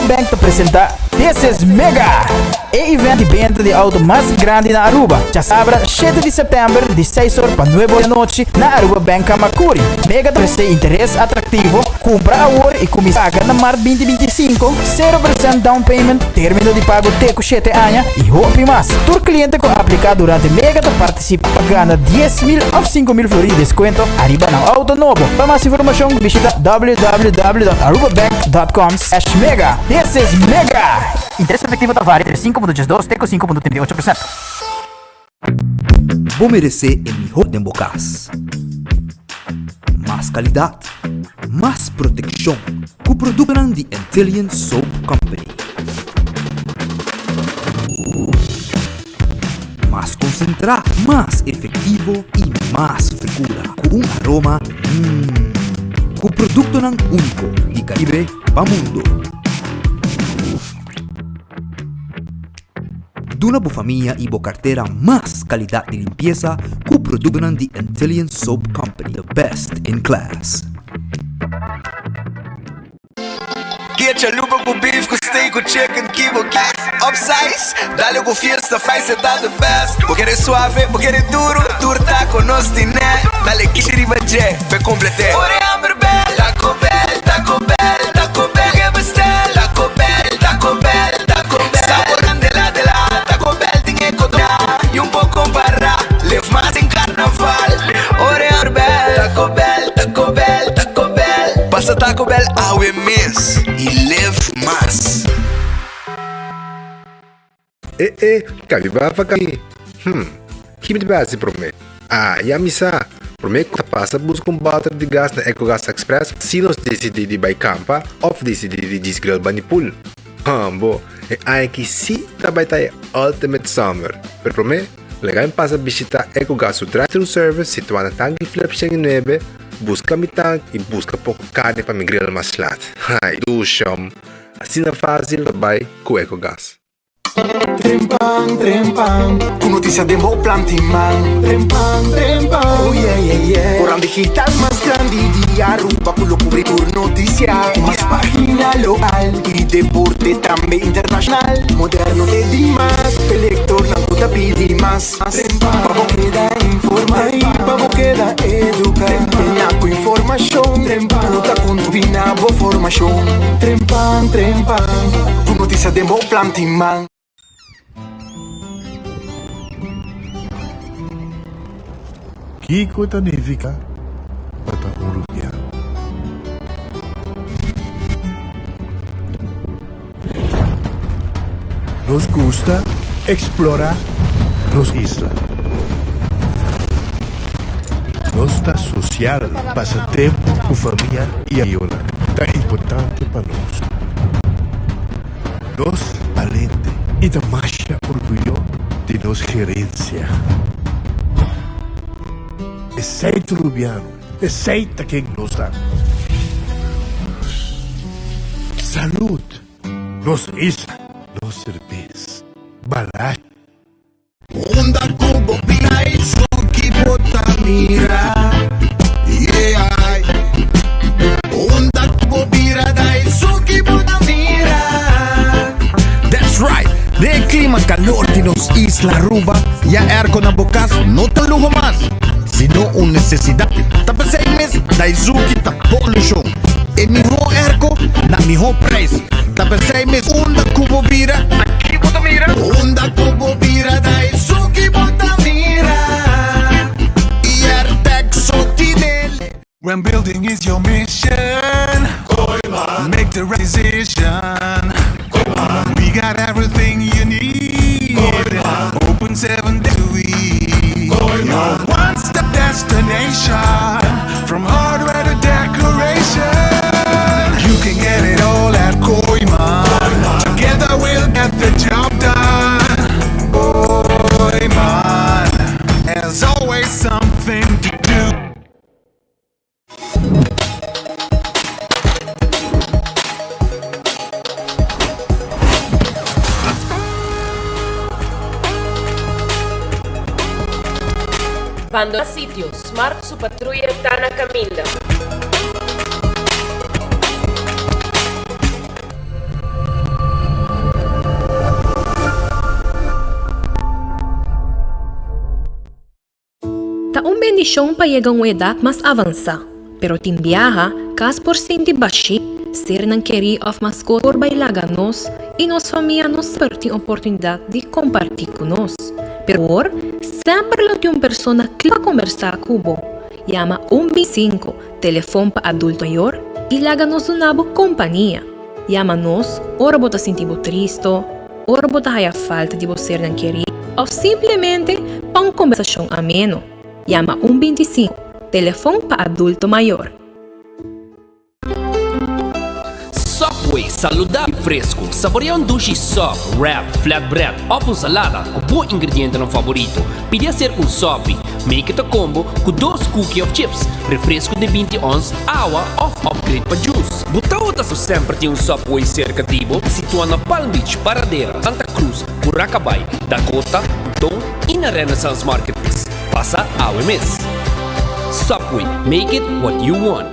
Bank ta presenta This is Mega! E event di benta di auto mas grandi na Aruba, djasabra shete di september di seis or pa nuebe or di anochi na Aruba Bank Camacuri. Mega ta ofrece interes atractivo, cumpra awor y cuminsa paga na mart 2025, 0% down payment, termino di pago te cu shete aña y hopi mas. Tur cliente cu aplica durante Mega ta participa pa gana 10,000 of 5,000 florin di descuento ariba nan auto nobo. Pa mas informacion bishita www.arubabank.com/mega. This is Mega! Interes efectivo ta varia entre 5.12 te cu 5.38%. Bo meresé e mihó den bo kas. Mas kalidat, mas protekshon ku produktonan di Antillian Soap Company. Mas konsentrá, mas efektivo i mas frekura ku un aroma mmm. Ku produktonan úniko di Karibe pa mundo. Duna bo famia i bo kartera mas kalidat di limpiesa ku produktonan di Antillian Soap Company, the best in class. Ke chalupa ku beef ku steak ku chicken ki bo ke Upsize, dale ku fiesta fries e ta the best Bo kere suave, bo kere duro, tur taco nos tine Dale kishi riba dje, p'e complete Ora e hamber bel, Taco Bell, Taco Bell, Taco Bell Ke bestel, Taco Bell, Taco Bell, Taco Bell Sabor candela de la, Taco Bell tin e codona Y un por compara, live mas den carnaval Ora e hamber bel, Taco Bell, Taco Bell, Taco Bell Pasa Taco Bell awe mes y live mas. E e, kabi ba vakantie? Hm, ki mi ta bai hasi promé? Ah, ya mi sa! Promé ku ta pasa buska un bòter di gas na Ecogas Express si nos disidí di bai kampa òf disidí di djis grill Banipul. Hambo, e aña aki sí ta bai ta e ultimate summer! Pero promé, laga mi pasa bishitá Ecogas su drive-thru service situá na Tanki Flip 109, buska mi tank i buska poko karni pa mi grill mas lat. Ai, dusham! Asina fásil ta bai ku Ecogas. Trempan, trempan, ku notisia den bo planti man. Trempan, trempan, oh yeah, yeah, yeah. Koran digital mas grandi di Aruba ku lo kubri tur notisia. Ku mas pagina lokal i deporte tambe internashonal. Moderno te dimas, p'e lektornan ku ta pidi mas. Trempan, pa bo keda informa i pa bo keda eduka. Trempan, ku informashon ku ta kontribuí na bo formashon. Trempan, trempan. Ku notisia den bo planti man. Kiko ta nifica pa ta un rubiano? Nos gusta explora nos isla. Nos ta social, pasa tempo cu famia y amigonan ta importante pa nos. Nos balente y ta masha orguyo di nos gerencia. Esey ta Rubiano, esey ta ken nos ta. Salud! Nos isla, nos serbes. Balash. Unda ku bo bira i suki bo ta mira, yeah. Unda ku bo bira da i suki bo ta mira. That's right! Den e klima kalor di nos isla Aruba, ya airco na bo kas no ta un luho mas, sino un nesesidat. Ta p'esei mes Daizuki ta polushon. E mihó airco na mihó prijs. Ta p'esei mes unda ku bo bira, ta ki bo ta mira? Unda ku bo bira Daizuki bo ta mira. I Airtec so tinele. When building is your mission, make the right decision. We got everything you need. Open seven days a week. Your one-stop destination. From hardware to decoration. You can get it all at Kooiman. Together we'll get the job done. Kooiman. There's always something to do. Bandona sitio, Smart su patruya ta na caminda. Ta un bendishon pa yega un edat mas avansá, pero tin biaha kas por sinti bashí, sernan kerí òf maskot por bai laga nos i nos famia no semper tin oportunidat di kompartí ku nos. Pero awor, semper lo tin un persona kla pa kombersá ku bo. Yama un 25, telefon pa adulto mayor, i laga nos duna bo kompania. Yama nos ora bo ta sinti bo tristo, ora bo ta haya falta di bo sernan kerí òf simplemente pa un kombersashon ameno. Yama un 25, telefon pa adulto mayor. Subway, saludabel i fresku. Saborea un dushi sub, wrap, flatbread òf un salada ku bo ingredientenan favorito. Pidi hacer un sopi. Make it a combo ku dos cookie òf chips, refresku di 20 ons, awa òf upgrade pa juice. Bo tabata sa ku semper tin un Subway serka di bo? Situa na Palm Beach, Paradera, Santa Cruz, Curacabai, Dakota, Don i na Renaissance Marketplace. Pasa awe mes. Subway, make it what you want.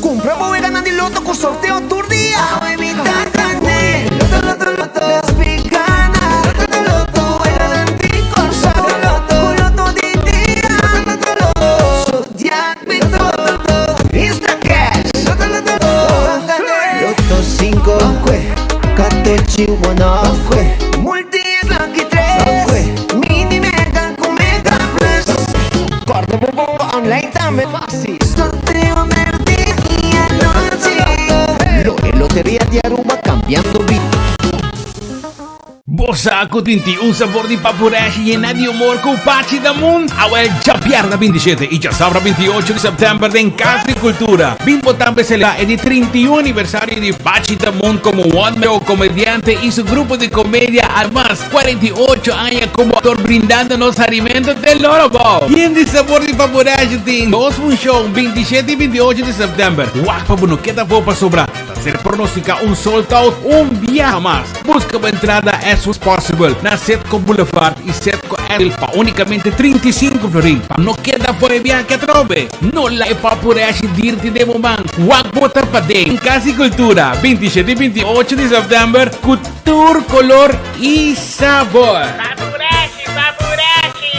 Cumpra bo weganan di loto cu sorteo tur dia. Awe mi ta gane. Loto, loto, loto, nos pi gana. Loto, loto, loto, weganan di Corsou. Loto, cu loto di dia. Loto, loto, loto, Zodiac mi toto. Insta cash. Loto, loto, loto, gane. Loto cinco, catochi one off. Multi es lucky tres. Mini mega cu mega plus. Corda bo bomba online tambe. Sorteo merdia y anochi. Lo e Loteria di Aruba cambiando bida. Bo sa cu tin tin un sabor di papureshi yena di humor cu Pachi Damun? Awel djabièrnè 27 y djasabra 28 di september den Cas di Cultura. Bin bo tambe celebra e di 31 aniversario di Pachi Damun como one man show comediante y su grupo di comedia. Ademas, 48 aña como actor brindando nos harimento te loro bo. Yen di sabor di Papureshi tin dos funcion 27 y 28 di september. Wak pa bo no keda afo pasobra ta ser pronostica un sold out un biaha mas. Busca bo entrada as soon as possible na Setco Boulevard y Setco Avenue pa unicamente 35 florin. Pa no keda afo e biaha ke atrobe. No laga e Papureshi dirti den bo man. Wak bo ta paden. Cas di Cultura, 27 y 28 di september cu Tur color y sabor. Papurachi, papurachi!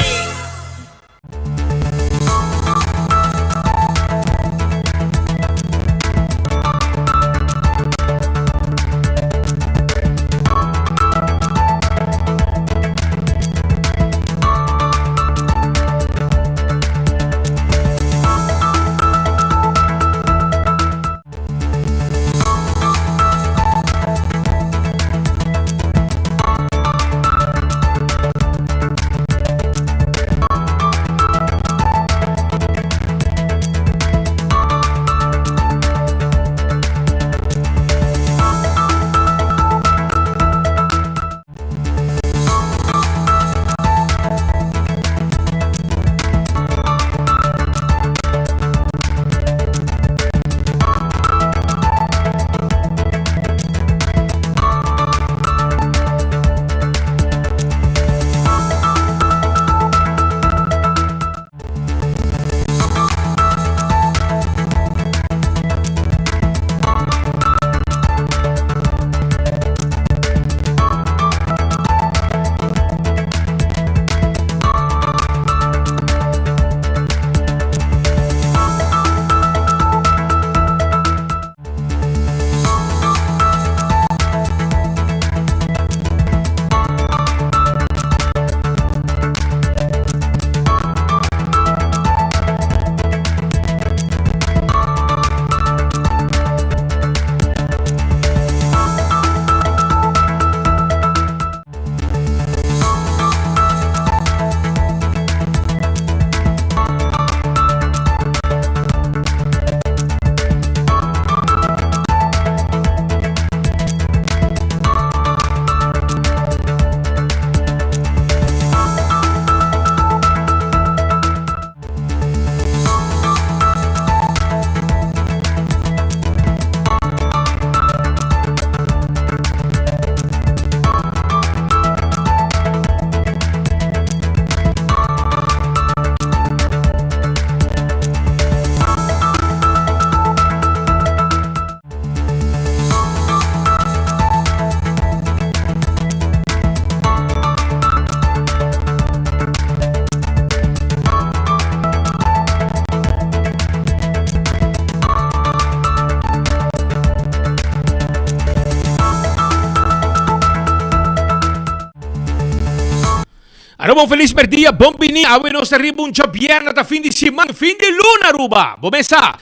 Aruba un felis merdia, bon bini. Awe nos ta riba un djabièrnè ta fin di siman, fin di luna Aruba. Bo mesa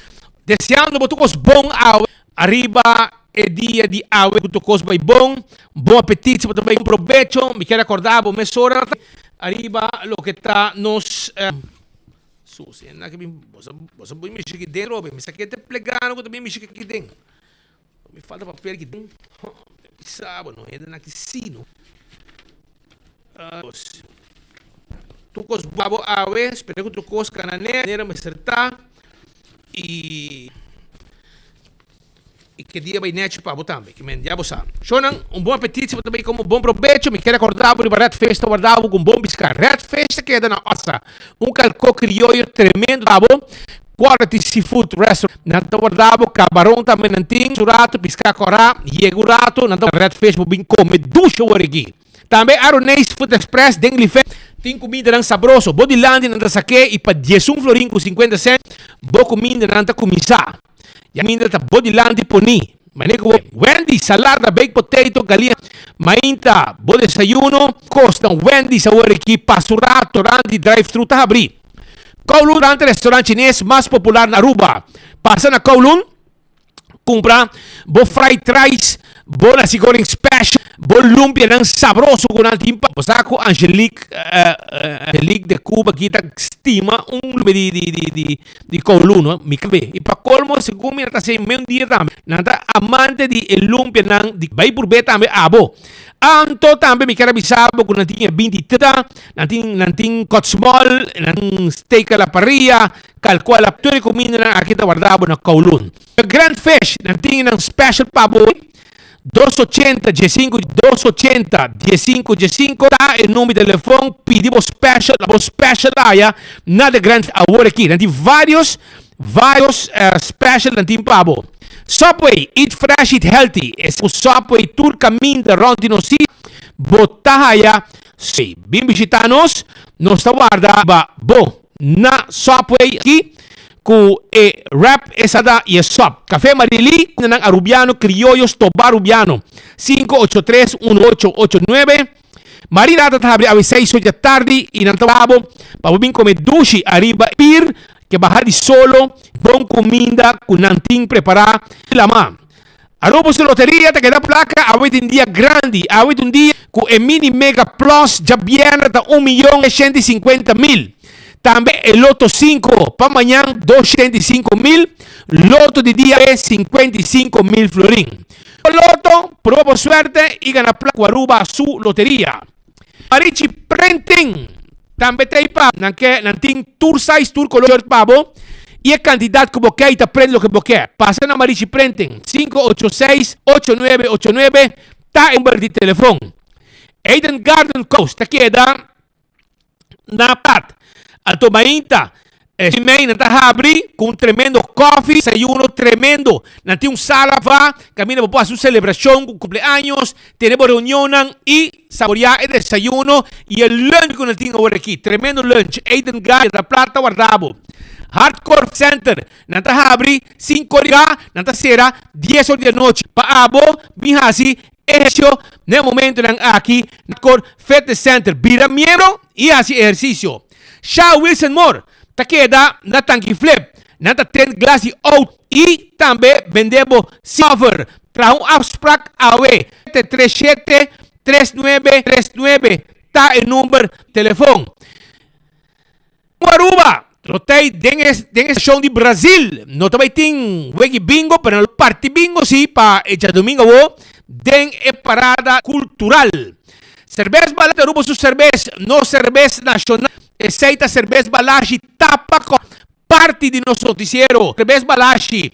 deseando bo tur kos bon awe ariba e dia di awe ku tur kos bai bon. Bon apetit si bo ta bai bon probecho. Mi kier akorda bo mesora ariba loke ta nos Susi e na ke bin bo sa bo sa bin mishi aki den robe mi sa ke te plegano ku ta bin mishi aki den. Mi falta papel ki den. Bisa bo no hende na ki si no. Tur kos babo awe, spera ku tur kos kana ne manera mester ta i i ke dia bai nechi pa bo tambe. Ke men ya bo sa. Shownan, un bon apetit si bo ta bai komo bon probecho. Mi kere akorda bo riba Red Fish ta warda bo ku un bon biska. Red Fish ta keda na Ossa. Un kalko krioyo tremendo pa bo. Quality Seafood Restaurant. Nan ta warda bo kabaron tambe nan tin su rato, piská kòrá, yega un rato nan ta Red Fish bo bin kome dushi awor aki. Tambe Aroneis Food Express den Life tin kumindanan sabroso. Bo dilanti nan ta sak'é i pa diesun florin ku sinkuenta sènt bo kumindanan ta kuminsá. Ya kuminda ta bo dilanti poní. Manera ku bo Wendy's salada, baked potato, galia mainta bo desayuno kosta Wendy's awor aki pa su rato randi drive thru ta habrí. Kowloon ta e restaurant chines mas popular na Aruba. Pasa na Kowloon, cumpra bo fried rice, bo nasi goreng special, bo lumpianan sabroso cu nan tin pa. Bo sa cu Angelique, Angelique de Cuba aki ta stima un lumpia di, di, di, di, di Kowloon, no? Mi tambe. Y pa colmo, segun mi nan ta haci meun dia tambe. Nan ta amante di e lumpianan di. Bay purbe tambe abo. Anto tambe mi kier a bisa bo cu nan tin e binti trita, nan tin nan tin kotsmol, nan tin steak a la parrilla, calcua la tur e cumindanan aki ta warda bo na Kowloon. The Grand Fish nan tin nan special pa bo dos ochenta diesinco dos ochenta diesinco diesinco ta e number di telefon pidi bo special bo special aya na The Grand awor aki nan tin varios Varios special nan tin pa bo. Subway, eat fresh, eat healthy. Es ku Subway tur kaminda rond di nos isla bo ta haya Subway. Bin bishita nos, nos ta warda ba bo na Subway aki ku e wrap, e salada i e sop. Café Marily, kumindanan Arubiano, Criollo, Stoba Arubiano. 583 1889. Marina ta habri awe seis or di tardi y nan ta wak bo pa bo bin come dushi ariba e pir ke baha di solo bon cuminda cu nan tin prepara di lama. Aruba su loteria ta keda placa awe tin dia grandi awe ta un dia cu e mini mega plus djabièrnè ta un miyon e 150,000 tambe e loto cinco pa mañan 275,000 loto di dia e 55,000 florin. Loto, proba bo suerte y gana placa cu Aruba su loteria. Marichi Printing tambe ta pa nan ke nan tin tur size tur color shirt pa bo y e cantidad cu bo ke y ta print loke bo ke. Pasa na Marichi Printing 586 8989 ta e number di telefon. Eden Garden Coast ta keda na pat. Anto mainta e mei nan ta habri ku un tremendo kofi, desayuno tremendo. Nan tin un sala va kaminda bo por hasi un selebrashon ku kumpleaños, tene bo reunionnan i saboreá e desayuno i e lunch ku nan tin awor aki. Tremendo lunch. Eden Garden ta plata warda bo. Hardcore Center nan ta habri sinku or di ga, nan ta sera dies or di anochi. Pa abo bin hasi Ehersio Na e momentonan aki na Core Fitness Center bira miembro y haci ehercicio. Sha Wilson Moore ta keda na Tanki Flip. Nan ta tend glas di auto y tambe bende bo silver. Traha un afspraak awe. 737 3939 ta e number telefon. Aruba lo ta den e den e seshon di Brazil. No ta bai tin wegi bingo, pero nan lo parti bingo si pa e djadomingo awo den e parada cultural. Cerbes Balashi Aruba su cerbes, nos cerbes nacional. Esey ta Cerbes Balashi tapa cu parti di nos noticiero. Cerbes Balashi,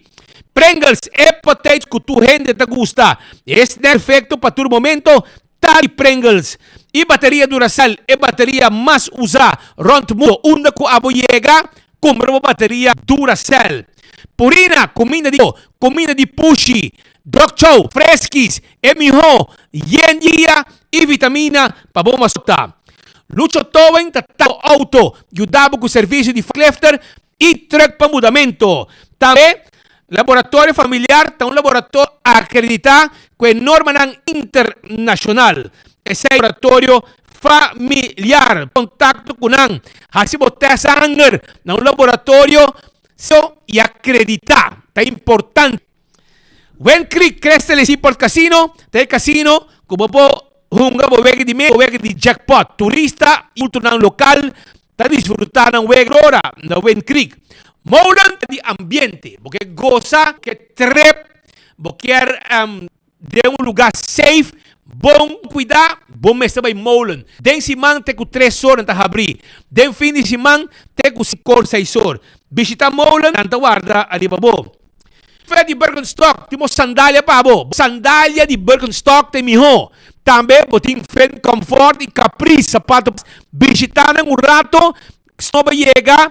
Pringles, e potatoes cu tur hende ta gusta. E snack perfecto pa tur momento. Ta di Pringles y bateria Duracell e bateria mas usa rond mundo. Unda cu abo yega, cumpra bo bateria Duracell. Purina, cuminda di cuminda di pushi, Dog Chow, Friskies, e miho yen dia y vitamina pa bo mascota. Lucho Towing ta ta bo auto, yuda bo cu servicio di forklifter y truck pa mudamento. Tambe, Laboratorio Familiar ta un laboratorio acredita cu e normanan internacional. Esey Laboratorio. Familiar. Contacto cu nan. Haci bo test sanger na un laboratorio serio y acredita. Ta importante. Wen Creek Crystal Seaport Casino ta e casino cu bo por hunga bo wega di mesa, bo wega di jackpot. Turista y adultonan local ta disfruta nan wega ora na Wind Creek. Molen ta di ambiente. Bo ke goza, bo ke trip, bo kier den un lugar safe, bon cuida, bo mester bay Molen. Den siman te cu tres or nan ta habri. Den fin di siman te cu cinco or, seis or. Bishita Molen, nan ta warda ariba bo. Fe di Birkenstock tin bo sandalia pa bo. Bo sandalia di Birkenstock ta e mihó. Tambe bo tin Finn Comfort i Capri sapato. Bishita nan un rato sno bo yega.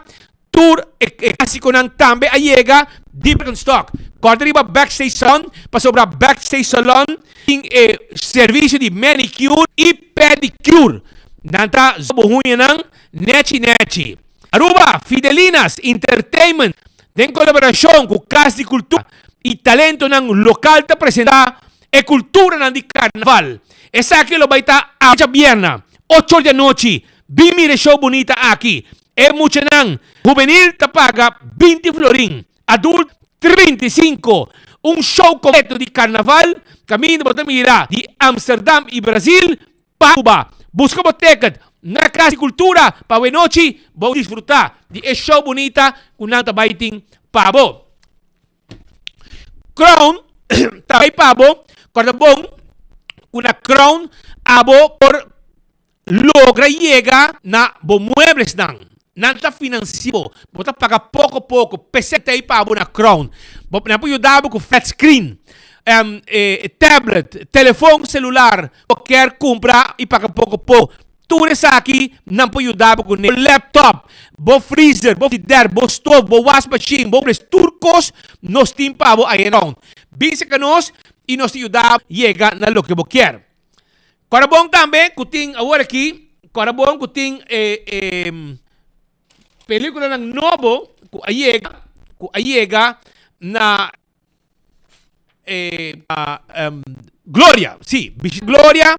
Tur e klásikonan tambe a yega di Birkenstock. Kòrda riba Backstage Salon pasobra Backstage Salon tin e servisio di manicure i pedicure. Nan ta zo bo huñanan nechi nechi. Aruba, Fidelinas Entertainment den kolaborashon ku Kas di Kultura i talentonan lokal ta presentá e kulturanan di karnaval. Esaki lo bai ta awe djabièrna, ocho or di anochi. Bin mira e show bunita aki. E muchanan hubenil ta paga 20 florin, adulto 35. Un show kompleto di karnaval kaminda bo ta mira di Amsterdam i Brazil Pa Cuba, busca bo ticket na Cas di Cultura pa awenochi bo disfruta di e show bunita cu nan ta bay tin pa bo. Crown ta bay pa bo, corda bon cu na Crown abo por logra yega na bo mueblesnan. Nan ta financia bo, bo ta paga poco poco, p'esei ta ei pa bo na Crown. Bo nan por yuda bo cu flat screen, tablet, telefon celular, bo kier cumpra y paga poco poco. Tur esaki nan por yuda bo cune. Bo laptop, bo freezer, bo frigider, bo stove, bo wasmachine, bo muebles, tur cos nos tin pa bo aye na Crown. Bin cerca nos y nos ta yuda bo yega na loke bo kier. Kòrda bon tambe ku tin awor aki, kòrda bon ku tin e e pelikulanan nobo ku a yega, ku a yega na e Gloria, si, bishita Gloria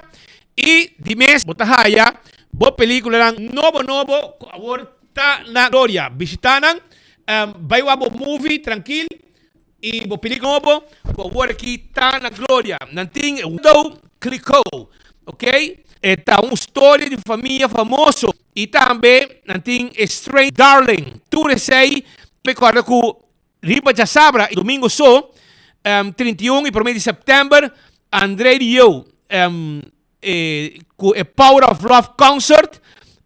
i di mes bo ta haya bo pelikulanan nobo nobo ku awor ta na Gloria. Bishita nan, bai wak bo movie trankil. I bo pidi nobo ku awor aki ta na gloria. Nan tin e Widow Clicquot, ok? E ta un storia di famia famoso. I tambe nan tin e Strange Darling. Tur esei mi kòrda ku riba djasabra i domingo so, 31 i promé di sèptèmber, André Rieu ku e Power of Love Concert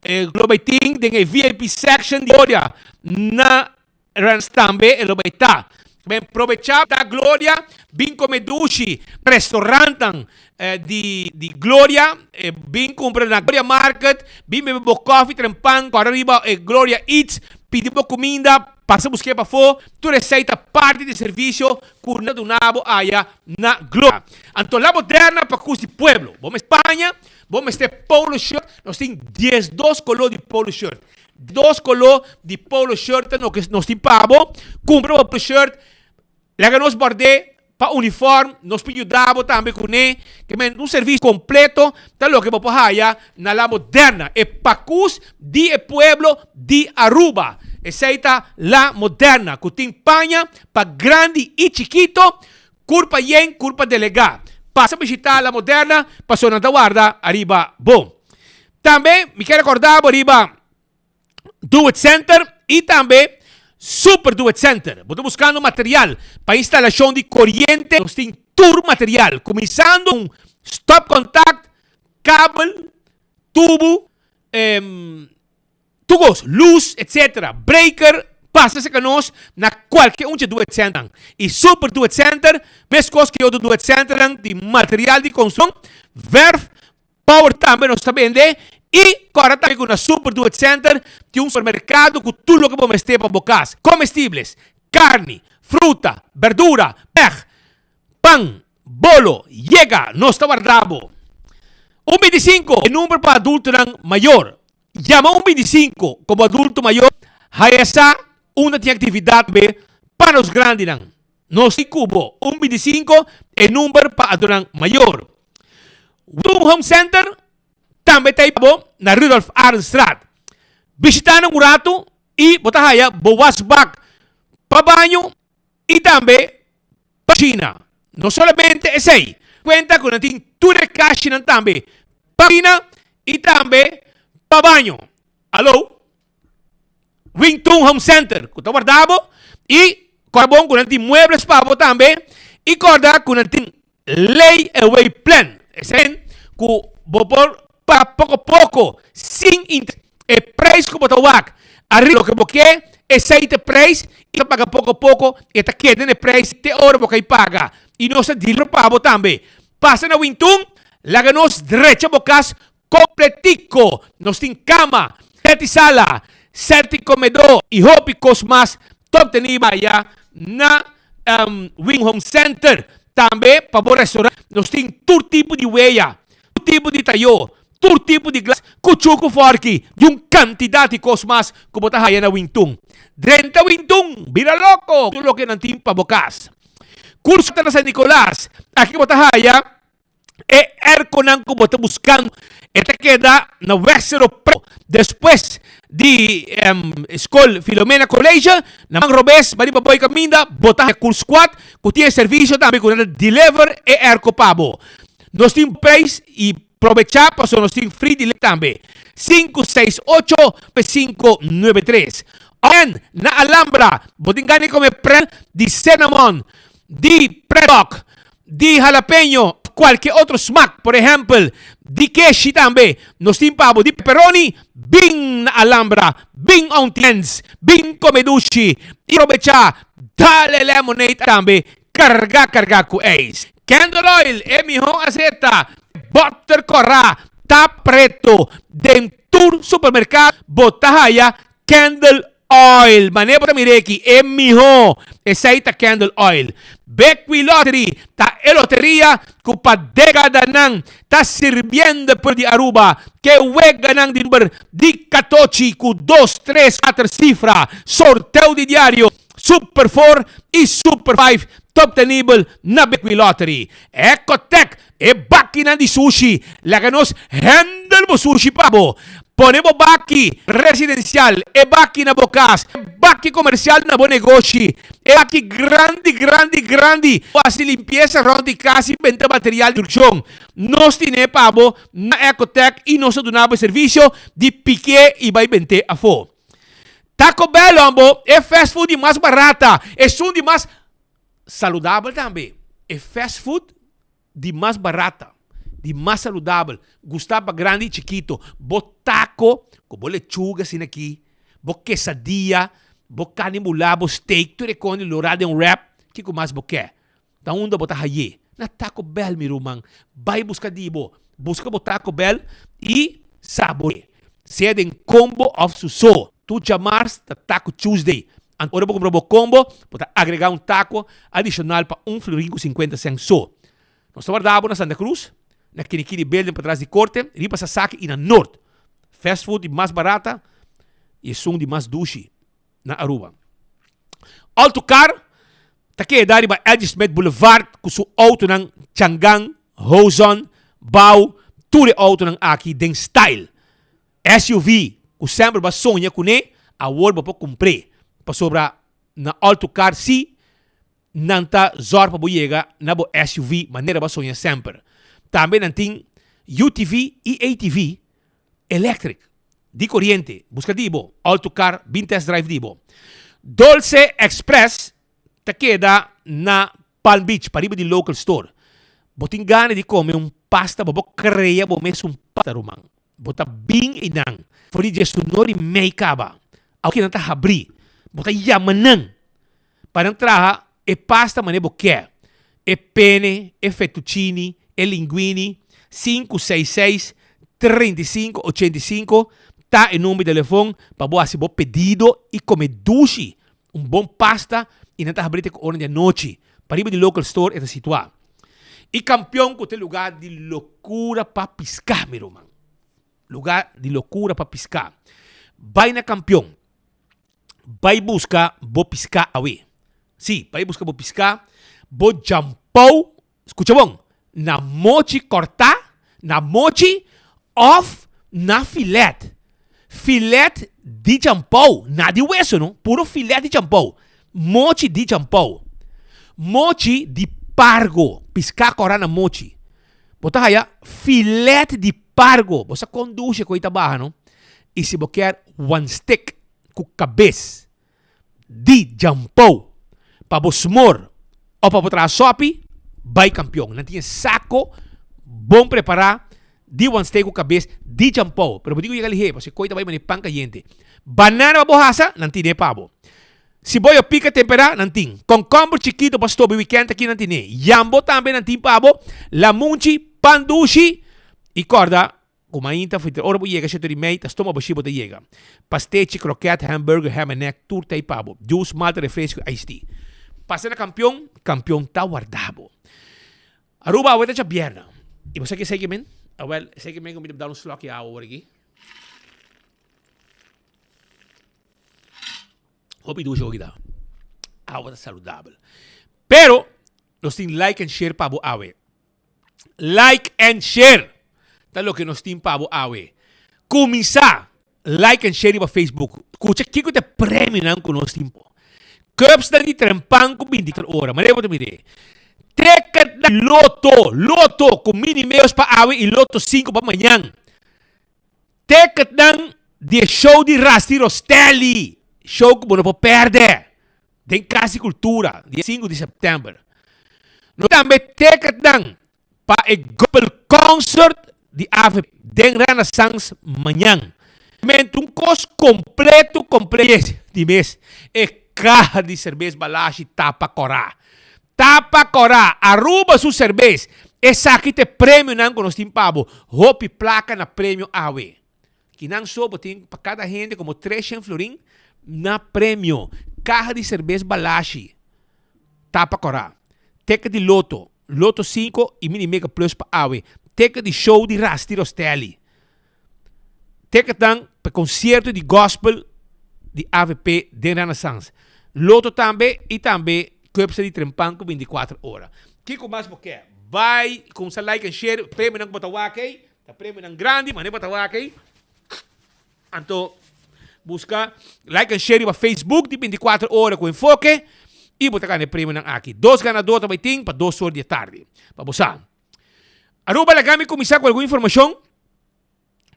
lo bai tin den e VIP section di Gloria na Rens tambe e lo bai ta. Ben probecha ta Gloria bin come dushi restaurantnan di di Gloria bin cumpra na Gloria Market bin bebe bo koffie tren pan kora riba e Gloria Eats pidi bo cuminda pasa buske pafo tur esey ta parti di servicio cu nan ta duna bo aya na Gloria. Anto La Moderna pa cus di pueblo bo mester paña bo mester polo shirt nos tin 12 color di polo shirt. Dos koló di polo shirt ta loke nos tin pa bo. Kumpra bo polo shirt, laga nos bòrd'é pa uniform, nos por yuda bo tambe kuné. Ke men un servisio kompleto ta loke bo por haya na La Moderna, e pakus di e pueblo di Aruba. Esei ta La Moderna ku tin paña pa grandi i chikito, kurpa yen, kurpa delegá. Pasa bishitá La Moderna pasobra nan ta warda ariba bo. Tambe mi kier recorda bo riba Do It Center y tambe Super Do It Center. Bo ta buscando material pa instalacion di coriente, nos tin tur material, cuminsando con stopcontact, kabel, tubo, tur cos, luz, etc. Breaker, pasa cerca nos na cualke un dje Do It Centernan. Y Super Do It Center, mescos cu e otro Do It Centernan di material di construccion, verf, Power tambe nos ta bende y corda tambe cu na Super Do It Center tin un supermercado cu tur loke bo mester pa bo cas, comestibles, carni, fruta, berdura, pej, pan, bolo, yega, nos ta warda bo. Un 25 e number pa adultonan mayor. Yama un 25 como adulto mayor, haya sa unda tin actividad tambe pa nos grandinan. Nos tin cu bo. Un 25 e number pa adultonan mayor. Withoon Home Center. Tambe ta ei pa bo na Rudolf Arendstraat. Bishita nan un ratu i bo ta haya bo wasbak pa baño i tambe pa kushina. No solamente esei, kuenta ku nan tin tur e kashinan tambe pa kushina i tambe pa baño. Alo? Wington Home Center ku ta warda bo i kòrda bon ku nan tin muebles pa bo tambe i kòrda ku nan tin lay away plan esei ku bo por paga poko poko sin interes e prijs ku bo ta wak ariba loke bo ke esei ta e prijs i ta paga poko poko e ta keda na e prijs te ora bo kai paga i nos ta deliver pa bo tambe pasa na Wington laga nos drecha bo kas Completico! Nos tin cama, seti sala, seti comedor y hopi cos mas ta obteni aya na Wing Home Center. Tambe pa bo restaurant nos tin tur tipo di weya, tur tipo di tayo, tur tipo di glas, cuchu cu forki y un cantidad di cos mas cu bo ta haya na Wing Tun. Drenta Wing Tun, bira loco cu tur loke nan tin pa bo cas. Curso ta na San Nicolas, aki bo ta haya. E airconan ku bo ta buskando e ta keda na Weg Cerro Preto despues di skol Filomena College na man robes ba riba boy kaminda bo ta haya Cool Squad ku tin e servisio tambe ku nan ta deliver e airco pa bo. Nos tin prijs i probecha pasobra nos tin free delivery tambe. Sinku seis ocho sinku nuebe tres. En na Alhambra bo tin gana di kome prel di cinnamon di pretdog Di halapeño, kualke otro smak, por ehèmpel, di keshi tambe. Nos tin pa bo di pepperoni, bin na Alhambra, bin Ountiens, bin kome dushi i probechá dale lemonade tambe kargá kargá ku ijs. Candle oil, e mihó aseta, bòter kòrá ta preto den tur supermerkado bo ta haya candle Oil, manera bo ta mira aki, e miho, esei ta candle oil. Bequi Lottery ta e loteria cu pa decadanan ta sirbiendo e pueblo di Aruba ke weganan di number di catochi cu dos, tres, cuater cifra, sorteo di diario, Super Four y Super Five ta obtenibel na Bequi Lottery. Ecotec E bakinan di sushi, laga nos handle bo sushi pa bo. Pone bo baki residencial, e baki na bo cas, e baki comercial na bo negoshi, e baki grandi, grandi, grandi pa haci limpieza rond di cas y benta material di construccion. Nos tine pa bo na Ecotec y nos ta duna bo e servicio di pikie y bay bente afo. Taco Bell, hombo, e fast food di mas barata, esun di mas Saludabel tambe. E fast food di mas barata, di mas saludabel, gusta pa grandi y chikito. Bo taco cu bo lechuga asina aki, bo quesadilla, bo carni mula, bo steak, tur e con di lora den un wrap, kico mas bo ke? Ta unda bo ta haye? Na Taco Bell mi ruman. Bay busca di bo. Busca bo Taco Bell y saborea. Sea den combo of su so. Tur djamars ta Taco Tuesday. Anto ora bo kumpra bo kombo, bo ta agregá un tako adishonal pa un florin ku sinkuenta sèn so. Nos ta warda bo na Santa Cruz, na Kinikini Building patras di Korte, riba Sasaki i na Noord. Fast food di mas barata i esun di mas dushi na Aruba. Alto Car ta keda riba Edgy Smith Boulevard ku su outonan Changan, Hozon, Bao, tur e outonan aki den style. SUV ku semper bo a soña kuné, awor bo por kumpr'é, pasobra na Alto Car sí nan ta zòrg pa bo yega na bo SUV manera bo a soña semper. Tambe nan tin UTV i ATV electric, di koriente. Buska di bo Alto Car, bin test drive di bo. Dolce Express ta keda na Palm Beach, pariba di Local Store. Bo tin gana di kome un pasta, bo por krea bo mes un pasta, ruman. Bo ta bin einan for di diesunor i mei kaba. Awe nan ta habrí. Bo ta yama nan pa nan traha e pasta manera bo ke. E pene, e fettuccini, e linguini, sinku seis seis, 35 85 ta e number di telefon pa bo hasi bo pedido i kome dushi un bon pasta i nan ta habrí te ku ora di anochi. Pariba di local store e ta situá. I kampion ku ta e lugá di lokura pa piská, mi ruman. Lugá di lokura pa piská. Bai na kampion. Bai buska bo piská awe. Sí, bai buska bo piská, bo djampou, skucha bon, na mochi kòrtá, na mochi. Of na filet. Filet di champou, na di weso no, puro filet di champou. Mochi di champou. Mochi di pargo, piská kòrá na mochi. Bo ta haya filet di pargo. Bo sa kon dushe ku ei ta baha no. I si bo kier one stick ku kabes di champou pa bo smor of pa bo traha sopi, bai Kampion. Nan tin e sako bon prepará di one steak ku kabes di champou. Pero bo tin ku yega lihé pasobra e koi ta bai manera pan kayente. Banana pa bo hasa, nan tine pa bo. Siboyo pika temperá, nan tin. Konkomber chikito pa stobi wikènt aki nan tine. Yambo tambe nan tin pa bo. Lamunchi, pan dushi i kòrda ku mainta for ora bo yega shetu di mei ta stoma bashí bo ta yega. Pastechi, krokèt, hamburger, ham and egg tur ta ei pa bo. Juice, malta, refresco i iced tea. Pasa na Kampion, Kampion ta warda bo. Aruba awe ta djabièrnè. I bo sa ke esei ke men? Awèl, esei ke men ku mi ta dal un slòkje awa awor aki. Hopi dushi hopi ta. Awa ta saludabel. Pero, nos tin like and share pa bo awe. Like and share ta loke nos tin pa bo awe. Kuminsá like and share riba Facebook. Kucha kiko ta e premionan ku nos tin. Cupsnan di trempan ku 24 ora. Manera bo ta mir'é. Ticketnan loto, loto ku mini meos pa awe i loto 5 pa mañan. Ticketnan di e show di Rusty Rostelli, show ku bo no por pèrdè, den Kas di Kultura, dia sinku di sèptèmber. Nos tambe ticketnan pa e Gospel Concert di avp den Renaissance mañan. Mente un kos kompleto kompleto di mes e kaha di serbes Balashi tapa kòrá. Tapa kòrá, Aruba su serbes. Esaki ta e premionan ku nos tin pa bo. Hopi plaka na premio awe. Kinan so bo tin pa kada hende komo treshen florin na premio. Kaha di serbes Balashi. Tapa kòrá. Teken di loto, Loto sinku i Mini Mega Plus pa awe. Teken di show di Rusty Rostelli. Ticketnan pa e concierto di gospel di avp den Renaissance. Loto tambe y tambe cuepsa di trempan cu 24 ora. Kico mas bo ke? Bay cumsa like and share premionan cu bo ta wak ey. Ta premionan grandi mane bo ta wak ey. Anto busca like and share riba Facebook di 24 ora cu Enfoke y bo ta gana e premionan aki. Dos ganador ta bay tin pa dos or di e tardi. Pa bo sa. Aruba laga mi cuminsa cu algun informacion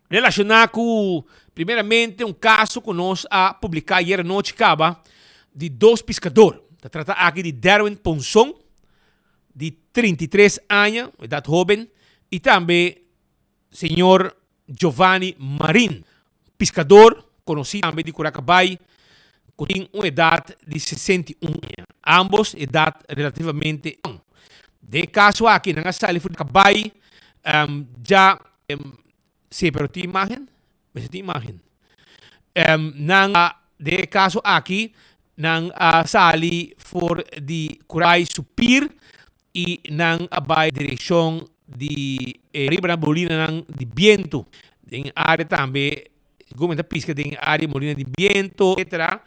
relaciona cu primeramente un caso cu nos a publica ayer anochi caba di dos piscador. Ta trata aki di Derwin Ponson di 33 aña, edad hoben, y tambe señor Giovanni Marin, piscador conoci tambe di Curacabay cu tin un edad di 61 aña. Ambos edad relativamente jong. Den e caso aki nan a sali for di Cabay dja si pero tin imagen? Mester tin imagen. Nan a den e caso aki nan a sali for di Curacabay su pier y nan a bay direccion di e riba nan molinanan di biento den e area tambe segun men ta pisca den e area molina di biento etcetera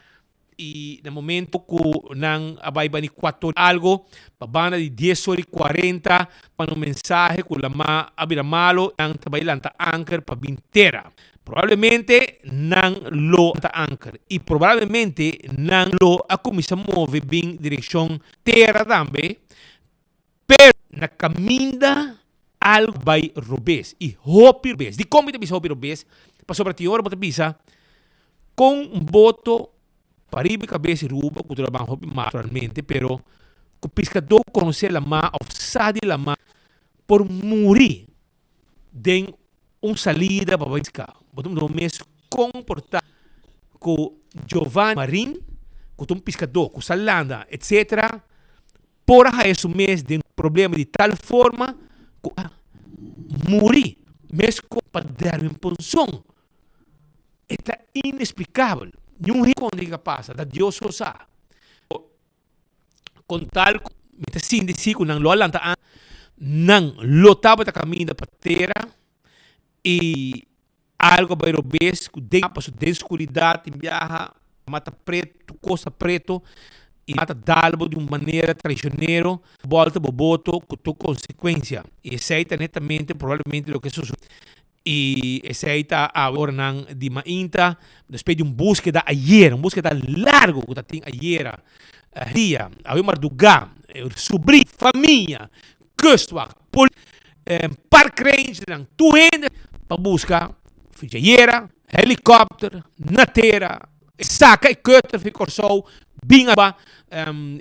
y na momento cu nan a bay bani cuatro algo pa banda di dies ora y cuarenta manda un mensahe cu lama a bira malo nan ta bay lanta anker pa bin tera probablemente nan lo lanta anker y probablemente nan lo a cuminsa move bin direccion Tera tambe, pero na caminda algo bay robes y hopi robes. Dicon mi ta bisa hopi robes? Pasobra tin ora bo ta bisa con un boto pariba e cabes di Ruba cu ta trabaha hopi mal naturalmente, pero cu piscador cu conoce lama of sa di lama por muri den un salida pa bai pisca. Bo ta puntra bo mes con por ta cu Giovanni Marin, cu ta un piscador cu sa landa etcetera, por a haya su mes den problema di tal forma cu a muri mescos pa Derwin Ponson. E ta inexplicabel. Niun hende con a pasa, ta Dios so sa. Con tal cu mi ta sinti si cu nan lo a lanta an, nan lo tabata caminda pa tera y algo a bay robes cu den paso den scuridad tin biaha mata preto cos ta preto y mata dal bo di un manera traicionero bolta bo boto cu tur consecuencia y esey ta netamente probablemente loke sucede. Y esey ta awe oranan di mainta, despues di un buskeda ayer, un buskeda largo cu ta tin ayera dia, awe marduga, subri, famia, kustwacht, poli, park rangernan, tur hende pa busca fijayera, helicopter, na tera, Saca e cutter fi Corsou bin Aruba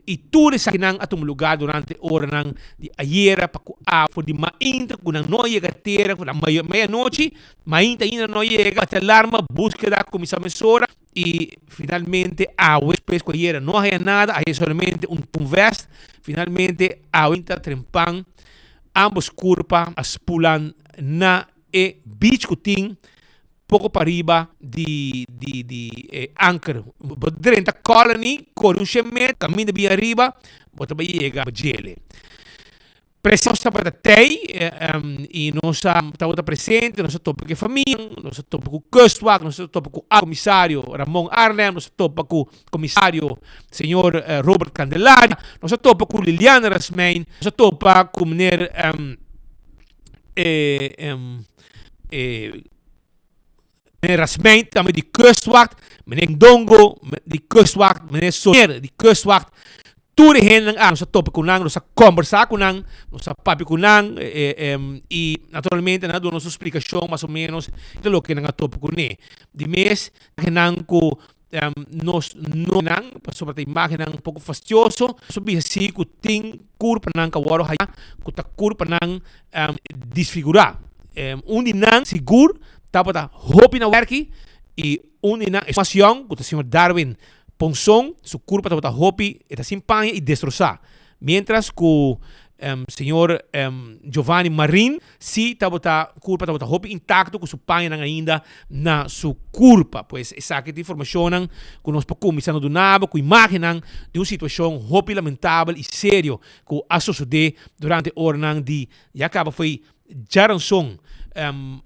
y tur esakinan a tuma lugar durante oranan di ayera pa cu awa for di mainta cu nan no a yega tera cu na medianochi mainta ainda no a yega bati alarma buskeda a cuminsa mesora y finalmente awe despues cu ayera no a haya nada a haya solamente un vest finalmente awe ta trempan ambos curpa a spulan na e beach cu tin Poko pariba di di di e anker. Bo drenta Colony, kore un shemet, kaminda bin ariba, bo ta bai yega Bjele. Presi nos tabata tei i nos a tabata presente, nos a topa ku e famia, nos a topa ku Kustwacht, nos a topa ku Komisario Ramon Arnhem, nos a topa ku Komisario señor Robert Candelaria, nos a topa ku Liliana Rasmijn, nos a topa ku meneer e meneer Rasmijn tambe di Kustwacht, meneer Ndongo di Kustwacht, meneer Soler di Kustwacht, tur e hendenan a nos a topa ku nan, nos a kombersá ku nan, nos a papia ku nan i naturalmente nan a duna nos un splikashon mas o ménos di loke nan a topa kuné. Di mes nan ku nos no nan pasobra ta imagennan un poko fastioso, nos a bisa si ku tin kurpanan ku a wòrdu hañá ku ta kurpanan disfigurá. Un di nan sigur tabata hopi na wèrki i un di nan e mas yòn ku ta señor Darwin Ponson su kurpa tabata hopi e ta sin paña i destrosá. Miéntras ku señor Giovanni Marin si tabata kurpa tabata hopi intakto ku su pañanan ainda na su kurpa. Pues esaki ta informashonnan ku nos por kuminsá no duna bo ku imágennan di un situashon hopi lamentabel i serio ku a sosodé durante oranan di ya kaba foi djaranson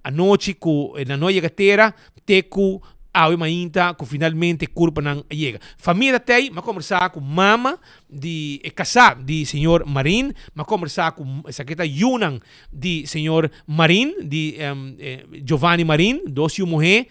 anochi ku nan no a yega tera te ku awe mainta ku finalmente kurpanan a yega. Famia ta tei, mi a kombersá ku mama di e kasá di señor Marin, mi a kombersá ku esaki ta yunan di señor Marin, di Giovanni Marin, dos yu muhé,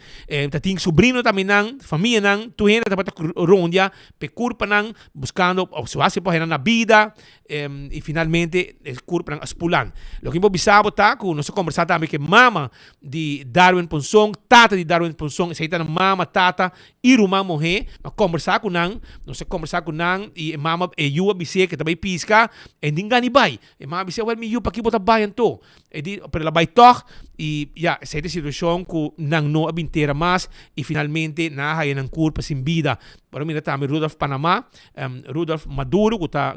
ta tin subrino tambe nan, famianan, tur hende tabata rondia p'e kurpanan buskando si bo hasi por hende na bida. I finalmente e kurpanan a spulan. Loke mi por bisa bo ta ku nos a kombersá tambe ku e mama di Darwin Ponson, tata di Darwin Ponson, esei ta nan mama, tata i ruman muhé. Mi a kombersá ku nan, nos a kombersá ku nan i e mama, e yu a bis'é ku e ta bai piska, e no tin gana di bai. E mama a bis'é, wèl mi yu, pakiko bo ta bai anto? E di, pero el a bai tòg i ya, esei ta e situashon ku nan no a bin tera mas i finalmente nan a haña nan kurpa sin bida. Por a mira tambe Rudolf Panama, Rudolf Maduro ku ta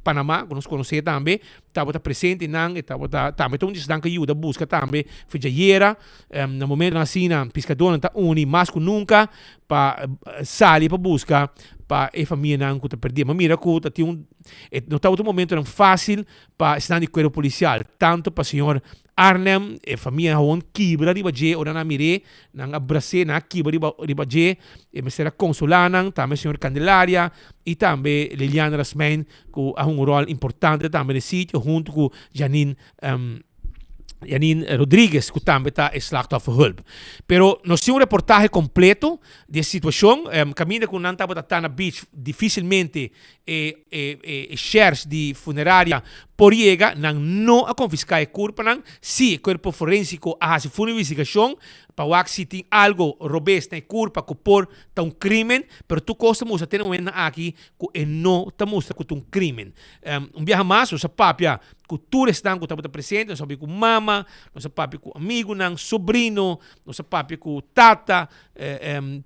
Panama, ku nos konosé tambe, tabata presente nan, e tabata tambe ta un di esnan ku a yuda buska tambe fedjayera. Na momentonan asina piskadónan ta uni mas ku nunka pa sali pa buska pa e famianan ku ta perdí. Mi a mira ku ta tin un, e no tabata un momentonan fásil pa esnan di kuerpo polisial, tanto pa señor Arnhem, e famia hawon kibra riba dje ora nan a mir'é, nan a bras'é, nan a kibra riba riba dje, e mester a konsolá nan, tambe señor Candelaria i tambe Liliana Rasmijn ku a hunga un ròl importante tambe den sitio huntu ku Janine Janine Rodriguez ku tambe ta e slachtofferhulp. Pero nos tin un reportahe kompleto di e situashon, kaminda ku nan tabata ta na beach difisilmente e e shers di funeraria por yega, nan no a konfiská e kurpanan. Sí, e kuerpo forensiko a hasi ful investigashon pa wak si tin algo robes na e kurpa ku por ta un krímen, pero tur kos ta mustra te na momentonan aki ku e no ta mustra ku ta un krímen. Un biaha mas nos a papia ku tur esnan ku tabata presente, nos a papia ku mama, nos a papia ku amigunan, sobrino, nos a papia ku tata,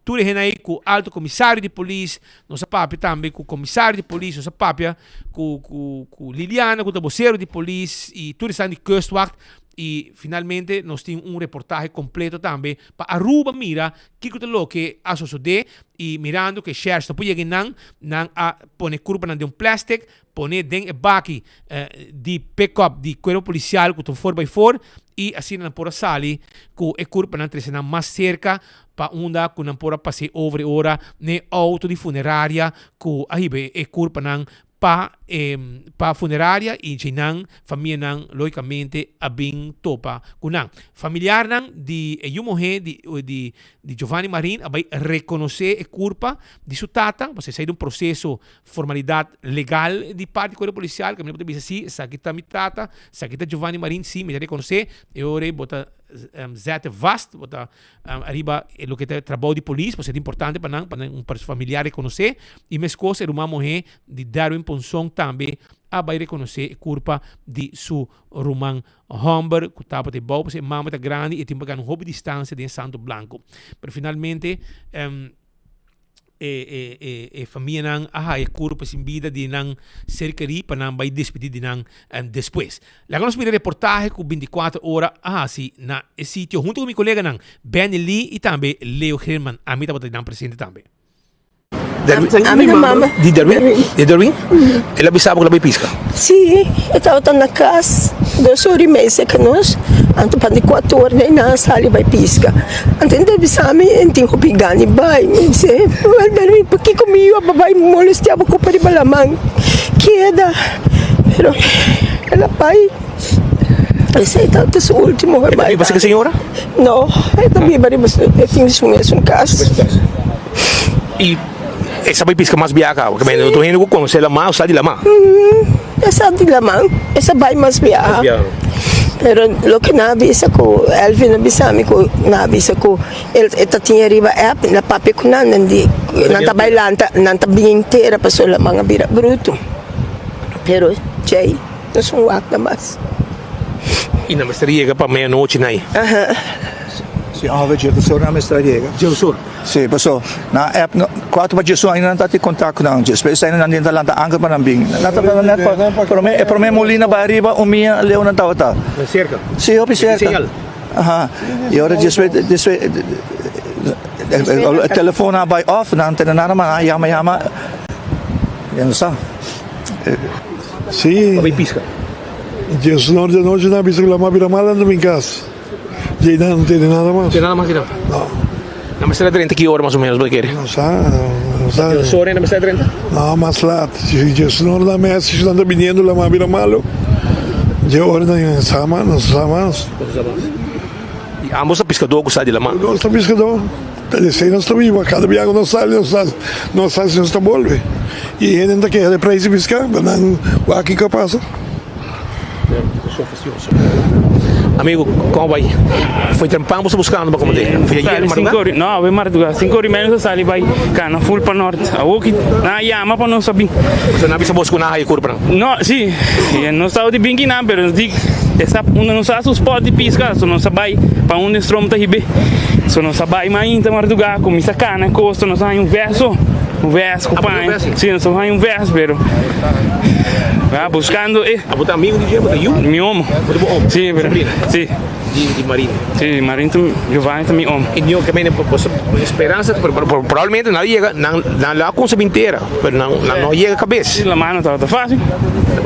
Tur e hende ei ku alto komisario di polis, nos a papia tambe ku komisario di polis, nos a papia ku ku ku Liliana ku ta bosero di polis i tur esnan di kustwacht i finalmente nos tin un reportahe kompleto tambe pa Aruba mira kiko ta loke a sosode i mirando ku e sheriff no por yega einan, nan a pone kurpanan den un plastic Pone den e baki di pick-up di cuerpo policial cu ta un four by four y asina nan por a sali cu e curpanan trece nan mas cerca pa unda cu nan por a pase over e ora n'e auto di funeraria cu a hiba e curpanan pa pa funeraria y djeinan famianan logicamente a bin topa cu nan. Familiarnan di e yu muhe di di di Giovanni Marin a bay reconoce e curpa di su tata, pasobra esey ta un proceso formalidad legal di parti cuerpo policial, caminda bo ta bisa si esaki ta mi tata, esaki ta Giovanni Marin, si mi ta reconoce, e ora ey bo ta zet vast, bo ta ariba e loke ta e trabou di polis, pasobra ta importante pa nan, pa nan un familiar reconoce, y mescos e ruman muhe di Darwin Ponson tambe a bai rekonosé e kurpa di su ruman hòmber ku tabata e bou, pasobra e mama ta grandi i e tin pa gana un hopi distansia den e Santo Blanko. Pero finalmente e e e e famianan a haña e kurpa sin bida di nan ser kerí pa nan bai despedí di nan despues. Laga nos mira e reportahe ku bintikuater ora a hasi na e sitio huntu ku mi koleganan Benny Lee i tambe Leo Herman. Ami tabata di nan presente tambe. Ami na mama. Di Darwin? Di Darwin? El a bisa bo ku el a bai piska? Sí, e tabata na kas dos ora i mei serka nos, anto pa di kuater ora den nan a sali bai piska. Anto e ta bisa mi e tin hopi gana di bai. Mi bis'é, Wel Darwin, pakiko mi yu a bai molestia bo kopa riba laman? Keda. Pero el a bai. Esei tabata su ultimo. E ta biba serka señora? No, e ta biba riba su, e tin su mesun kas. I e sa bai piska mas biaha kaba? Ke mende otro hende ku konosé lamá o sa di lamá? E sa di lamá, e sa bai mas biaha. Pero loke nan a bisa ku Elvin a bisa mi ku nan a bisa ku el e ta tin riba app, nan papia ku nan, nan di nan ta bai lanta, nan ta bin tera pasobra laman a bira brutu. Pero djei no son wak na mas. I nan mester yega pa meianochi nai? Aha. Si ongeveer djesor nan mester a yega. Djesor? Si, paso nan app no, kuater pa djesun ainda nan ta tin kontak ku nan. Despues ainda nan tin ta lanta anker pa nan bin. Nan ta net pa prome, e prome molina bai ariba un mia leu nan tabata. Na serka? Si, hopi Tin serka. señal? Aha. I ora despues, despues e telefon a bai off, nan tene nada mas, nan a yama yama, ya no sa. Si. Pa bai piska? Djesun or di anochi nan a bisa ku la mabira mal nan ta bin kas. Djei nan no tene nada mas. Tene nada mas djei nan? No. Nan mester a drenta ki ora mas o menos bo ta kere? No sa, no sa. Djes ora nan mester a drenta? No, mas lat. Djes ora nan message nan ta biniendo la mabira malo. Dje ora nan sa mas, no sa mas. No sa mas. I ambos ta piskadó ku sa di laman? Nos ta piskadó. Ta esei nos ta biba. Kada bia ku nos sali nos sa nos sa si nos ta bolbe. I hende ta keha di preis di piská, pero nan wak kiko a pasa. Amigo, kon bai? Foi trempan bo sta buskando pa komo te? Foi ayer madrugá? No, awe madrugá. Sinku ora i medio nos a sali bai kana ful pa nort. Awor ki nan a yama pa nos a bin. Pasobra nan a bisa bos ku nan a haya kurpa nan? No, si. Nos tabata di bin kinan, pero nos di e sa unda nos sa su spot di piska, so nos a bai pa unda e strom ta hib'é. So nos a bai mainta madrugá, kuminsá kana kosta, nos a haña un vès so, un vès ku paña. Si, nos a haña un vès, pero buskando e. Abo ta amigo di dje? Bo ta yu? Mi omo. Bo ta bo omo? Si, pero. Sobrino? Si. Di, di Marin? Si, Marin ta, Giovanni ta mi omo. I nio ke mene bo speransa, pero probablemente nan a yega, nan, nan lo a cuminsa bin tera, pero nan, nan no a yega cabes. Si, la mano tabata facil.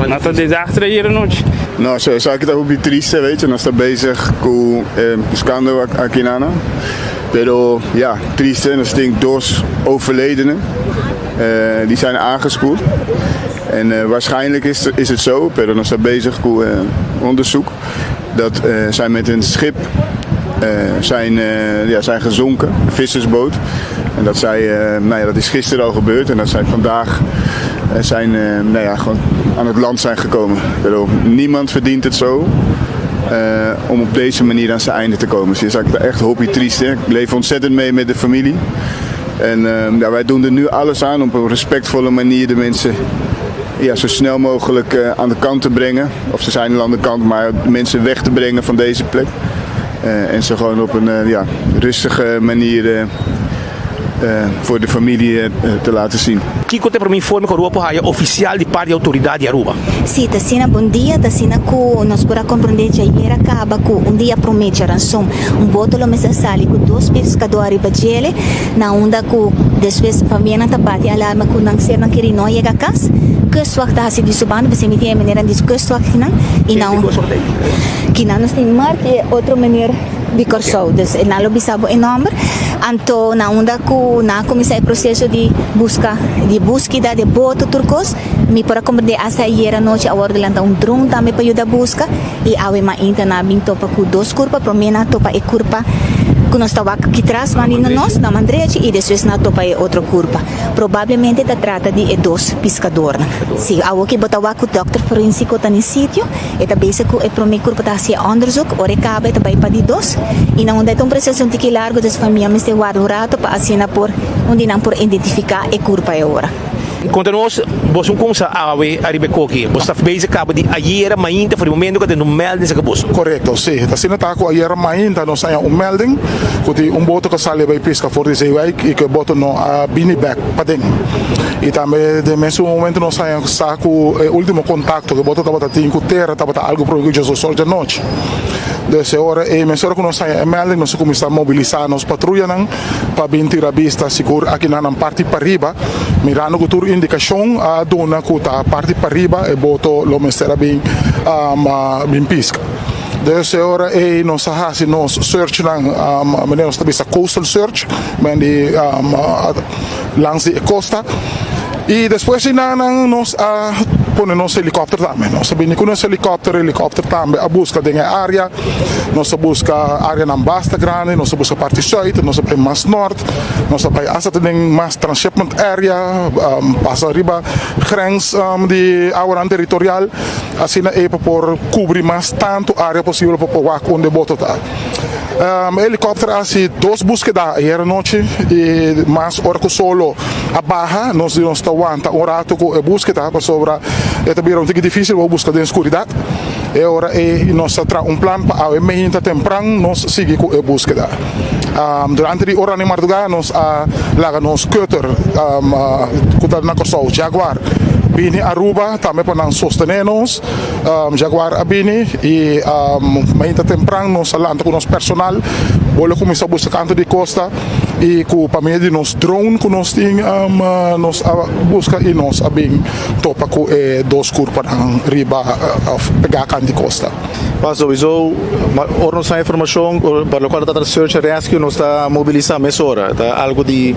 Nan ta desastre ayer anochi. No, so esaki ta hopi triste, weet je, nos ta bezig cu buscando akinana, pero ja, triste, nos tin dos overledenen, die zijn aangespoeld. En waarschijnlijk is is het zo, pero nos ta bezig cu onderzoek, dat zij met een schip zijn, ja, zijn gezonken, een vissersboot. En dat zij, nou ja, dat is gisteren al gebeurd en dat zij vandaag zijn, nou ja, gewoon aan het land zijn gekomen. Pero niemand verdient het zo om op deze manier aan zijn einde te komen. Dus is echt hopi triest. Hè? Ik leef ontzettend mee met de familie. En ja, wij doen er nu alles aan om op een respectvolle manier de mensen ja, zo snel mogelijk aan de kant te brengen. Of ze zijn al aan de kant, maar de mensen weg te brengen van deze plek. En ze gewoon op een ja, rustige manier voor de familie te laten zien. Kiko ta e prome informe ku Aruba por haya ofisial di parti di outoridat di Aruba? Sí, ta asina. Bon dia. Ta asina ku nos por a komprondé djayer a kaba ku un dia promé djaranson un boto lo mester sali ku dos piskadó ariba djele na unda ku despues famianan ta bati alarma ku nan sernan kerí no a yega kas. Kustwacht ta hasi di su banda, p'esei mi tin e menernan di kustwachtnan i na un kinan nos tin Mark i e otro mener di Kòrsou. Dus nan lo bisa bo e nòmber. Anto na unda ku nan a kuminsá e proseso di buska di búskeda di boto tur kos. Mi por a comprende hasta ayer anochi a wordo lanta un drone tambe pa yuda busca y awe mainta nan a bin topa cu dos curpa, prome nan a topa e curpa cu nos ta wak aki tras bandi na nos, na man drechi y despues nan a topa e otro curpa. Probablemente ta trata di e dos piscadornan. Si, awoki bo ta wak cu dokter forensico ta na e sitio, e ta bezig cu e prome curpa ta haci e onderzoek, ora e caba e ta bay pa di dos y na unda e ta un proceso un tiki largo, dus famia mester warda un rato pa asina por un di nan por identifica e curpa e ora. Konta nos, boso un kumsa awe ariba e koki? Boso ta bezig kaba di ayera mainta for di momento ku a tende un melding saka boso? Korekto, si. Ta asina ta ku ayera mainta nos haña un melding ku tin un boto ku a sali bai piska for di Zeewijk i ku e boto no a bini bèk paden. I tambe den mesun momento nos haña sa ku e ultimo kontakto ku e boto tabata tin ku tera tabata algu prome ku djesdos or djanochi. Dus e ora ei mesora ku nos haña e melding nos a kuminsá mobilisá nos patruyanan. pa bin tira bista sigur aki na nan parti pariba, mirando ku tur indikashon a duna ku ta parti pariba e boto lo mester a bin bin piska. Dus e ora ei nos a hasi nos searchnan, manera nos ta bisa coastal search, men di langs di e kosta. I despues di nan nos a pone nos helikòpter tambe. Nos a bini ku nos helikòpter, helikòpter tambe a buska den e área. Nos a buska áreanan basta grandi, nos a buska parti sùit, nos a bai mas nòrt, nos a bai asta te den mas transshipment area, pasa riba grens di awanan teritorial, asina ei pa por kubri mas tantu área posibel pa por wak unda e boto ta. E helikòpter a hasi dos búskeda ayer anochi i mas ora ku solo a baha nos di nos ta wanta un ratu ku e búskeda pasobra e ta bira un tiki difísil pa bo buska den skuridat. E ora ei nos a traha un plan pa awe meinta tempran nos sigui ku e búskeda. Durante di oranan di mardugá nos a laga nos cutter ku ta na Kòrsou, Jaguar, bini Aruba tambe pa nan sostené nos. Jaguar a bini i meinta tempran nos a lanta ku nos personal bo lo kuminsá buska kantu di kosta i ku pa medio di nos drone ku nos tin nos a buska i nos a bin topa ku e dos kurpanan riba òf pegá kant di kosta. Pa souiso ora nos haña informashon pa lokual ta trata di search and rescue nos ta mobilisá mesora. Ta algu di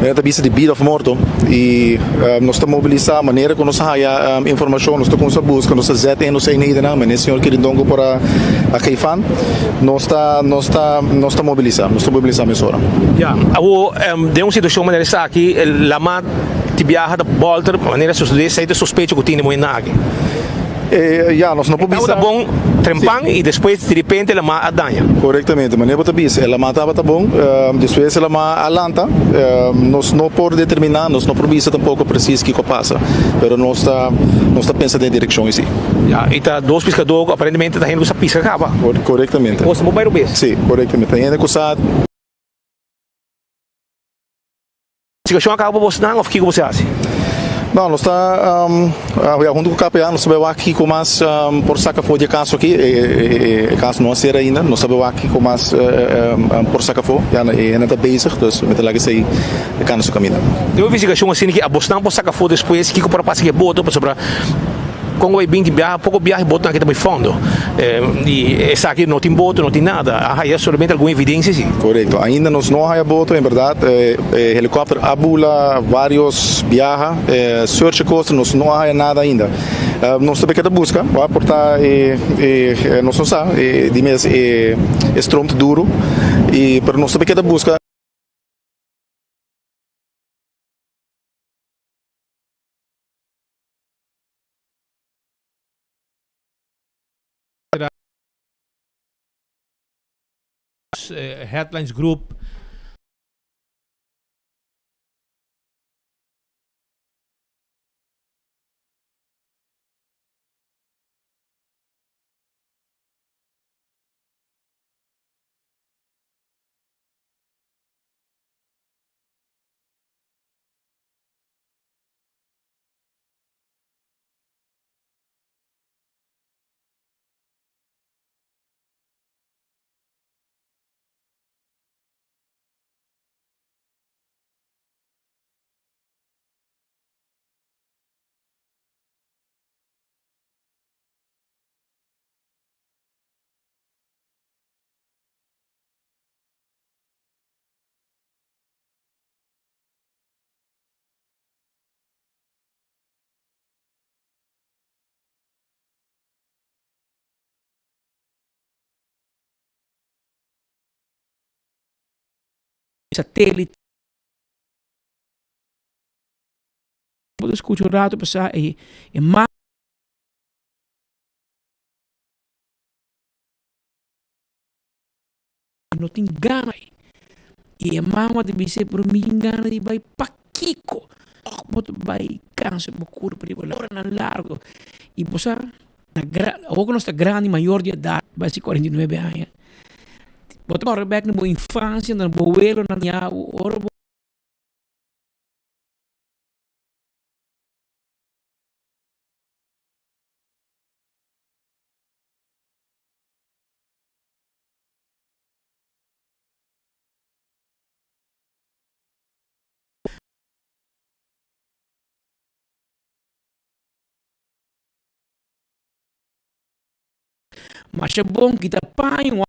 manera ta bisa di bida òf morto i nos ta mobilisá manera ku nos haña informashon nos ta kuminsá buska nos ta zet in nos eenhedennan manera señor Kirindongo por a geefan nos ta nos ta nos ta mobilisá nos ta mobilisá mesora. Ya, awor den un situashon manera esaki lama Ti biaha ta bolter manera sosodé esei ta sospecho ku tin den momen aki. Ya, nos no por bisa. E tabata bon trempan i despues direpente e lamá a daña. Korektamente, manera bo ta bisa, e lamá tabata bon, despues e lamá a lanta. Nos no por determiná, nos no por bisa tampoko presis kiko a pasa, pero nos ta nos ta pensa den e direkshon esei. Ya, i ta dos piskadó ku aparentemente ta hende ku sa piska kaba. Korektamente. E kos ta bo bai robes. Si, korektamente. Ta hende ku sa. Investigashon a kaba pa bosnan òf kiko bo se hasi? No, nos ta ya huntu ku KPA nos ta bai wak kiko mas por saka afó di e kaso aki. E kaso no a sera ainda. Nos ta bai wak kiko mas por saka afó. Ya e hende ta bezig, dus mi ta laga esei kana su kaminda. Den un investigashon asina ki abosnan por saka afó despues kiko por a pasa ku e boto pasobra Kon ku bai binti biaha poko biaha e botonan aki ta bai fondo i esaki no tin boto no tin nada a haya solamente algun evidencia si. Korekto ainda nos no a haya boto en berdad e helikòpter a bula varios biaha search e kosta nos no a haya nada ainda nos ta keda buska wak por ta e nos no sa di mes e stroom ta duro i pero nos ta keda buska. Headlines Group. Satélite. Bo ta skucha un ratu pasá e e ma. No tin gana bai. I e mama ta bis'é, pero mi tin gana di bai pakiko? Òf bo ta bai kansa bo kurpa riba oranan largu. I bo sa, na gra, awor ku nos ta grandi, mayor di edat, bai si 49 aña, bo ta kòrda bèk na bo infansia, na bo abuelonan ya, ora bo. Masha bon kita paña.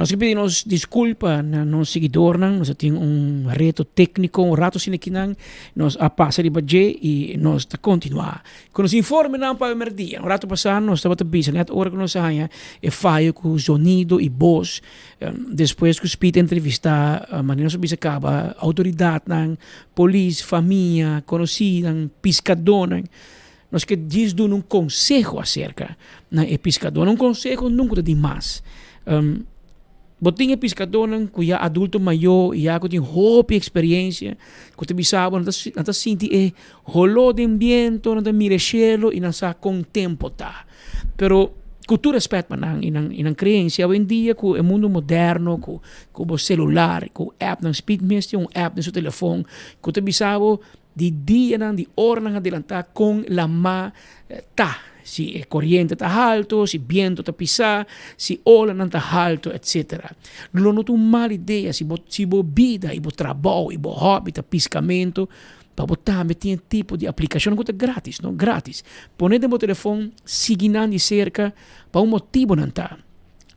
Nos ke pidi nos disculpa na nos siguidornan, nos a tin un reto tecnico un rato asina kinan, nos a pasa riba dje y nos ta continua cu nos informenan pa merdia. Un rato pasa nos tabata bisa net ora cu nos a haña e fayo cu zonido y bos, despues cu Speed a entrevista manera nos a bisa caba autoridadnan, polis, famia, conocinan, piscadornan. Nos ke djis duna un konseho aserka na e piskadónan. Un konseho nunka ta di mas. Bo tin e piskadónan ku ya adulto mayó i ya ku tin hopi eksperensia ku ta bisa bo nan ta nan ta sinti e holó den biento, nan ta mira e shelu i nan sa kon tempu ta. Pero ku tur rèspèt pa nan i nan i nan kreensia awendia ku e mundu moderno ku ku bo selular ku appnan Speed mes tin un app den su telefon ku ta bisa bo Di dianan, di oranan adelantá kon lamá ta, si e koriente ta haltu, si bientu ta pisá, si olanan ta haltu, etsetera. Lo no ta un mal idea si bo si bo bida i bo trabou i bo hòbi ta piskamentu, pa bo tambe tin e tipo di aplikashon ku ta grátis, no, grátis. Pone den bo telefon, sigui nan di serka pa un motibu nan ta.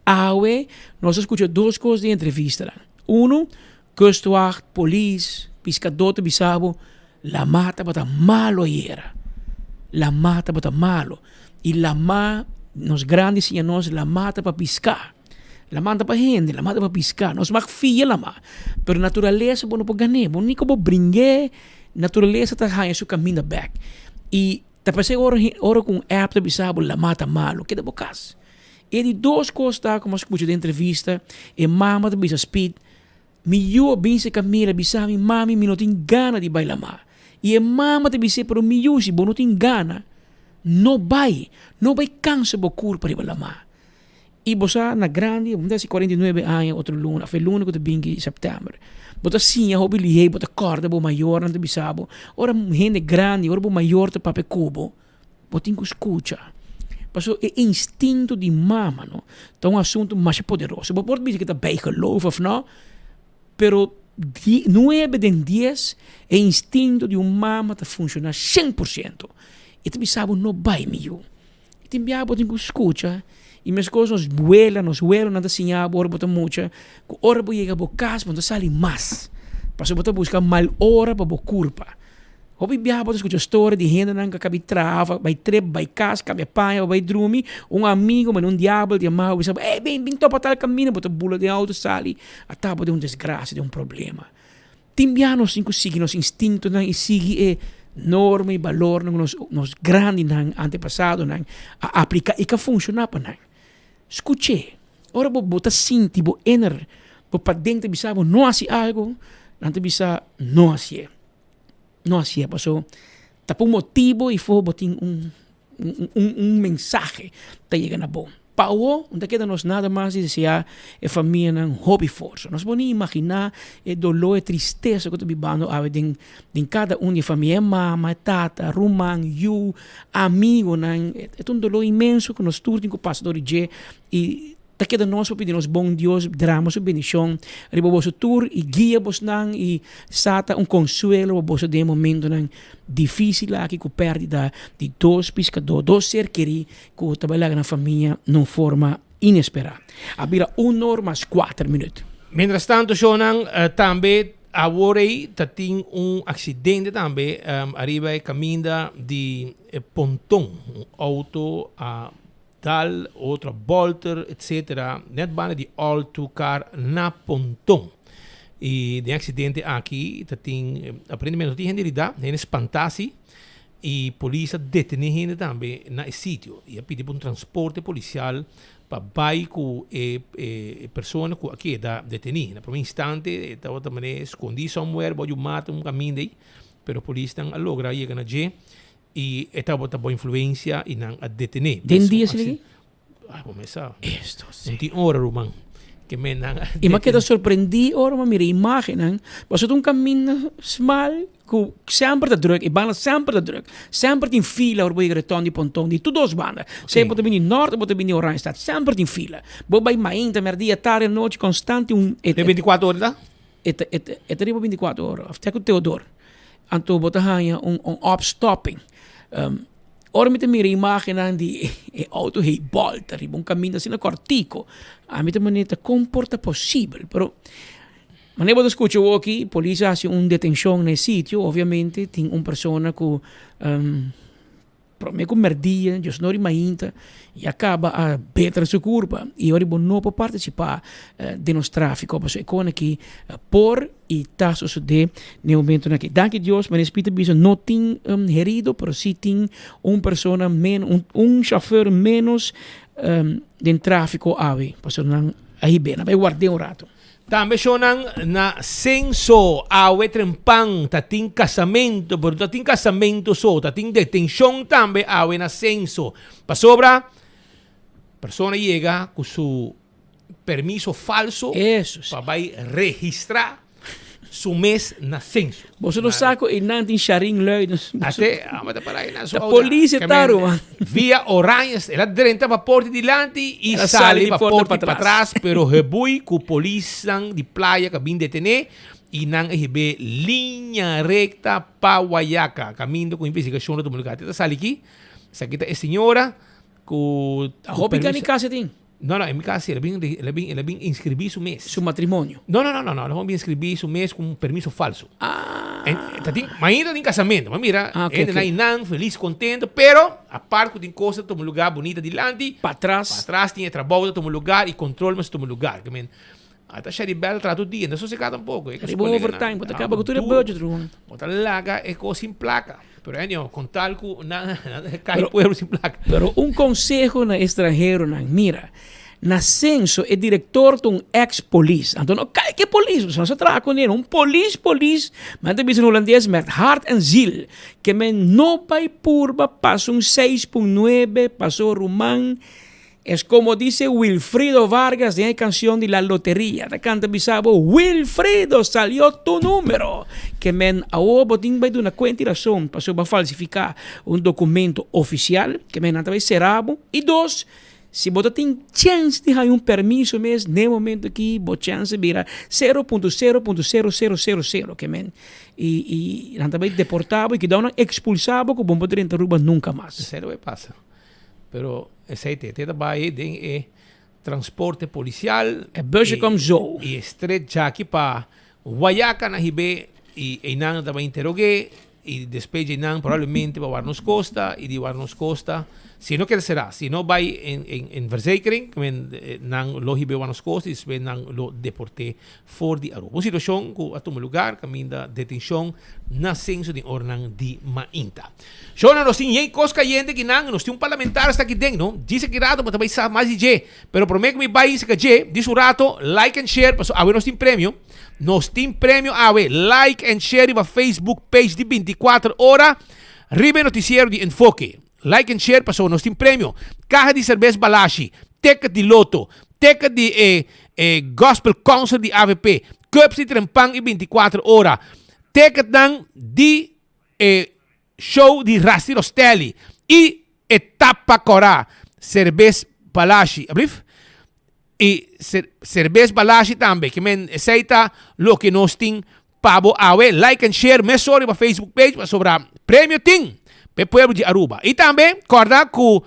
Awe nos a skucha dos kos den entrevistanan. Unu, Kustwacht, polis, piskadó ta bisa bo, Lamá tabata malo ayera. Lamá tabata malo. I lamá, nos grandi siña nos, lamá ta pa piská. Lamá no ta pa hende, lamá ta pa piská. Nos mag fia lamá, pero naturalesa bo no por gan'é. Bo ni ku bo bring'é, naturalesa ta haña su kaminda bèk. I ta p'esei ora ora ku un app ta bisa bo lamá ta malo, keda bo kas. E di dos kos ta ku mi a skucha den entrevista, e mama ta bisa Speed, Mi yu a bin serka mi, el a bisa mi, Mami, mi no tin gana di bai lamá. I e mama ta bis'é, Pero mi yu, si bo no tin gana, no bai. No bai kansa bo kurpa riba lamá. I bo sa, na grandi, bo ta hasi 49 aña otro luna, òf e luna ku ta bin ki sèptèmber. Bo ta siña hopi lihé, bo ta kòrda bo mayornan ta bisa bo. Ora hende grandi, ora bo mayor ta papia ku bo, Bo tin ku skucha. Pasobra e instinto di mama no ta un asuntu masha poderoso. Bo por bisa ku ta bijgeloof of no, pero di nuebe den dies e instinto di un mama ta funshoná 100%. E ta bisa bo no bai mi yu. I tin biaha bo tin ku skucha i meskos nos wela, nos welonan ta siña bo ora bo ta mucha ku ora bo yega bo kas bo no ta sali mas pasobra bo ta buska mal ora pa bo kurpa. Hopi biaha bo ta skucha storia di hendenan ku a kabi traha of a bai trip, bai kas, kambia paña of bai drumi, un amigu manda un diabel yama bo bisa bo, ey bin bin topa tal kaminda, bo ta bula den outo sali, a tapa den un desgrasia, den un problema. Tin biaha nos tin ku sigui nos instintonan i sigui e norma i balornan ku nos nos grandinan, antepasadonan a aplika i ka funshoná pa nan. Skuch'é. Ora bo bo ta sinti bo inner, bo paden ta bisa bo no hasi algu, nan ta bisa no hasié. No hasié paso ta pa un motibo y fo bo tin un un un mensahe ta yega na bo. Pa awo no ta keda nos nada mas di desea e famianan hopi forsa. Nos por ni imagina e dolor e tristesa ku ta bibando awe den den kada un di e famia, e mama, e tata, ruman, yu, amigonan. E ta un dolor inmenso ku nos tur tin ku pasa dor di dje y Ta keda nos pa pidi nos bon Dios drama su bendicion riba boso tur y guia bosnan y sa ta un consuelo pa boso den e momentonan dificil aki cu perdida di dos piscador, dos ser keri cu ta bay laga nan famia na un forma inespera. A bira un or mas cuater minuut. Mientras tanto shownan tambe awor ey ta tin un accidente tambe ariba e caminda di Ponton, un auto a Dal, otro a bolter, etc. Net banda di Alto Car na Ponton. Y den accidente aki ta tin, aparentemente no tin hende herida, hende spanta si. Y polis a detene hende tambe na e sitio. Y a pidi pa un transporte policial pa bay cu e e persona cu a keda deteni. Na prome instante e tabata mane scondi somewhere bao di un mata, un caminda ey. Pero polisnan a logra yega na dje. Y e tabata bo influencia y nan a detene. Den dia asina aki? Ay, bo mes sa. Esto si. Un tin ora, ruman, ke men nan a Y mi a keda sorprendí ora mi a mira e imagennan, pasobra ta un kaminda smal ku semper ta druk, e banda semper ta druk. Semper tin fila ora bo yega reton di Ponton, di tur dos banda. Sea bo ta bini nort o bo ta bini Oranjestad, semper tin fila. Bo bai mainta, merdia, tardi, anochi, konstante un. E 24 ora ta? E ta, e ta, e ta riba 24 ora, of te ku Theodor. Anto bo ta haña un, un opstopping. Ora mi ta mira imagennan di e auto hei bolta riba un kaminda asina kòrtiku, ami ta manera ta kon por ta posibel? Pero manera bo ta skucha awoki, polis a hasi un detenshon na e sitio, obviamente tin un persona ku Prome ku merdia, Dios no ri mainta, ya kaba a betra su kurpa i ora bo no por partisipá den nos tráfiko pasobra e kos aki por i ta sosodé den e momentonan aki. Danki Dios, manera Speed a bisa no tin herido pero sí tin un persona menos, un shòfer ménos den tráfiko awe pasobra nan a hib'é, nan bai ward'é un rato. Tambe shownan na Censo awe trempan ta tin casamento, pero no ta tin casamento so, ta tin detencion tambe awe na Censo. Pasobra persona yega cu su permiso falso pa bay registra su mes na Censo. Boso no sa cu eynan tin Sharin Lui. Ate, amo ta para eynan su Ta polis e ta ruman. Via Oranje, el a drenta pa porta dilanti y El a sali di pa porta porta patras. patras, pero hebui cu polisnan di playa ka bin detene y nan a hib'é liña recta pa Wayaca, caminda cu investigacion lo tuma lugar. Te ta sali aki, esaki ta e señora cu Ta hopi permiso. cani casa tin. No, no, en mi cas sí, el a bin, el a bin, el a bin inscribí su mes. Su matrimonio. No, no, no, no, no, el a bin inscribí su mes cu un permiso falso. Ah. En, ta tin, ma ainda tin casamento, ma mira, Ah, ok, hende ok. nan nan, feliz, contento, pero apart cu tin cos ta tuma lugar bunita dilanti, Patras. patras tin e trabou ta tuma lugar y control mester tuma lugar. Ke men, ata Sheribel ta traha tur dia, no sosega tampoco, e cu su Riba coleganan. overtime, bo ta Ah, caba cu tur e duro. budget, ruman. Bo ta laga e cos sin placa. Pero anyhow, con tal cu nan cay Pero pueblo sin placa. Pero un conseho na estranheronan, mira, na censo e director ta un ex polis, anto no kalke polis, nos a traha con el, un polis polis, men ta bisa na holandes met hart en ziel, ke men no bay purba pasa un 6.9, paso ruman, Es como dice Wilfrido Vargas den e cancion di La Loteria, ta canta bisa bo, Wilfrido, salió tu numero! Ke men awo bo tin bai duna cuenta y razon pasobra bo a falsifica un documento oficial, ke men nan ta bai cera bo. Y dos, si bo ta tin chance di haña un permiso mes, n'e momento aki bo chance bira sero punto sero punto sero sero sero sero, ke men y y nan ta bai deporta bo y kidao nan expulsa bo ku bo no por drenta Aruba nunca mas. Esei ta bai pasa. Pero esei te, te ta bai den e transporte policial. E busje kom zo. I e stret djaki pa Guayaca nan hib'é i einan nan ta bai interog'é i despues dje einan probablemente pa Warnos Costa i di Warnos Costa si no keda será si no bai en en en verzekering nan lo hib'é Warnos Costa i despues nan lo deport'é for di Aruba. Un situacion cu a tuma lugar caminda detencion na censo den oranan di mainta. Shona, nos tin yen cos cayente akinan, nos tin un parlamentario sta aki den, no? Djis aki rato bo ta bay sa mas di dje, pero prome cu mi bay saka dje, djis un rato, like and share, pasobra awe nos tin premio, nos tin premio awe, like and share riba Facebook page di 24 ora, riba e noticiero di Enfoke. Like and share pasobra nos tin premio, caha di cerbes Balashi, ticket di loto, ticket di e e Gospel Concert di avp, cups di Trempan y 24 ora, ticketnan di e show di Rusty Rostelli y e tapa cora cerbes Balashi, ablief? Y cerbes Balashi tambe, ke men esey ta loke nos tin pa bo awe. Like and share mesora riba Facebook page pasobra premio tin p'e pueblo di Aruba. Y tambe corda cu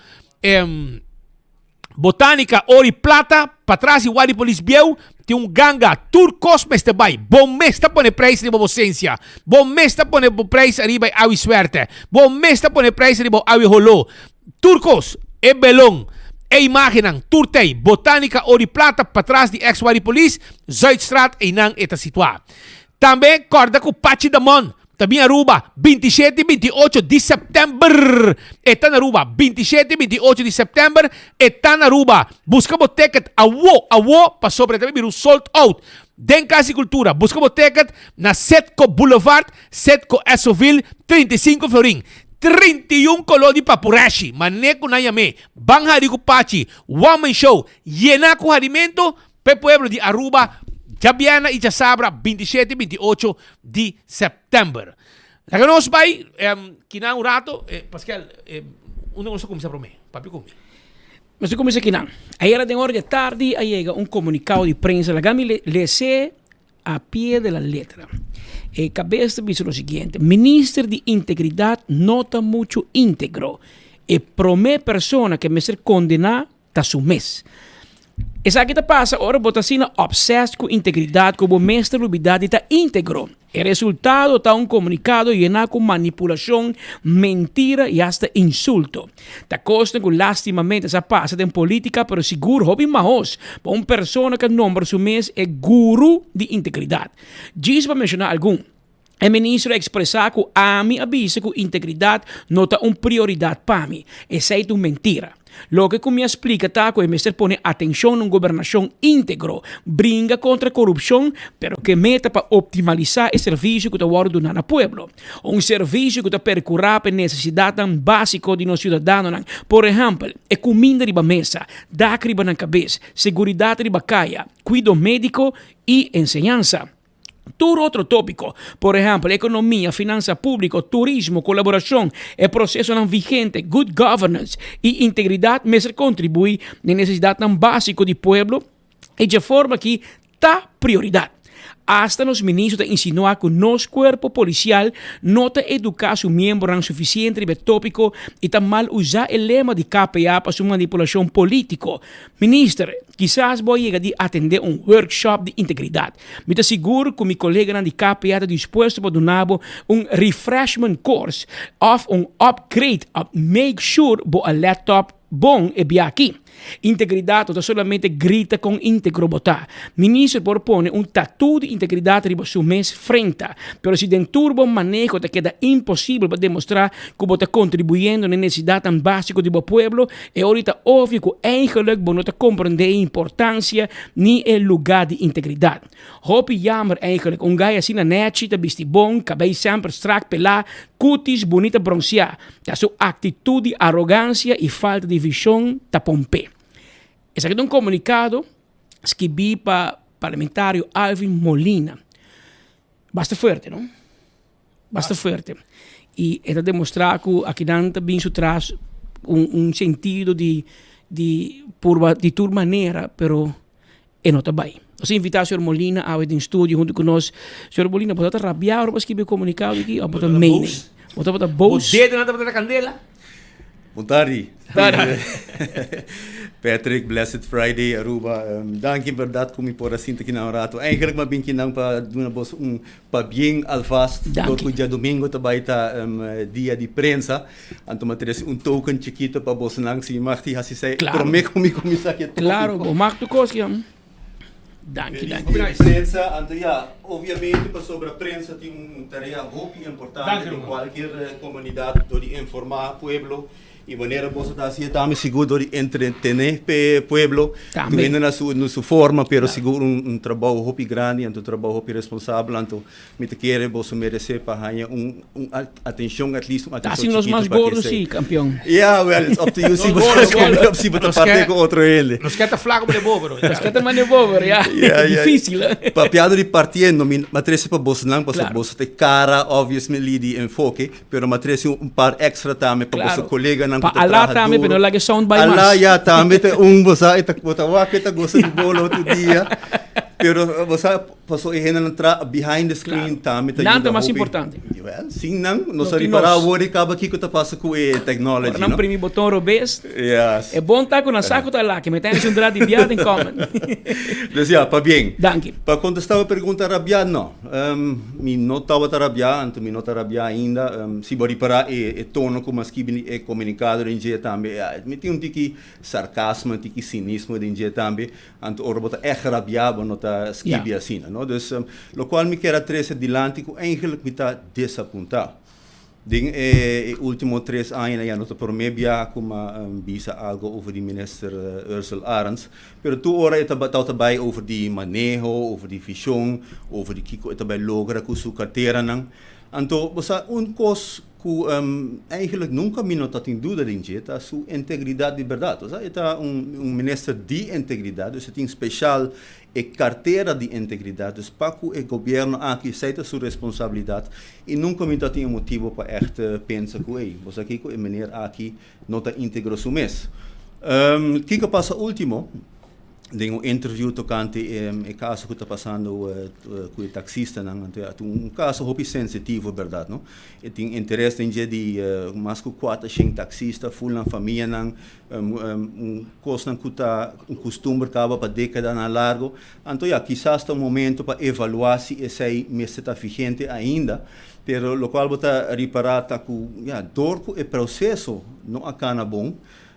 Botanica Oro y Plata patras di Wadi Polis Bieu tin un ganga tur cos mester bay. Bo mes ta pone prijs riba bo sensia. Bo mes ta pone bo prijs ariba e awi suerte. Bo mes ta pone prijs riba bo awi holo. Tur cos, e belon, e imagennan, tur t'ey. Botanica Oro y Plata patras di ex Wadi Polis, Zuidstraat eynan e ta situa. Tambe corda cu Pachi Damon ta bin Aruba 27 y 28 di september. E ta na Aruba 27 y 28 di september e ta na Aruba. Busca bo ticket awo awo pasobra e ta bira un sold out den Cas di Cultura. Busca bo ticket na Setco Boulevard, Setco Essoville, 35 florin. 31 color di papureshi, mane cu nan yam'e. Ban hari cu Pachi, one man show, yena cu harimento. P'e pueblo di Aruba djabièrnè i djasabra 27 i 28 di sèptèmber. Laga nos bai kinan un rato. Paskel, unda nos ta kuminsá promé? Papia ku mi. Nos ta kuminsá kinan. Ayera den ora di tardi a yega un komunikado di prensa. Laga mi les'é a pie de la letra. E kabes ta bisa lo siguiente, Minister di Integridat no ta muchu íntegro. E promé persona ku mester kondená ta su mes. Esaki ta pasa ora bo ta asina obsessed ku integridat ku bo mes ta lubidá di ta íntegro. E resultado ta un komunikado yená ku manipulashon, mentira i asta insulto. Ta kosnan ku lastimamente sa pasa den polítika pero sigur hopi mahos pa un persona ku a nombra su mes e guru di integridat. Djis pa menshoná algun. E ministro a ekspresá ku ami a bisa ku integridat no ta un prioridat pa mi. Esei ta un mentira. Loke ku mi a splika ta ku e mester pone atenshon na un gobernashon íntegro, bringa kontra korupshon, pero ku e meta pa optimalisá e servisio ku ta wòrdu duná na pueblo. Un servisio ku ta perkurá pa e nesesidatnan básiko di nos siudadanonan, por ehèmpel, e kuminda riba mesa, dak riba nan kabes, seguridat riba kaya, kuido médiko i enseñansa. Tur otro tópiko, por ehèmpel, ekonomia, finansa públiko, turismo, kolaborashon, e prosesonan vigente, good governance i integridat mester kontribuí na e nesesidatnan básiko di pueblo i dje forma aki ta prioridat. Asta nos ministro ta insinuá ku nos kuerpo polisial no ta eduká su miembronan sufisiente riba e tópiko i ta mal usá e lema di KPA pa su manipulashon polítiko. Minister, kisas bo a yega di atendé un workshop di integridat. Mi ta sigur ku mi koleganan di KPA ta dispuesto pa duna bo un refreshment course òf un upgrade òf make sure bo a lèt op bon e bia aki. Integridat no ta solamente grita kon íntegro bo ta. Minister por pone un tatú di integridat riba su mes frenta, pero si den tur bo maneho ta keda imposibel pa demostrá ku bo ta kontribuyendo na e nesesidatnan básiko di bo pueblo, E ora ta obvio cu eigenlijk bo no ta comprende e importancia ni e lugar di integridad. Hopi jammer eigenlijk, un guy asina nechi, ta bisti bon, cabey semper strak pela, cutis bunita broncea, ta su actitud di arrogancia y falta di vision ta pomp'e. Esaki ta un comunicado skibi pa parlamentario Alvin Molina. Basta fuerte, no? Basta fuerte. Y e ta demostra cu akinan ta bin su tras un un sentido di di purba di tur manera, pero e no ta bay. Nos a invita señor Molina awe den studio hunto cu nos. Señor Molina, bo ta rabia ora bo a skibi e comunicado aki of bo ta mene? Bo tabata boos? Bo dedonan tabata na candela? Bon tardi. Patrick, Blessed Friday, Aruba. Um, danki berdad ku mi por a sinta kinan un rato. Eigenlijk ma bin kinan pa duna bos un pabien alvast. Door ku djadomingo ta bai ta um, dia di prensa. Anto ma trese un token chikito pa bosnan. Si mi mag ti hasi sei Claro. prome ku mi kuminsá ku e Claro, tópiko. bo mag tu kos, Jan. Danki, Feliz danki. dia di prensa. Anto ya, obviamente pasobra prensa tin un tarea hopi importante den cualkier comunidad dor di informa pueblo y manera boso ta hacié tambe sigur dor di entretene pueblo. Tambe. Tur hende na su na su forma pero sigur un trabou hopi grandi anto un trabou hopi responsabel anto Mi ta kere boso merece pa haña un un atencion at least un Ta atencion haci nos chiquito mas pa gordo esey. si, campeon. Yeah, well, it's up to you si Nos bo gordo, ta come gordo. of si bo ta Nos parte ke cu otro hende. Nos ke ta flaco mane bobo, Nos ke ta mane bobo, ya. Yeah, yeah. Dificil, eh. Papiado di partiendo, mi a trece pa bosonan, pasobra Claro. boso ta e cara obviously di enfoke, pero mi a trece un par extra tambe pa boso Claro. coleganan cu Pa ta Alá traha tambe, duro. pero no laga e sound bay Alá, mas. ya, tambe ta un, bo sa, e ta, bo ta wak, e ta gosa di bolo otro dia. Pero bo sa, Paso e hendenan tra behind the screen tambe ta Nan ta yuda mas hopi. importante. Well, sin nan nos No a tin ripará nos. awor di kaba kiko ta pasa ku e technology, Ora nan no? primi boton robes, Yes. e bon ta ku nan sa ku ta laki, mi ta hasi un dra di bia den comment. Dus ja, pabien. Danki. Pa kontestá bo pregunta, rabiá? No. Mi no tabata rabiá, anto mi no ta rabiá ainda. Si bo ripará e e tono ku mi a skibi e komunikado den dje tambe, mi tin un tiki sarkasmo, un tiki sinismo den dje tambe. Anto ora bo ta ègt rabiá bo no ta skibi asina, no? Dus lokual mi kier a trese dilanti ku eigenlik mi ta desapuntá. Den e último tres añanan ya no ta promé bia ku mi a bisa algu over di minister Ursell Arends, pero tur ora e tabata bai over di maneho, over di vishon, over di kiko e ta bai logra ku su karteranan. Anto bo sa un kos Ku eigenlijk nunka mi no ta tin duda den dje ta su integridat di bèrdat. Osea e ta un minister di integridat, dus e tin speshal e kartera di integridat. Dus pa ku e gobièrnu aki esei ta su responsabilidat i nunka mi ta tin e motibu pa ègt pensa ku ey, bo sa kiko e meneer aki no ta integro su mes. Kiko pasa ultimo? Den un interview tocante e caso cu ta pasando cu e taxistanan, anto ya ta un caso hopi sensitivo berdad no. E tin interes den dje di mas cu cuater shen taxista, full nan famianan, un cosnan cu ta un custumber caba pa decadanan largo. Anto ya, kisas ta un momento pa evalua si esey mester ta vigente ainda, pero locual bo ta ripara ta cu ya, dor cu e proceso no a cana bon,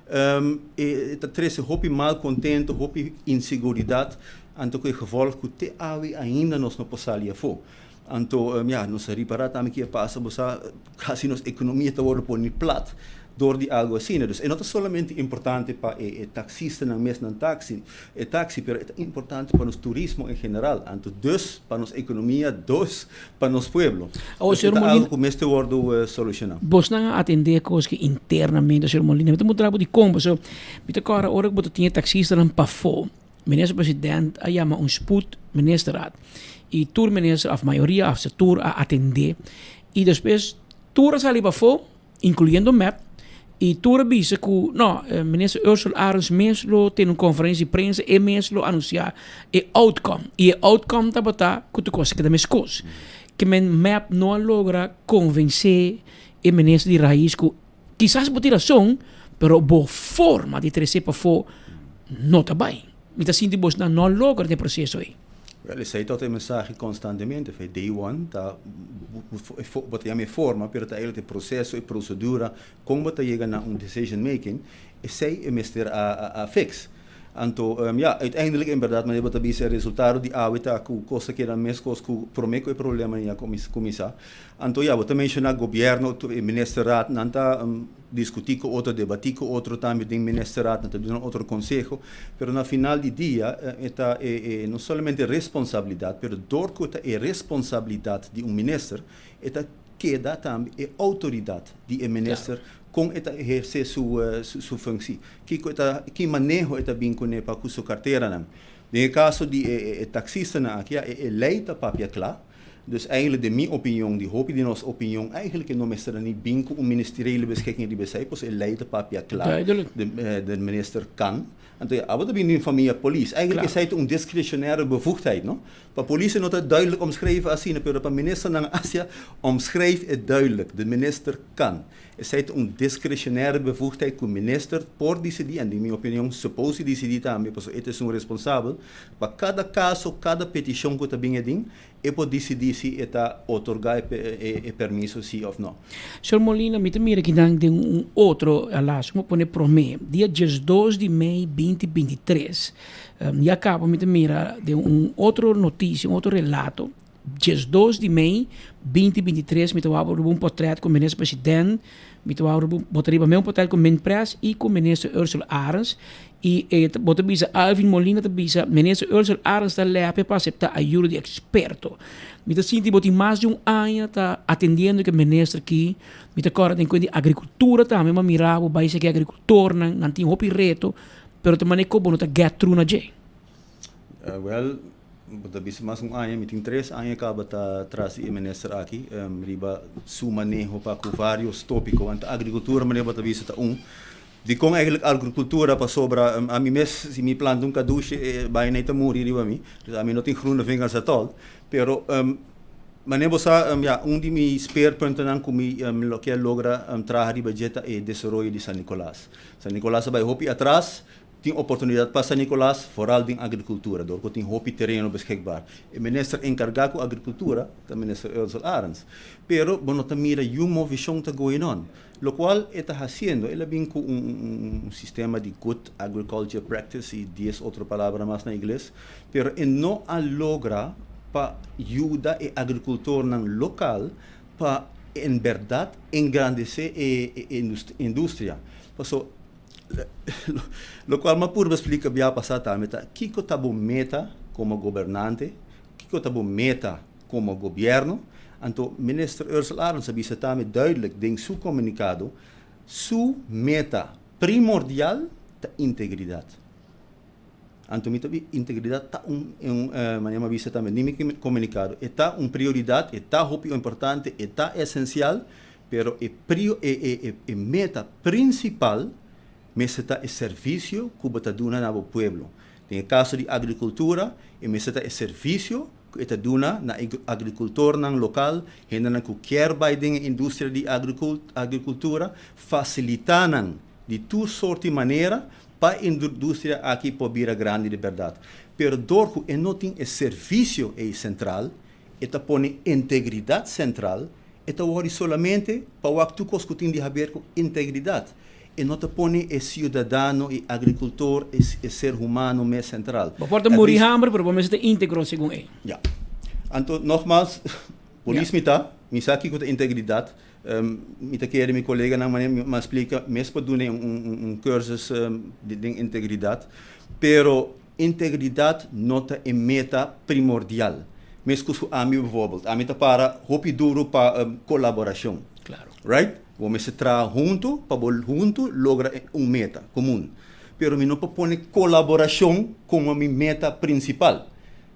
E ta trece hopi malcontento, hopi inseguridad, anto cu e gevolg cu te awe ainda nos no por sali afo. Anto, ya, nos a ripara tambe ki a pasa, bo sa, casi nos economia ta wordo poni plat door di algo asina. Dus e no ta solamente importante pa e taxistanan mes nan taxi, e taxi, pero e ta importante pa nos turismo en general, anto dus pa nos economia, dus pa nos pueblo. Awor, Dus e señor ta Molina, algo cu mester wordo soluciona. Bosnan a atende cos ki internamente, señor Molina. Mi ta mutra bo dicon, pasobra mi ta corda ora cu bo ta tin e taxistanan pafo, minister president a yama un spoed ministerraad y tur minister of mayoria of tur a atende y despues tur a sali pafo, incluyendo mep, y tur a bisa cu no, minister Ursula Arends mes lo tene un conferencia di prensa, e mes lo anuncia e outcome. Y e outcome tabata cu tur cos a keda mescos. Ke men mep no a logra convence e minister di Raiz cu kisas bo tin razon, pero bo forma di trece pafo no ta bay. Mi ta sinti bosnan no a logra den e proceso ey. Wel, esei ta e mensahe konstantemente. Fe day one ta bo ta yama e forma, pero ta eigenlijk e proseso, e prosedura kon bo ta yega na un decision making, esei e mester a fix. Anto, ya, uiteindelijk en berdad manera bo ta bisa e resultado di awe ta ku kos ta keda meskos ku promé ku e problema ya kuminsá. Anto ya, bo ta menshoná gobièrnu, e ministerraad, nan ta Discutí cu otro, debatí cu otro tambe den ministerraad, nan ta duna otro conseho, pero na final di dia e ta e e no solamente responsabilidad, pero dor cu ta e responsabilidad di un minister, e ta keda tambe e autoridad di e minister con e ta eherce su su functie, kico e ta, ki maneho e ta bin cune pa cu su carteranan. Den e caso di e e taxistanan aki, e e ley ta papia cla. Dus eigenlijk den mi opinion, di hopi di nos opinion, eigenlijk e no mester a ni bin ku un ministeriële beschikking riba esei, pasobra e lei ta papia kla. Duidelijk. De, de minister kan. Anto ja, abo ta bin di un famia polis. Eigenlijk Klaar. esei ta un discretionaire bevoegdheid, no? Pa polis e no ta duidelijk omschreven asina, pero pa ministernan Asia omschrijf e duidelijk. De minister kan. Esei ta un discretionaire bevoegdheid ku minister por disidí, en den mi opinion suppose disidí tambe, pasobra e ta esun responsabel pa kada kaso, kada petishon ku ta bin edin, e por disidí si e ta otorgá e permiso sí òf nò. Señor Molina, mi ta mira kinan den un otro alas, mi a pone promé, dia diesdos di mei binti 23, ya kaba mi ta mira den un otro notisia, un otro relato, 12 di mei 2023 mi ta wou riba un portret ku minister president, mi ta wou riba bo ta riba mes un portret ku Minpres i ku minister Ursula Arends i e bo ta bisa Alvin Molina ta bisa minister Ursula Arends ta lèpia pa aseptá ayuda di eksperto. Mi ta sinti bo tin mas di un aña ta atendiendo ku e minister aki, mi ta kòrda den kuent di agrikultura tambe mi a mira bo bai seki agrikultornan, nan tin hopi reto pero ta manera ku bo no ta get through na dje. Wèl, bo ta bisa mas un aña, mi tin tres aña kaba ta tras di e minister aki riba su maneho pa ku vários tópiko. Anto agrikultura manera bo ta bisa ta un. Dikon eigentlik agrikultura? Pasobra ami mes si mi planta un kadushi e baina ei ta muri riba mi. Dus ami no tin groene vingers at all. Pero manera bo sa ya un di mi speerpuntennan ku mi lo ke logra traha riba dje ta e desaroyo di San Nicolas. San Nicolas a bai hopi atras. Tin oportunidat pa San Nicolas, foral den agrikultura, dor ku tin hopi tereno beskikbar. E minister enkargá ku agrikultura ta minister Ursel Arends. Pero bo no ta mira yu movishon ta going on. Lokual e ta hasiendo, el a bin ku un sistema di good agriculture practice i dies otro palabra mas na ingles, pero e no a logra pa yuda e agrikultornan lokal pa en bèrdat engrandesé e industria. Paso Lokual mi a purba splika bia pasá tambe ta kiko ta bo meta komo gobernante, kiko ta bo meta komo gobièrnu. Anto Minister Ursel Arends a bisa tambe duidelijk den su komunikado, su meta primordial ta integridat. Anto mi ta bi integridat ta un un manera mi a bisa tambe den mi komunikado, e ta un prioridat, e ta hopi importante, e ta esensial, Pero e prio e e e meta principal mester ta e servicio cu bo ta duna na bo pueblo. Den e kaso di agrikultura, e mester ta e servisio ku e ta duna na e agrikultornan lokal, hendenan ku kier bai den e industria di agrikultura, fasilitá nan di tur sorti manera pa e industria aki por bira grandi di bèrdat. Pero dor ku e no tin e servisio ei sentral, e ta pone integridat sentral, e ta wòrdu solamente pa wak tur kos ku tin di haber ku integridat. E no ta pone e siudadano, e agrikultor, e ser humano mes sentral. Bo por ta muri hamber, pero bo mester ta íntegro segun e. Ya. Anto, nogmaals, polis mi ta, mi sa kiko ta integridat. Mi ta kere mi koleganan manera mi a splika mes por duna un cursus den integridat, pero integridat no ta e meta primordial. Meskos ku ami bijvoorbeeld, ami ta para hopi duru pa kolaborashon. Right? Bo mester traha huntu pa bo huntu logra un meta komun. Pero mi no por pone kolaborashon komo mi meta prinsipal.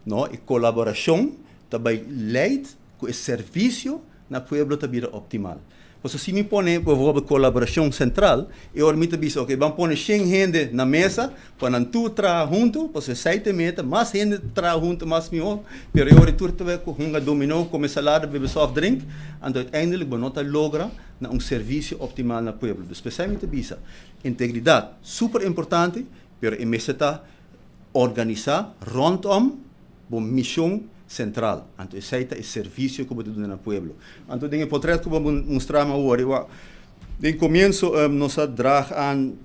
No, e kolaborashon ta bai leid ku e servisio na pueblo ta bira optimal. Pasobra si mi pone bijvoorbeeld kolaborashon sentral, e ora mi ta bisa oke ban pone shen hende na mesa pa nan tur traha huntu, pasobra esei ta e meta, mas hende traha huntu mas mihó, pero e ora tur ta bai hunga dominó, kome salada, bebe soft drink, anto uiteindelijk bo no ta logra na un servisio optimal na pueblo. Dus p'esei mi ta bisa, integridat super importante, pero e mester ta organisá rondom bo mishon sentral. Anto esei ta e servisio ku bo ta duna na pueblo. Anto den e potret ku bo a mustra mi awor, wak, den komienso nos a drag aan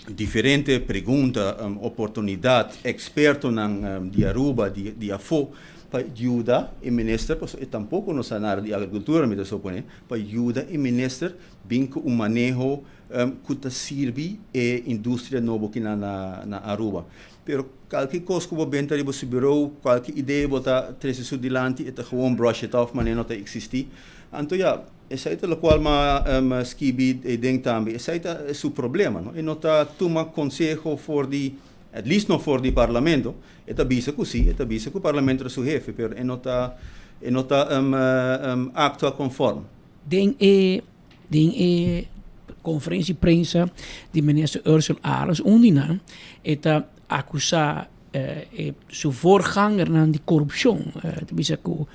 diferente pregunta, oportunidat, ekspertonan di Aruba, di afó, pa yuda e minister, pasobra e tampoko no sa nada di agrikultura, mi ta supone, pa yuda e minister bin ku un maneho ku ta sirbi e industria nobo kinan na Aruba. Pero kalke kos ku bo benta riba su birou, kualke idea bo ta trese su dilanti, e ta gewoon brush it off manera no ta eksistí. Anto ya, esei ta lokual mi a skibi ei den tambe. Esei ta su problema, no? E no ta tuma konseho for di, at least no for di parlamento. E ta bisa ku si, e ta bisa ku parlamento ta su hefe, pero e no ta, e no ta aktua konform. Den e Den e conferencia di prensa di minister Ursell Arends un di nan e ta acusa e su voorgangernan di corupcion. E ta bisa cu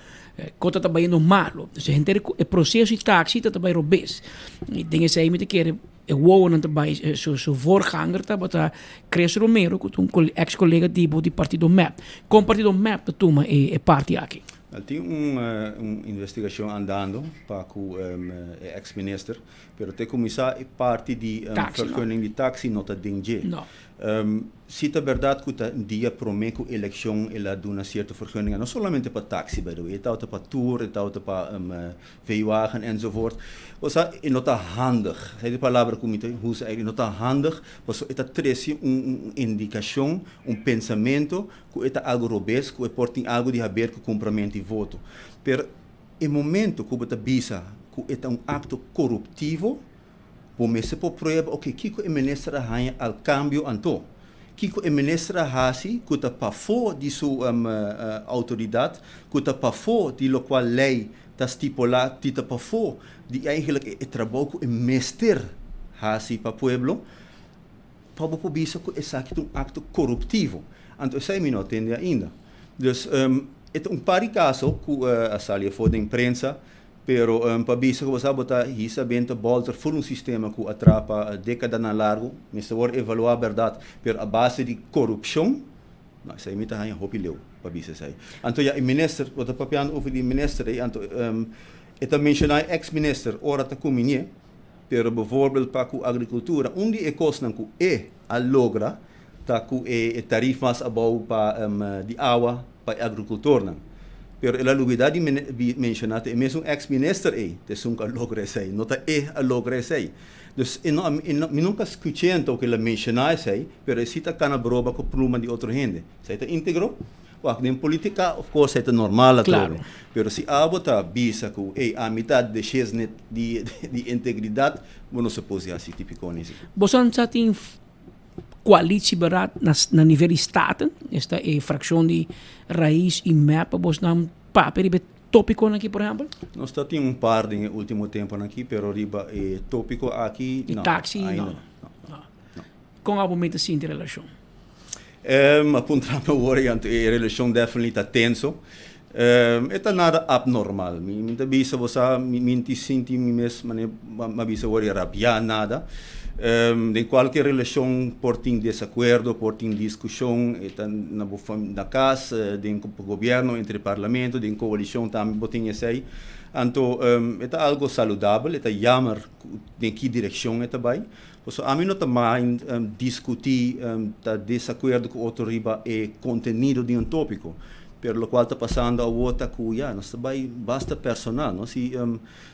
cos ta bayendo malo. Dus henter e proceso di taxi ta bay robes. Y den esey mi ta kere e wowonan ta bay su voorganger tabata Chris Romero cu ta un ex colega di bo di partido mep. Con partido mep ta tuma e parti aki? Al tin un investigacion andando pa cu e ex minister, pero te cuminsa e parti di vergunning di taxi no ta den dje. Si ta berdad cu ta dia prome cu eleccion el a duna cierto vergunningen, no solamente pa taxi by the way, e tawata pa tour, e tawata pa V-wagen enzovoort. Osea e no ta handig, esei ta e palabra cu mi ta usa ei, e no ta handig pasobra e ta trece un indicacion, un pensamento ku e ta algu robes, ku e por tin algu di haber ku kumpramentu di voto. Pero e momento ku bo ta bisa ku e ta un akto koruptivo, bo mester por prueba, oke, kiko e minister a haña al kambio anto? Kiko e minister a hasi ku ta pafó di su outoridat, ku ta pafó di lokual lei ta stipulá, di ta pafó di eigentlik e trabou ku e mester hasi pa pueblo? Pa bo por bisa ku esaki ta un akto koruptivo. Anto esei mi no a tende ainda. Dus e ta un par di kaso ku a sali afó den prensa, pero pa bisa ku bo sa bo ta hisa benta bòlter for un sistema ku a trapa dekadanan largu, mester wòrdu evaluá bèrdat, pero a base di korupshon, no, esei mi ta haña hopi leu pa bisa esei. Anto ya e minister, bo ta papiando over di minister ei, anto e ta menshoná e eks minister ora ta kuminie. Pero bijvoorbeeld pa ku agrikultura, un di e kosnan ku e a logra ta ku e tarif mas abou pa di awa pa e agrikultornan. Pero el a lubida di menshoná ta e mesun eks minister ei ta esun ku a logra esei, no ta e a logra esei. Dus e no a mi nunka skuch'é anto ku el a menshoná esei, pero e si ta kana broba ku pluma di otro hende. Esei ta íntegro? Wak, den politica of course e ta normal atrobe, pero si abo ta bisa cu ey ami ta deshes net di di integridad, bo no suppose di haci tipico ni si. Boso sa tin coalitieberaad na na nivel di staten, esta e fraccion di Raiz y mep pa bosnan papia riba e topiconan aki por ehempel? Nos ta tin un par den e ultimo temponan aki, pero riba e topico aki no, ainda no. Con abo mester sinti relacion? A puntra mi awor y anto e relacion definitely ta tenso. E ta nada abnormal. Mi mi ta bisa bo sa mi mi ti sinti mi mes mane m'a bisa awor e rabia nada. Den cualkier relacion por tin desacuerdo, por tin discusion, e ta na bo na cas, den gobierno, entre parlamento, den coalicion tambe bo tin esey. Anto e ta algo saludabel, e ta jammer den ki direccion e ta bay. Pasobra ami no ta mind diskutí, ta desakuerdo ku otro riba e kontenido di un tópiko. Pero lokual ta pasando awor ta ku ya, nos ta bai basta personal, no? Si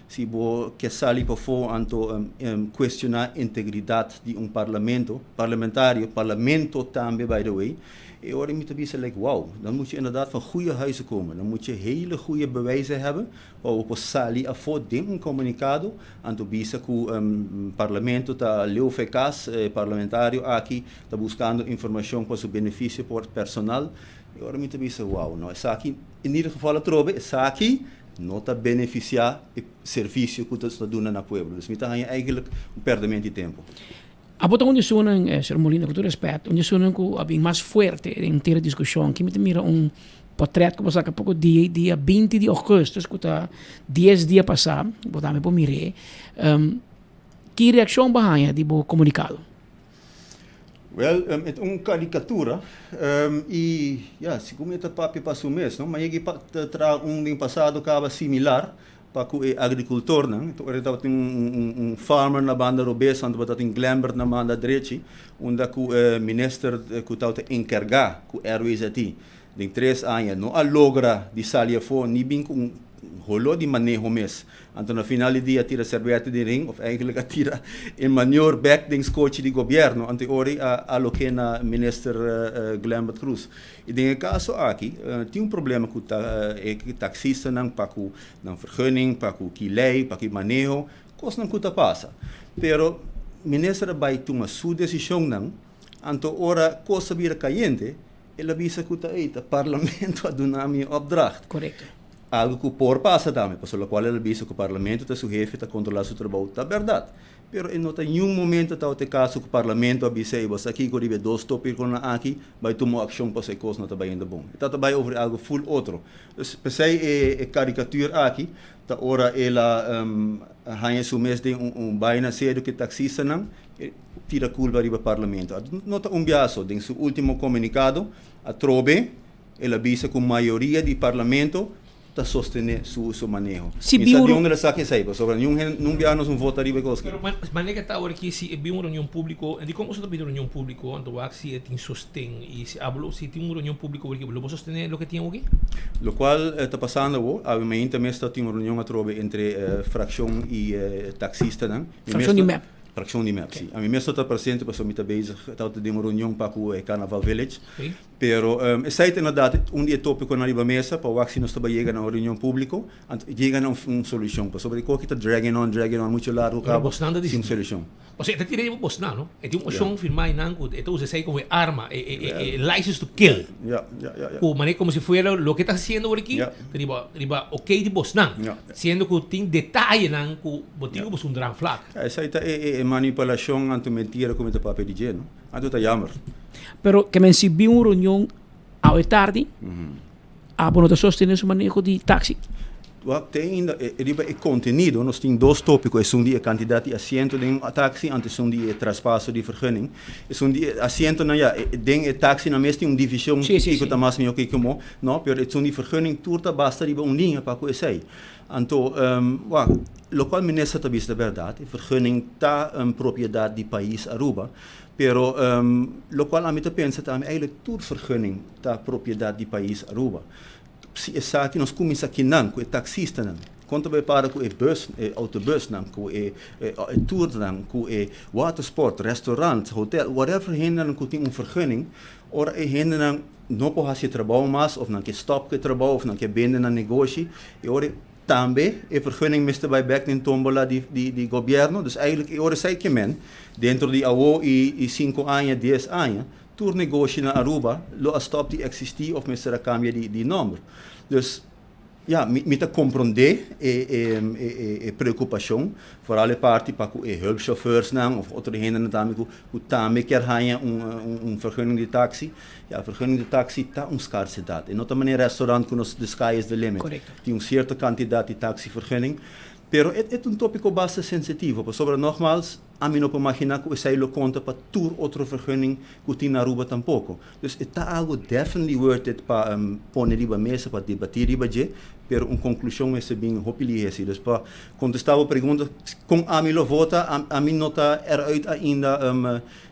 si bo ke sali pafó anto kuestioná integridat di un parlamento, parlamentario, parlamento tambe by the way, E ora mi ta bisa like wow, dan moet je inderdaad van goede huizen komen, dan moet je hele goede bewijzen hebben Pa bo por sali afó den un komunikado, anto bisa ku Parlamento ta leu fe kas, e parlamentario aki ta buskando informashon pa su benefisio por personal. E ora mi ta bisa, wou, no, esaki in ieder geval atrobe, esaki no ta benefisiá e servisio ku ta duna na pueblo. Dus mi ta haña eigenlijk un pèrdemento di tempu. Abo ta un di esunnan, señor Molina, ku tur respet, un di esunnan ku a bin mas fuerte den henter e diskushon. Ki mi ta mira un portret ku bo saka poko dia, dia binti di ougùstus, ku ta dies dia pasá, bo tambe por mir'é. Ki reakshon bo a haña di bo komunikado? Wèl, e ta un karikatura i ya, segun e ta papia pa su mes, no? Ma yegi pa traha un den pasado kaba similar. Pa ku e agrikultornan, ora tabatin un farmer na banda robes, anto tabatin Glembert na banda drechi, unda ku e minister ku tabata enkargá ku Airways ati den tres aña no a logra di sali afó ni bin ku un holó di maneho mes. Anto na final di dia a tira serbete den ring òf eigentlik a tira e manior bèk den skochi di gobièrnu, anto e ora ei a aloké na minister Glembert Croes. I den e kaso aki tin un problema ku ta e taksistanan pa ku nan vergunning, pa ku ki lei, pa ki maneho, kosnan ku ta pasa. Pero minister a bai tuma su desishonnan, anto ora kos a bira kayente el a bisa ku ta ey ta parlamento a duna mi e opdracht. Korekto. Algu ku por pasa tambe, pasobra lokual el a bisa ku parlamento ta su hefe ta kontrolá su trabou ta bèrdat. Pero e no ta niun momento tabata e caso cu Parlamento a bisa ey bo sa kico riba e dos topiconan aki bay tuma accion pasobra e cos no ta bayendo bon. E tabata bay over algo full otro. Dus p'esey e caricature aki ta ora el a haña su mes den un baina serio cu e taxistanan e tira culpa riba Parlamento. No ta un biaso, den su ultimo comunicado atrobe el a bisa cu mayoria di Parlamento ta sostené su su maneho. Si Mi sa bin di un unda el a saka esei, pasobra niun hen niun biaha nos un vota riba e kos aki. Pero manera ke ta awor aki si e bin un reunion públiko, en dikon boso ta bini reunion públiko anto wak si e tin sosten i si abo si tin un reunion públiko awor aki lo bo sostené loke tin awor aki? Lokual ta pasando awor, awe mainta mes ta tin un reunion atrobe entre frakshon i taksistanan. Mi mes Frakshon di ta mep. Frakshon di mep, si. Ami mes no ta presente pasobra mi ta bezig tabata den un reunion pa ku e Carnaval Village. Pero esei ta inderdaad un di e topiconan riba mesa pa wak si nos ta bai yega na un reunion publico, anto yega na un solucion, pasobra e koki ta dragging on, dragging on mucho largo Pero cabo bosnan ta sin dicidi. solucion. Pasobra e ta tira riba bosnan, no? E tin un opcion firma einan cu e ta usa esei como e arma, e e e license to kill. Ja, ja, ja, ja. Cu manera como si fuera loke ta haciendo awor aki Ja. ta riba riba ok di bosnan. Ja. Siendo cu tin detayenan cu bo tin cu bo un dran vlak. Ja, esei ta e e manipulacion anto mentira cu mi ta papia di dje, no? Anto ta jammer. Pero ke men si bin un reunion awe tardi, abo no ta sostene su maneho di taxi? Wak, te ainda riba e kontenido nos tin dos topiko, esun di e kantidat di asiento den un taxi anto esun di e traspaso di vergunning. Esun di e asientonan ya, den e taxinan mes tin un divishon kiko ta mas mihó kiko mo, no, pero esun di vergunning tur ta basta riba un liña pa ku esei. Anto, wak, lokual minister ta bisa ta bèrdat, e vergunning ta un propiedat di pais Aruba, Pero locual ami ta pensa tambe eigenlijk tur vergunning ta propiedad di pais Aruba. Si esaki nos cuminsa kinan cu e taxistanan, con ta bay para cu e bus, e autobusnan, cu e tournan, cu e watersport, restaurant, hotel, whatever hendenan cu tin un vergunning, ora e hendenan no por haci e trabao mas of nan ke stop cu e trabao of nan ke bende nan negoshi, e ora Tambe e vergunning mester bai bek den tombola di di gobierno, dus eigenlijk e ora esei ke men, dentro di awo i i sinku aña, dies aña, tur negoshi na Aruba lo a stop di existi of mester a cambia di di nomber. Dus. Ja, mi, mi ta komprondé e, e, e, e, e preokupashon, vooral e parti pa ku e hulpchauffeursnan of otro hendenan tambe ku, ku tambe kier haña un, un, un vergunning di taxi. Ja, vergunning di taxi ta un skarsedat. E no ta manera restaurant ku nos the sky is the limit. Korekto. Tin un sierto kantidat di taxivergunning. Pero e, e ta un tópiko basta sensitivo, pasobra nogmaals, ami no por maginá ku esei lo konta pa tur otro vergunning ku tin na Aruba tampoko. Dus e ta algo definitely worth it pa pone riba mesa, pa debatí riba dje, pero un konklushon mester bin hopi lihé si. Dus pa kontestá bo pregunta, kon ami lo vota, ami no ta eruit ainda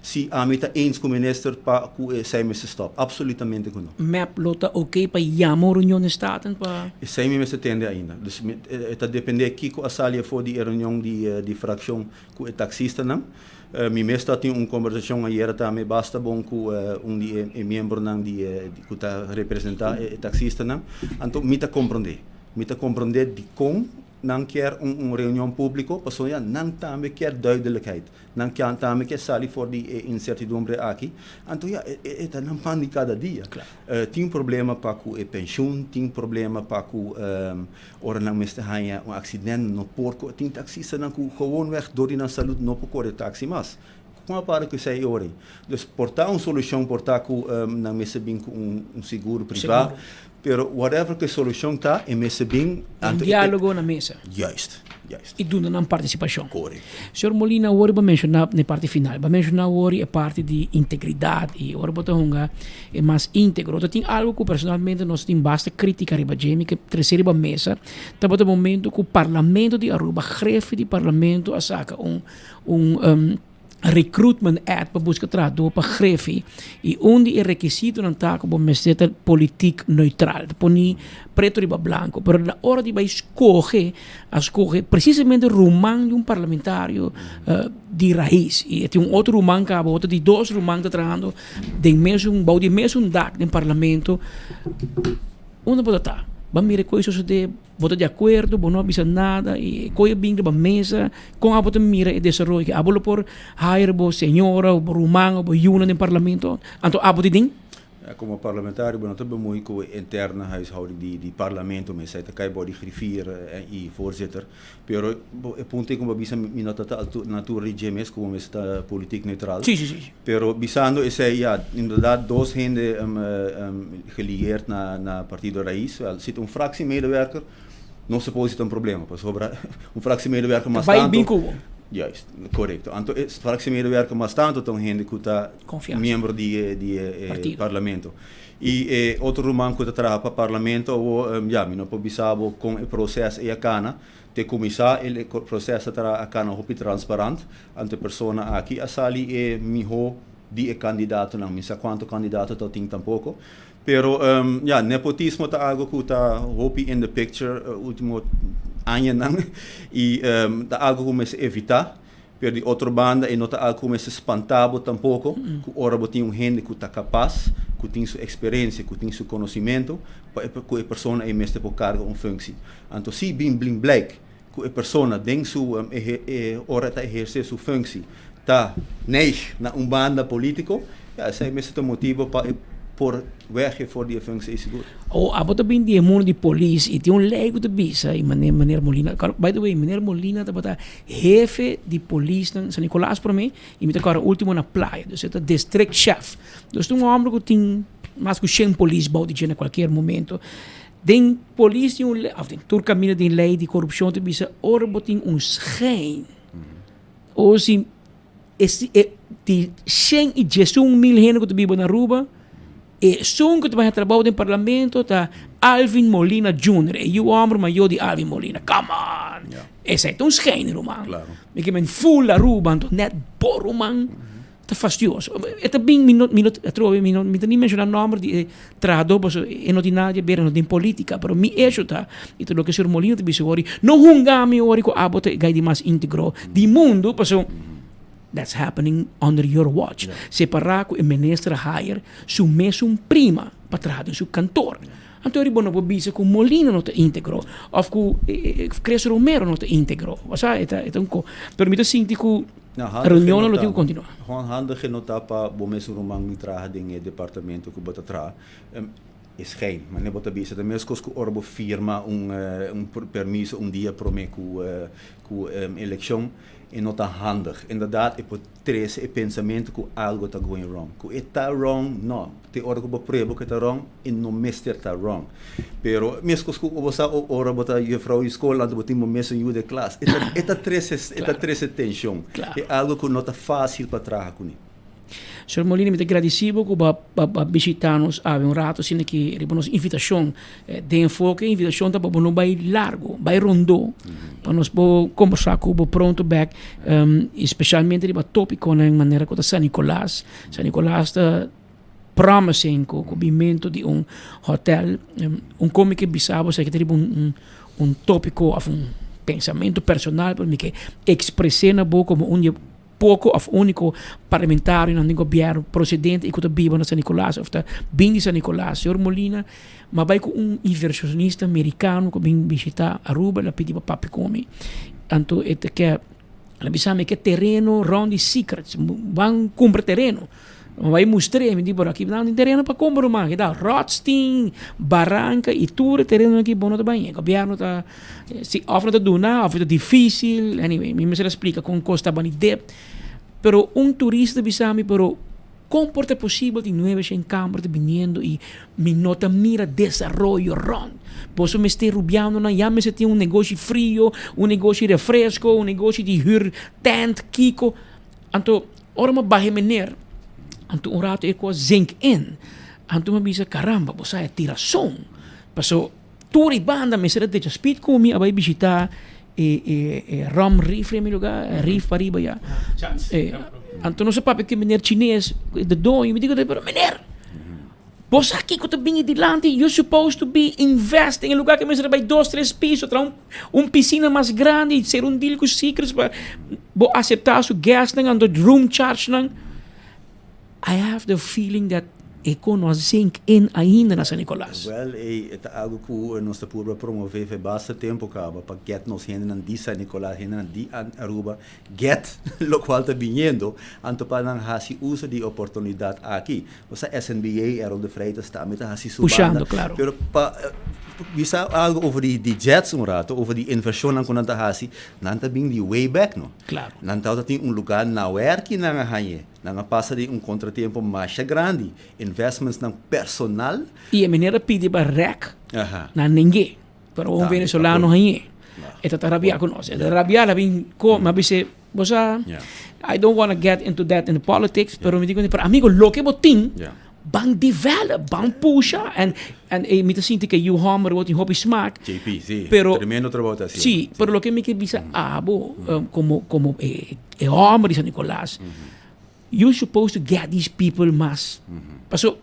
si ami ta eens ku minister pa ku esei mester stòp. Absolutamente ku no. Mep lo ta oké pa yama un reunion den Staten pa. Esei mi mester tende ainda. Dus e ta dependé kiko a sali afó di e reunion di frakshon ku e taksistanan. Mi mes ta tin un kombersashon ayera tambe basta bon ku un di e miembronan di ku ta representá e taksistanan. Anto mi ta komprondé. Mi ta komprondé dikon nan kier un reunion públiko, pasobra ya nan tambe kier duidelijkheid. Nan tambe kier sali for di e insertidumbre aki. Anto ya e ta nan pan di kada dia. Tin problema pa ku e penshun, tin problema pa ku Ora nan mester haña un aksident no por ko tin taksistanan ku gewoonweg dor di nan salud no por kore taksi mas. Kon a para ku esei ora ei? Dus por ta un solushon por ta ku nan mester bin ku un seguro privá, pero whatever ku e solushon ta e mester bin Un diálogo na mesa. Juist, juist. I duna nan partisipashon. Korekto. Señor Molina, awor bo a menshoná na e parti final, bo a menshoná awor e parti di integridat i ora bo ta hunga e mas íntegro. Ta tin algu ku personalmente nos tin basta krítika riba dje, mi ke trese riba mesa, tabata momento ku Parlamento di Aruba, grefi di Parlamento a saka un un recruitment ad pa buska trahadó pa grefi i un di e rekisitonan ta ku bo mester ta politiek neutraal, ta poni preto riba blanko, pero na ora di bai skohe a skohe presisamente ruman di un parlamentario di Raiz i e tin un otro ruman kaba, otro di dos ruman ta trahando den mesun bou di mesun dak den parlamento. Unda bo ta ta? Bo a mira e koe sosodé? Bo ta di akuerdo? Bo no a bisa nada? I e koe a bin riba mesa? Kon abo ta mira e desaroyo aki? Abo lo por hire bo señora o bo ruman o bo yunan den parlamento? Anto abo tin den? Komo parlamentario bo no ta bemoei ku e interne huishouding di di parlamento mes. Esei ta kai bou di griffier i voorzitter. Pero e punto ei ku bo a bisa mi no ta ta na altura di dje mes ku bo mester ta politiek neutral. Si, si, si. Pero bisando esei ya, inderdaad dos hende gelieerd na na Partido Raiz. Wel, si ta un fractiemedewerker no suppose si ta un problema pasobra un fractiemedewerker mas Bai tanto bin ku bo. Juist, korekto. Anto e fractiemedewerker mas tanto ta un hende ku ta Konfiansa. miembro di e di e Partido. parlamento. I e otro ruman ku ta traha pa parlamento awo, ya, mi no por bisa bo kon e proses ei a kana. Te kuminsá e proses a traha a kana hopi transparant. Anto e persona aki a sali e mihó di e kandidatonan. Mi sa kuantu kandidato ta tin tampoko. Pero, ya, nepotismo ta algu ku ta hopi in the picture ultimo añanan i ta algu ku mester evitá. Pero di otro banda e no ta algu ku mester spantá bo tampoko, ku ora bo tin un hende ku ta kapas, ku tin su eksperensia, ku tin su konosimentu, pa e ku e persona ei mester por karga un funksi. Anto si bin blin blijk ku e persona den su ora e ta ehersé su funksi ta neig na un banda polítiko, ya esei mester ta motibu pa e por wegge for di e funksi ei sigur. O abo ta bin di e mundo di polis y tin un ley cu ta bisa y mane meneer Molina, by the way meneer Molina tabata hefe di polisnan San Nicolas prome y mi ta acorda ultimo na Playa, dus e ta district chef. Dus ta un homber cu tin mas cu shen polis bou di dje na cualkier momento. Den polis tin un ley, of den tur caminda tin ley di corupcion ta bisa ora bo tin un schijn o si e si e di shen y diesun mil hende cu ta biba na Aruba, Esun ku ta bai trabou den parlamento ta Alvin Molina Junior, e yu hòmber mayó di Alvin Molina. Come on! Esei ta un schijn, ruman. Mi ke men full Aruba, anto nèt bo ruman ta fastioso. E ta bin, mi no, mi no, atrobe mi no, mi ta ni menshoná nòmber di e trahadó pasobra e no tin nada di haber, e no tin polítika, pero mi echo ta, i ta loke señor Molina ta bisa wòrdu, no hunga mi wòrdu ku abo ta e gai di mas íntegro di mundu, pasobra. That's happening under your watch. Separá ku e minister a hire su mesun prima pa traha den su kantor. Anto eri bo no por bisa ku Molina no ta íntegro òf ku Chris Romero no ta íntegro. Osea e ta e ta un ko. Pero mi ta sinti ku reunionnan lo tin ku kontinuá. Gewoon handig e no ta pa bo mesun ruman di traha den e departamento ku bo ta traha. E schijn. Manera bo ta bisa ta meskos ku ora bo firma un un permiso un dia promé ku ku elekshon e no ta handig. Inderdaad e por trese e pensamentu ku algo ta going wrong. Ku e ta wrong? No. Te ora ku bo prueba ku e ta wrong e no mester ta wrong. Pero meskos ku bo sa ora bo ta juffrouw di skol anto bo tin bo mesun yu den klas e ta e ta trese e ta trese tenshon. E algo ku no ta fásil pa traha kuné. Señor Molina, mi ta gradisí bo ku bo a bishitá nos awe un rato asina ki riba nos invitashon. Den enfoke e invitashon ta pa bo no bai largu, bai rondó pa nos por kombersá ku bo pronto bèk, espeshalmente riba tópikonan manera ku ta San Nicolas. San Nicolas ta promising ku ku bimento di un hotèl. Un kon mi ke bisa bo esaki ta riba un un tópiko òf un pensamentu personal, pero mi ke ekspres'é na bo komo un di e Poko of uniko parlamentarionan den gobièrnu prosedente i ku ta biba na San Nicolas of ta bin di San Nicolas. Señor Molina m'a bai ku un inversionista merikano ku bin bishitá Aruba, el a pidi pa papia ku mi. Anto e ta ke, el a bisa mi ke tereno rònt di Secrets, ban kumpra tereno. Mi bai mustr'é, mi di pero aki nan tin tereno pa kumpra ruman, ki ta Rothstein, Baranka i tur e terenonan aki bo no ta bai. E gobièrnu ta si òf no ta duna òf ta difísil, anyway mi mester a splika kon kos ta bani dep. Pero un turista ta bisa mi pero kon por ta posibel tin nuebe shen kamber ta biniendo i mi no ta mira desaroyo rònt. Boso mester rubianonan ya mester tin un negoshi frio, un negoshi refresko, un negoshi di hür tènt, kiko. Anto ora mi a baha e meneer, anto un rato e kos zink in. Anto mi a bisa, caramba, bo sa e tin rason. Paso tur e banda mester a decha speed ku mi a bai bishita e e e Rum Reef mi lugar, Reef pariba ya. Anto nos a papia ku e meneer chines, de doño, mi di ku pero meneer, Bo sa kiko ta bini dilanti? You supposed to be investing. E lugar ke mester bai dos, tres piso, traha un, un piscina mas grandi, ser un deal ku Secrets pa bo acepta su guestnan, anto room charge nan. I have the feeling that e kon no a sink in ainda na San Nicolas. Wel, e ta algo ku nos ta purba promove fe basta tempo kaba pa get nos hendenan di San Nicolas, hendenan di Aruba, get lokual ta biniendo, anto pa nan hasi uso di e oportunidat aki. Bo sa SNBA, Errol de Freitas tambe ta hasi su Pushando, banda. claro. Pero pa bisa algo over di di jets un rato, over di inversionnan ku nan ta hasi, nan ta bin di way back no. Claro. Nan tabata tin un lugar na werki nan a hañ'e. Nan a pasa den un contratiempo masha grandi. Investmentsnan personal. I e meneer a pidi pa rek Aha. na neng'é. Pero un Tambe venezolano ta hañ'é. E ta ta rabia ku nos. E ta rabia, el a bin ko, mi a bis'é, Bo sa, I don't wanna get into that in the politics, pero mi di ku pero amigo, loke bo tin, ban develop, ban pusha, and and e mi ta sinti ke yu hòmber bo tin hopi smak. JP, si, Pero, tremendo trabou ta hasiendo. Si, pero loke mi ke bisa abo, komo komo e e hòmber di San Nicolas, you supposed to get these people mas, paso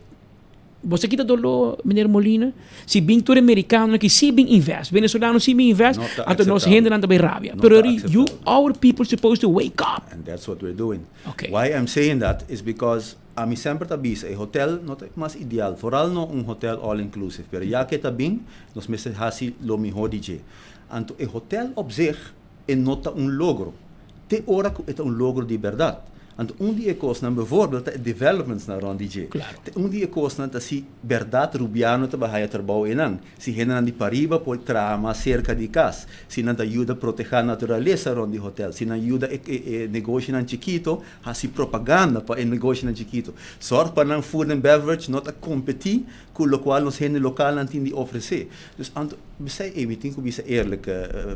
Bo sa kita doló, meneer Molina? Si bin tur e merikanonan ki si bin invest, venezolano si bin invest, No ta anto nos aceptabel. hendenan ta bay rabia. No Pero ta ri, you, aceptabel. our people supposed to wake up. And that's what we're doing. Okay. Why I'm saying that is because ami semper ta bisa e hotel no ta mas ideal, vooral no un hotel all inclusive, pero ya ke ta bin, nos mester hasi lo miho di dje. Anto e hotel op zich e no ta un logro, te ora ku e ta un logro di bèrdat. Anto un di e kosnan bevoorbeeld ta e developmentsnan rònt di dje. Te un di e kosnan ta si bèrdat rubiano ta bai haya trabou einan, si hendenan di pariba por traha mas serka di kas, si nan ta yuda protehá naturalesa rònt di hotèl, si nan yuda e e negoshinan chikito hasi propaganda pa e negoshinan chikito. Sòrg pa nan food and beverage no ta kompetí ku lokual nos hende lokalnan tin di ofresé. Dus anto, besei ei mi tin ku bisa eerlijk,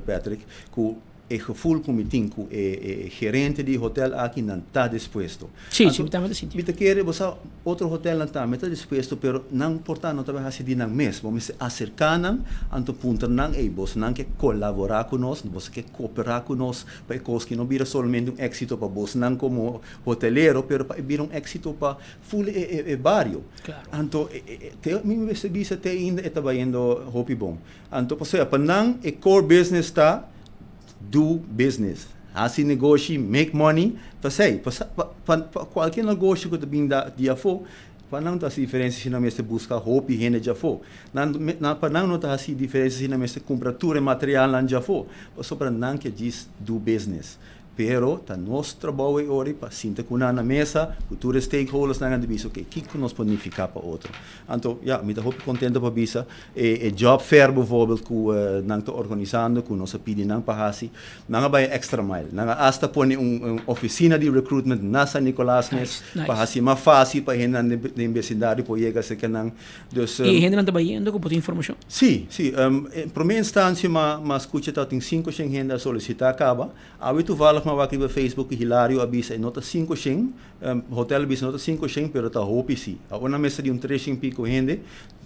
Patrick, ku e gevoel ku mi tin ku e e gerente di hotel aki nan ta dispuesto. Sí, sí, Anto mi tambe ta sinti. mi ta kere bo sa otro hotelnan tambe ta dispuesto pero nan por ta no ta bai hasi di nan mes. Bo mester aserká nan anto puntra nan ey bosnan ke kolaborá ku nos, boso ke koperá ku nos pa e kos ki no bira solamente un éksito pa bosnan komo hotelero pero pa e bira un éksito pa Ful e e bario. Anto te mi mester bisa te ainda e ta bayendo hopi bon. Anto pasobra pa nan e core business ta do business. Hasi negoshi, make money, ta esei. Pa pa pa kualke negoshi ku ta bin di afó, pa nan ta hasi diferensia si nan mester buska hopi hende djafó. Nan pa nan no ta hasi diferensia si nan mester kumpra tur e materialnan djafó, pasobra nan ke djis do business. Pero ta nos trabou e ora pa sinta ku nan na mesa, ku tur e stakeholdersnan a bisa oke, kiko nos por nifiká pa otro. Anto, ya, mi ta hopi kontento pa bisa e e job fair bijvoorbeeld ku nan ta organisando, ku nos a pidi nan pa hasi, nan a bai e extra mile. Nan a asta pone un un ofisina di recruitment na San Nicolas mes pa hasi mas fásil pa hendenan den besindario por yega serka nan. Dus, I e hendenan ta bayendo ku bo tin informashon? Sí, sí. En promé instansia m'a skucha ta tin 500 hende a solisitá kaba. Awe toevallig m'a wak riba Facebook ku Hilario a bisa e no ta 500, hotel a bisa no ta 500 pero ta hopi sí. Awor nan mester di un 300 piko hende,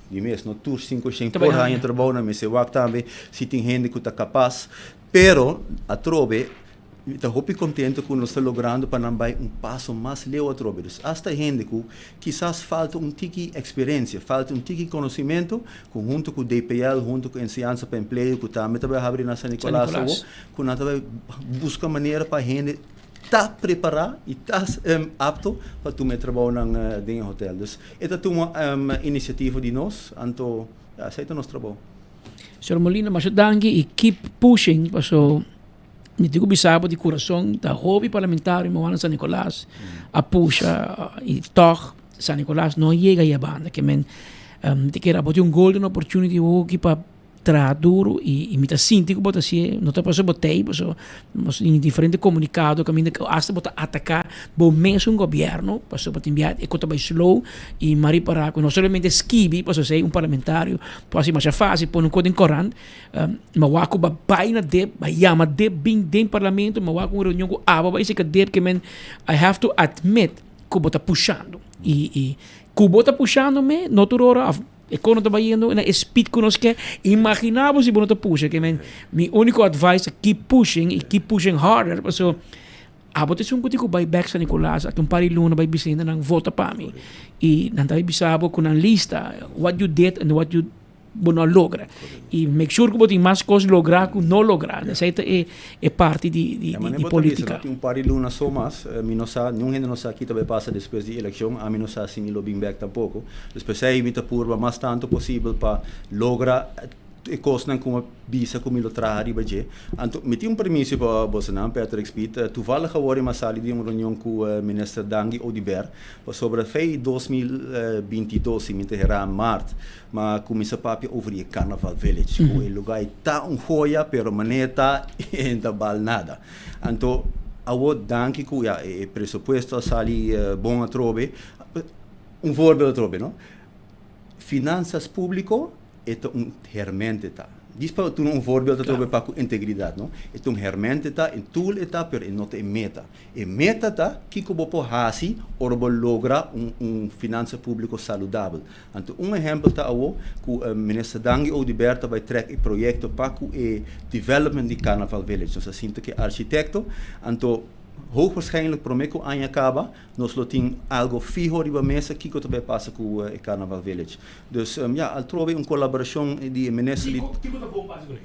di mes no tur 500 por haña trabou, nan mester wak tambe si tin hende ku ta kapas. Pero atrobe Mi ta hopi contento cu nos ta logrando pa nan bay un paso mas leu atrobe. Dus hasta hende cu kisas falta un tiki experiencia, falta un tiki conocimento, cu hunto cu DPL, hunto cu Enseñansa pa Empleo, cu tambe ta bay habri na San Nicolas awo, cu nan ta bay busca manera pa hende ta prepara y ta apto pa tuma e trabounan den e hotel. Dus e ta tuma iniciativa di nos, anto ya, esey ta nos trabou. Señor Molina, masha danki y keep pushing paso. Mi tin ku bisa bo di kurason ta hopi parlamentario mi wak na San Nicolas a pusha i tòg San Nicolas no yega e banda ke men mi ta kere abo tin un golden opportunity hoki pa traha duru i mi ta sinti ku bo ta hasié no ta pasobra bo t'ei pasobra nos tin diferente komunikado kaminda ku asta bo ta ataká bo mesun gobièrnu pasobra tin bia e kos ta bai slow i mi a ripará ku no solamente skibi pasobra esei un parlamentario por hasi masha fásil pone un kos den korant. Ma wak ku ba bai na dep, ba yama dep bin den parlamento, ma wak un reunion ku abo bai seka dep ke men I have to admit ku bo ta pushando. I i ku bo ta pushando me no tur ora of e kono ta bayendo na e speed ku nos ke. Imagina bo si bo no ta pusha ke men mi uniko advice ta keep pushing i keep pushing harder paso abo ta esun ku tin ku bai bek San Nicolas aki un par di luna bai bisa hende nan vota pa mi i nan ta bai bisa bo ku nan lista what you did and what you bo no a logra. I make sure ku bo tin mas kos logra ku no logra. Esei ta e e parti di di di politika. Tin un par di luna so mas, mi no sa, niun hende no sa ki ta bai pasa despues di elekshon, ami no sa si mi lo bin bek tampoko. Dus p'esei mi ta purba mas tantu posibel pa logra e kosnan ku mi a bisa ku mi lo traha riba dje. Anto mi tin un permisio pa bosonan, Patrick Speed. Toevallig awor mi a sali di un reunion ku Minister Dangui Oduber pasobra fei 2022, si mi ta hera mart, Ma cuminsa papia over di e Carnaval Village, cu e lugar ei ta un joya, pero manera ta e ta bal nada. Anto awo danki cu ya e presupuesto a sali bon atrobe. Un voorbeeld atrobe no, finanzas publico e ta un hermente ta. Dis pa tuma un voorbeeld atrobe pa cu integridad no, e ta un hermente ta, e tool e ta, pero e no ta e meta. E meta ta kico bo por haci ora bo logra un un finanza publico saludabel. Anto un ehempel ta awo cu Minister Dangui Oduber ta bay trek e proyecto pa cu e development di Carnaval Village. Nos a sinta cu e architecto, anto hoogwaarschijnlijk prome cu aña caba nos lo tin algo fiho riba mesa kico ta bay pasa cu e Carnaval Village. Dus ya, al trobe un colaboracion di e Minister di. Kico ta bon pa haci cu ne?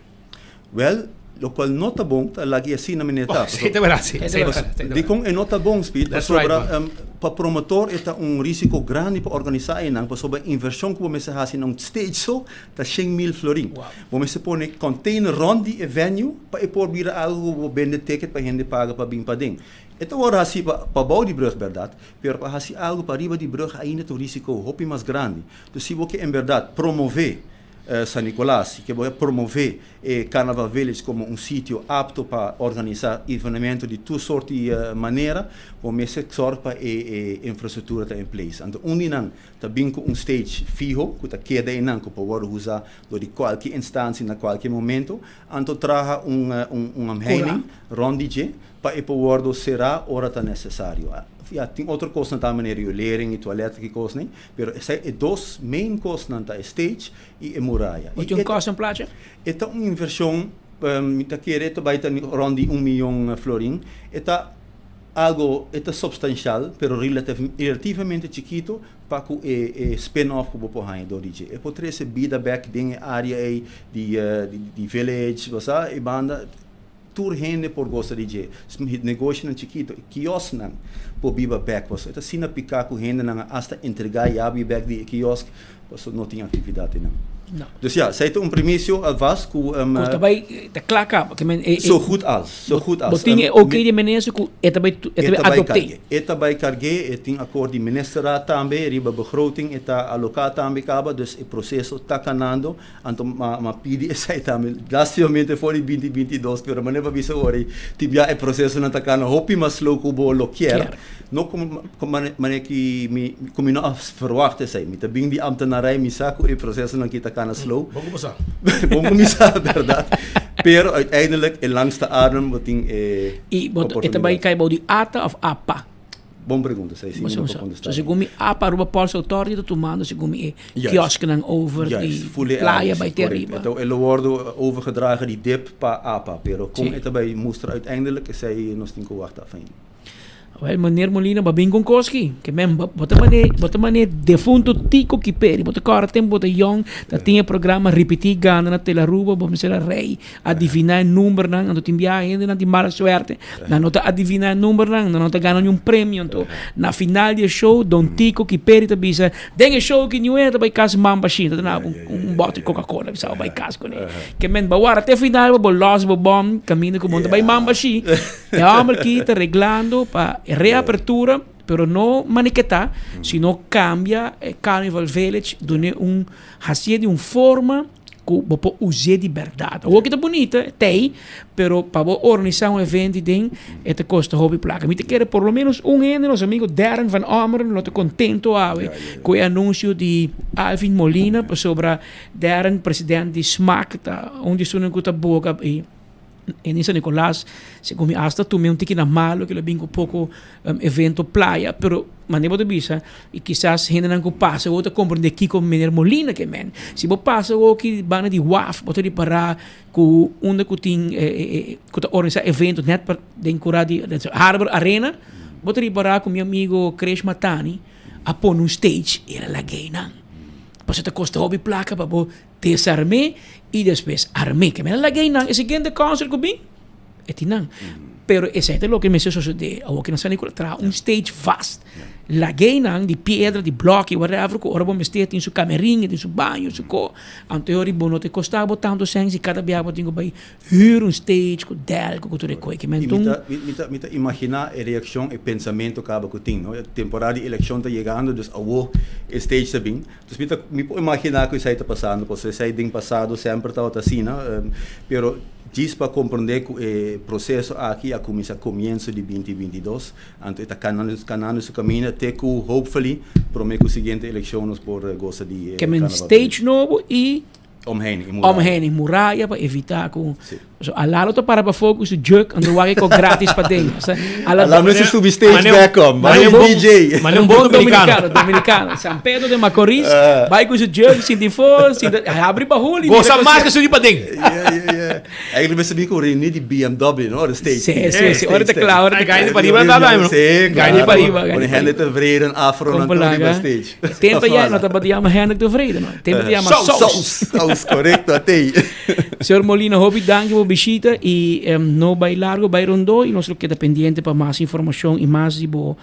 Wel, locual no ta bon ta lagi asina meneer ta. Sí, ta verdad, sí, sí, ta verdad. Dicon e no ta bon, Speed? That's right, Pasobra, man. pa promotor e ta un risico grandi pa organisa einan, pasobra e inversion cu bo mester haci na un stage so ta 100,000 florin. Wow. Bo mester pone container rond di e venue pa e por bira algo cu bo bende ticket pa hende paga pa bin paden. E ta worde haci pa pabou di brug, berdad, pero pa haci algo pariba di brug ainda ta un risico hopi mas grandi. Dus si bo ke en berdad promove San Nicolas y ke bo a promove e Carnaval Village como un sitio apto pa organisa evenemento di tur soort di manera, bo mester zorg pa e infrastructura ta in place. Anto un di nan ta bin cu un stage fiho cu ta keda eynan cu por wordo usa door di cualke instancia na cualke momento, anto traha un un omheining rond di dje pa e por wordo cera ora ta necesario. Ya tin otro cosnan tambe manera riolering y toilet y ki cosnan. Pero esei e dos main kosnan ta e stage i e muraya. Bo tin un kost en placha? E ta un invershon, mi ta kere e ta bai ta rond di un miyon florin. E ta algo, e ta substanshal, pero relativamente chikito pa ku e e spin off ku bo por haña dor di dje. E por trese bida bek den e area ei di di village, bo sa, e banda. Tur hende por gosa di dje. Negoshinan chikito, e kiosknan por biba bek pasobra e ta asina piká ku hendenan a asta entregá yabi bek di e kiosk pasobra no tin aktividat einan. No. Dus ja, esei ta un primisio alvast ku. Ku ta bai ta kla kaba. Ke men e. Zo goed als, zo goed als. Bo tin e ok di minister ku e ta bai e ta bai adopt'é. E ta bai karg'é, e tin akord di ministerraad tambe riba begroting e ta aloká tambe kaba, dus e proseso ta kanando. Anto m'a pidi esei tambe lastimamente for di binti 22, pero manera bo a bisa ora tin bia e prosesonan ta kana hopi mas slow ku bo lo kier. No ku manera ki mi ku mi no a verwacht esei. Mi ta bin di ambtenarij, mi sa ku e prosesonan aki ta kana slow. Bon ku bo sa. Bon ku mi sa, bèrdat. Pero uiteindelijk e langste adem bo tin e I bo e ta bai kai bou di ata òf apa? Bon pregunta, esei si mi no por kontestá. So segun mi apa Aruba Ports Authority ta tumando segun mi e kiosknan over di playa bai te ariba. Juist, e lo wordo overgedragen di dip pa apa, pero kon e ta bai mustra uiteindelijk esei nos tin ku wachta afijn. Wel, meneer Molina, ba bin con koski. Ke men, bo ta mane, bo ta mane defunto Tico Kiperi. Bo ta kòrda tempu bo ta yòn, ta tin e programa Ripití Gana na Telaruba, bo mester a rei adiviná e numbernan. Anto tin biaha hendenan tin mala suerte, nan no ta adiviná e numbernan, nan no ta gana niun premio. Anto na final di e show, don Tico Kiperi ta bisa, Den e show ki niun hende ta bai kas mamba shinta, ta duna bo un bòter di Coca-Cola, bisa bo bai kas kuné. Ke men, bo a wòrda te final, bo lòs bo bòm kaminda ku bo no ta bai mamba shi. E homber ki ta reglando pa e reapertura, pero no maniketá, sino kambia e Carnival Village dune un hasié di un forma ku bo por us'é di bèrdat. Awor ki ta bunita, t'ei, pero pa bo organisá un evento den e ta kosta hopi plaka. Mi ta kere por lo menos un hende, nos amigo Darren van Ommeren lo ta kontento awe ku e anunsio di Alvin Molina, pasobra Darren, presidente di smaak, ta un di esunnan ku ta boga i. En San Nicolas, segun mi hasta tuma un tiki na malo ke lo bin ku poko evento playa, pero mane bo ta bisa i kisas hendenan ku pasa awor ta komprende kiko Meneer Molina ke men. Si bo pasa awor ki banda di waf bo ta ripará ku unda ku tin ku ta organisá evento nèt pa den kura di Harbor Arena, bo ta ripará ku mi amigo Krish Matani a pone un stage i el a lag'é nan. Pasobra ta kosta hopi plaka pa bo Desarmé i despues armé. Ke mester laga einan e siguiente concert ku bin, e tin nan. Pero esei ta loke mester sosodé awor ku nan San Nicolas traha un stage vast. Laga einan di piedra, di blòki, whatever, ku ora bo mester tin su kamerin, tin su baño, su ko. Anto e ora bo no ta kosta bo tantu sèn si kada biaha bo tin ku bai hür un stage ku dèlko ku tur e koi. Ke men tun. Mi ta mi ta imaginá e reakshon, e pensamentu kaba ku tin, no. E temporada di elekshon ta yegando, dus awor e stage ta bin. Dus mi ta mi por imaginá ku esei ta pasando, pasobra esei den pasado semper tabata asina, pero djis pa komprondé ku e proseso aki a kuminsá komienso di binti 22, anto e ta kanando kanando su kaminda te ku hopefully promé ku siguiente elekshon nos por gosa di e Ke men stage nobo i Omheining i muraya. Omheining, muraya pa evitá ku So Alalo ta para pafó ku su juk, anto wak e ko gratis paden. Ala mester subi stage bek om, mane un DJ. Mane un bon dominicano, dominicano. San Pedro de Macorís, bai ku su juk, sinti fo, sinti, habri bahul. Gosa mas ke subi paden. Yeah, yeah, yeah. Eigenlijk mester bin ku Rene di BMW, no? De stage. Sí, sí, sí. Ora ta kla, ora ta kla. Gaini pariba ta bai, no? Sí, Gaini pariba. Pone Hendrik Tevreden afro nan tur riba stage. Tempo ya no tabata yama Hendrik Tevreden, no. Tempo ta yama Saus. Saus, korekto, atei. Señor Molina, hopi danki pa bo bishita y no bay largo, bay rondó y nos lo keda pendiente pa mas informacion y mas di bo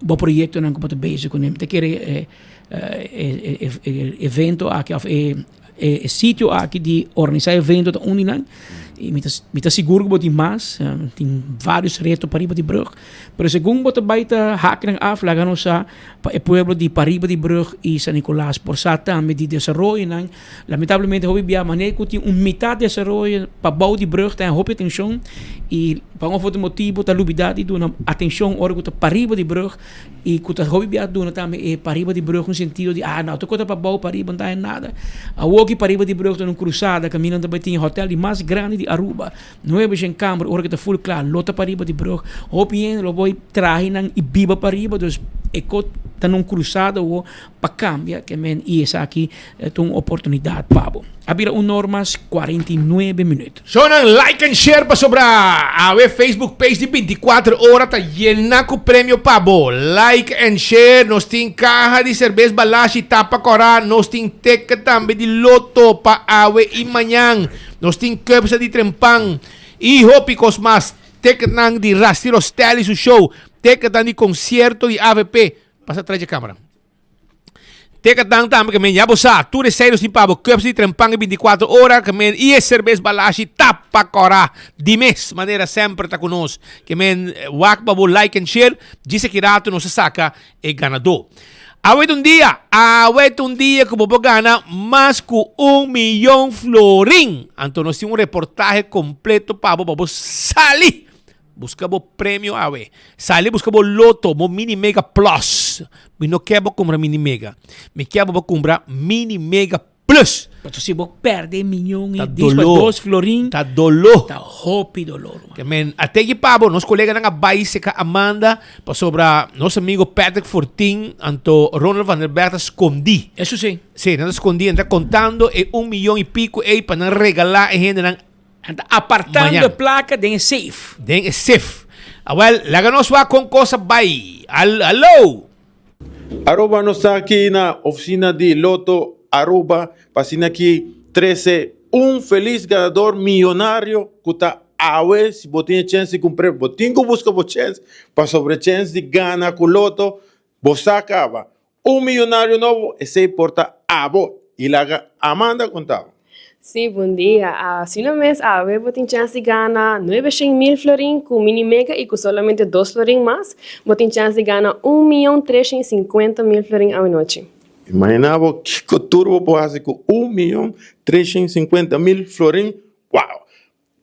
bo proyectonan cu bo ta bezig cu ne. Mi ta kere e e evento aki of e e sitio aki di organisa evento ta un di nan y mi ta mi ta sigur cu bo tin mas, tin varios reto pariba di brug, pero segun bo ta bay ta hak nan af laga nos sa pa e pueblo di pariba di brug y San Nicolas por sa tambe di desaroyonan. Lamentablemente hopi bia manera cu tin un mitad desaroyo pabou di brug ta hopi atencion y pa un of otro motibo ta lubida di duna atencion ora cu ta pariba di brug y cu ta hopi bia duna tambe e pariba di brug un sentido di ah no ta cota pabou pariba no ta haña nada. Awor ki pariba di brug ta un cruzada caminda ta bay tin e hotel di mas grandi di Aruba nuebe shen camber ora cu ta full cla lo ta pariba di brug hopi hende lo bay traha nan y biba pariba dus e cot ta na un cruzada awor pa cambia ke men y esaki ta un oportunidad pa bo. A bira un or mas 49 minuut. Shownan like and share pasobra awe Facebook page di 24 ora ta yena ku premio pa bo. Like and share nos tin kaha di serbes balashi tapa kora nos tin ticket tambe di loto pa awe y mañan nos tin cups di trempan y hopi kos mas ticketnan di Rusty Rostelli su show ticketnan di concierto di avp. Pasa tras dje camera. Teka tan tambe ke men ya bo sa, tur esei nos tin pa bo, cups di trempan e 24 ora ke men i e serbes balashi tapa kora di mes manera semper ta ku nos. Ke men wak pa bo like and share, djis aki rato nos a saka e ganadó. Awe ta un dia, awe ta un dia ku bo por gana mas ku un miyon florin. Anto nos tin un reportahe kompleto pa bo pa bo sali Buska bo premio awe. Sali buska bo loto, bo mini mega plus. Mi no ke bo kumpra mini mega. Mi ke bo bo kumpra mini mega plus. Paso si bo perde e miyon Ta i dis pa doló. dos florin, Ta doló. ta hopi doló, ruman. Ke men a teki pa bo, nos koleganan a bai seka Amanda pasobra nos amigo Patrick Fortin anto Ronald van der Berg ta skondí. Eso sí. Sí, nan ta skondí, nan ta kontando e un miyon i pico ei pa nan regalá e hendenan Nan ta apartando Mañan. e placa den e safe. Den e safe. Awel, laga nos wak kon kos a bai. Al, hallo! Aruba nos ta aki na oficina di Lotto Aruba pa asina aki trece un feliz ganador miyonario cu ta awe si bo tin e chens di cumpre bo tin cu busca bo chens pasobra e chens di gana cu Lotto bo sa caba Un miyonario nobo, esey por ta abo y laga Amanda conta bo. Sí, bon dia. Asina mes awe bo tin chèns di gana 900.000 florin ku mini mega i ku solamente dos florin mas bo tin chèns di gana 1.350.000 florin awenochi. Imagina bo kiko tur bo por hasi ku 1.350.000 florin, wow!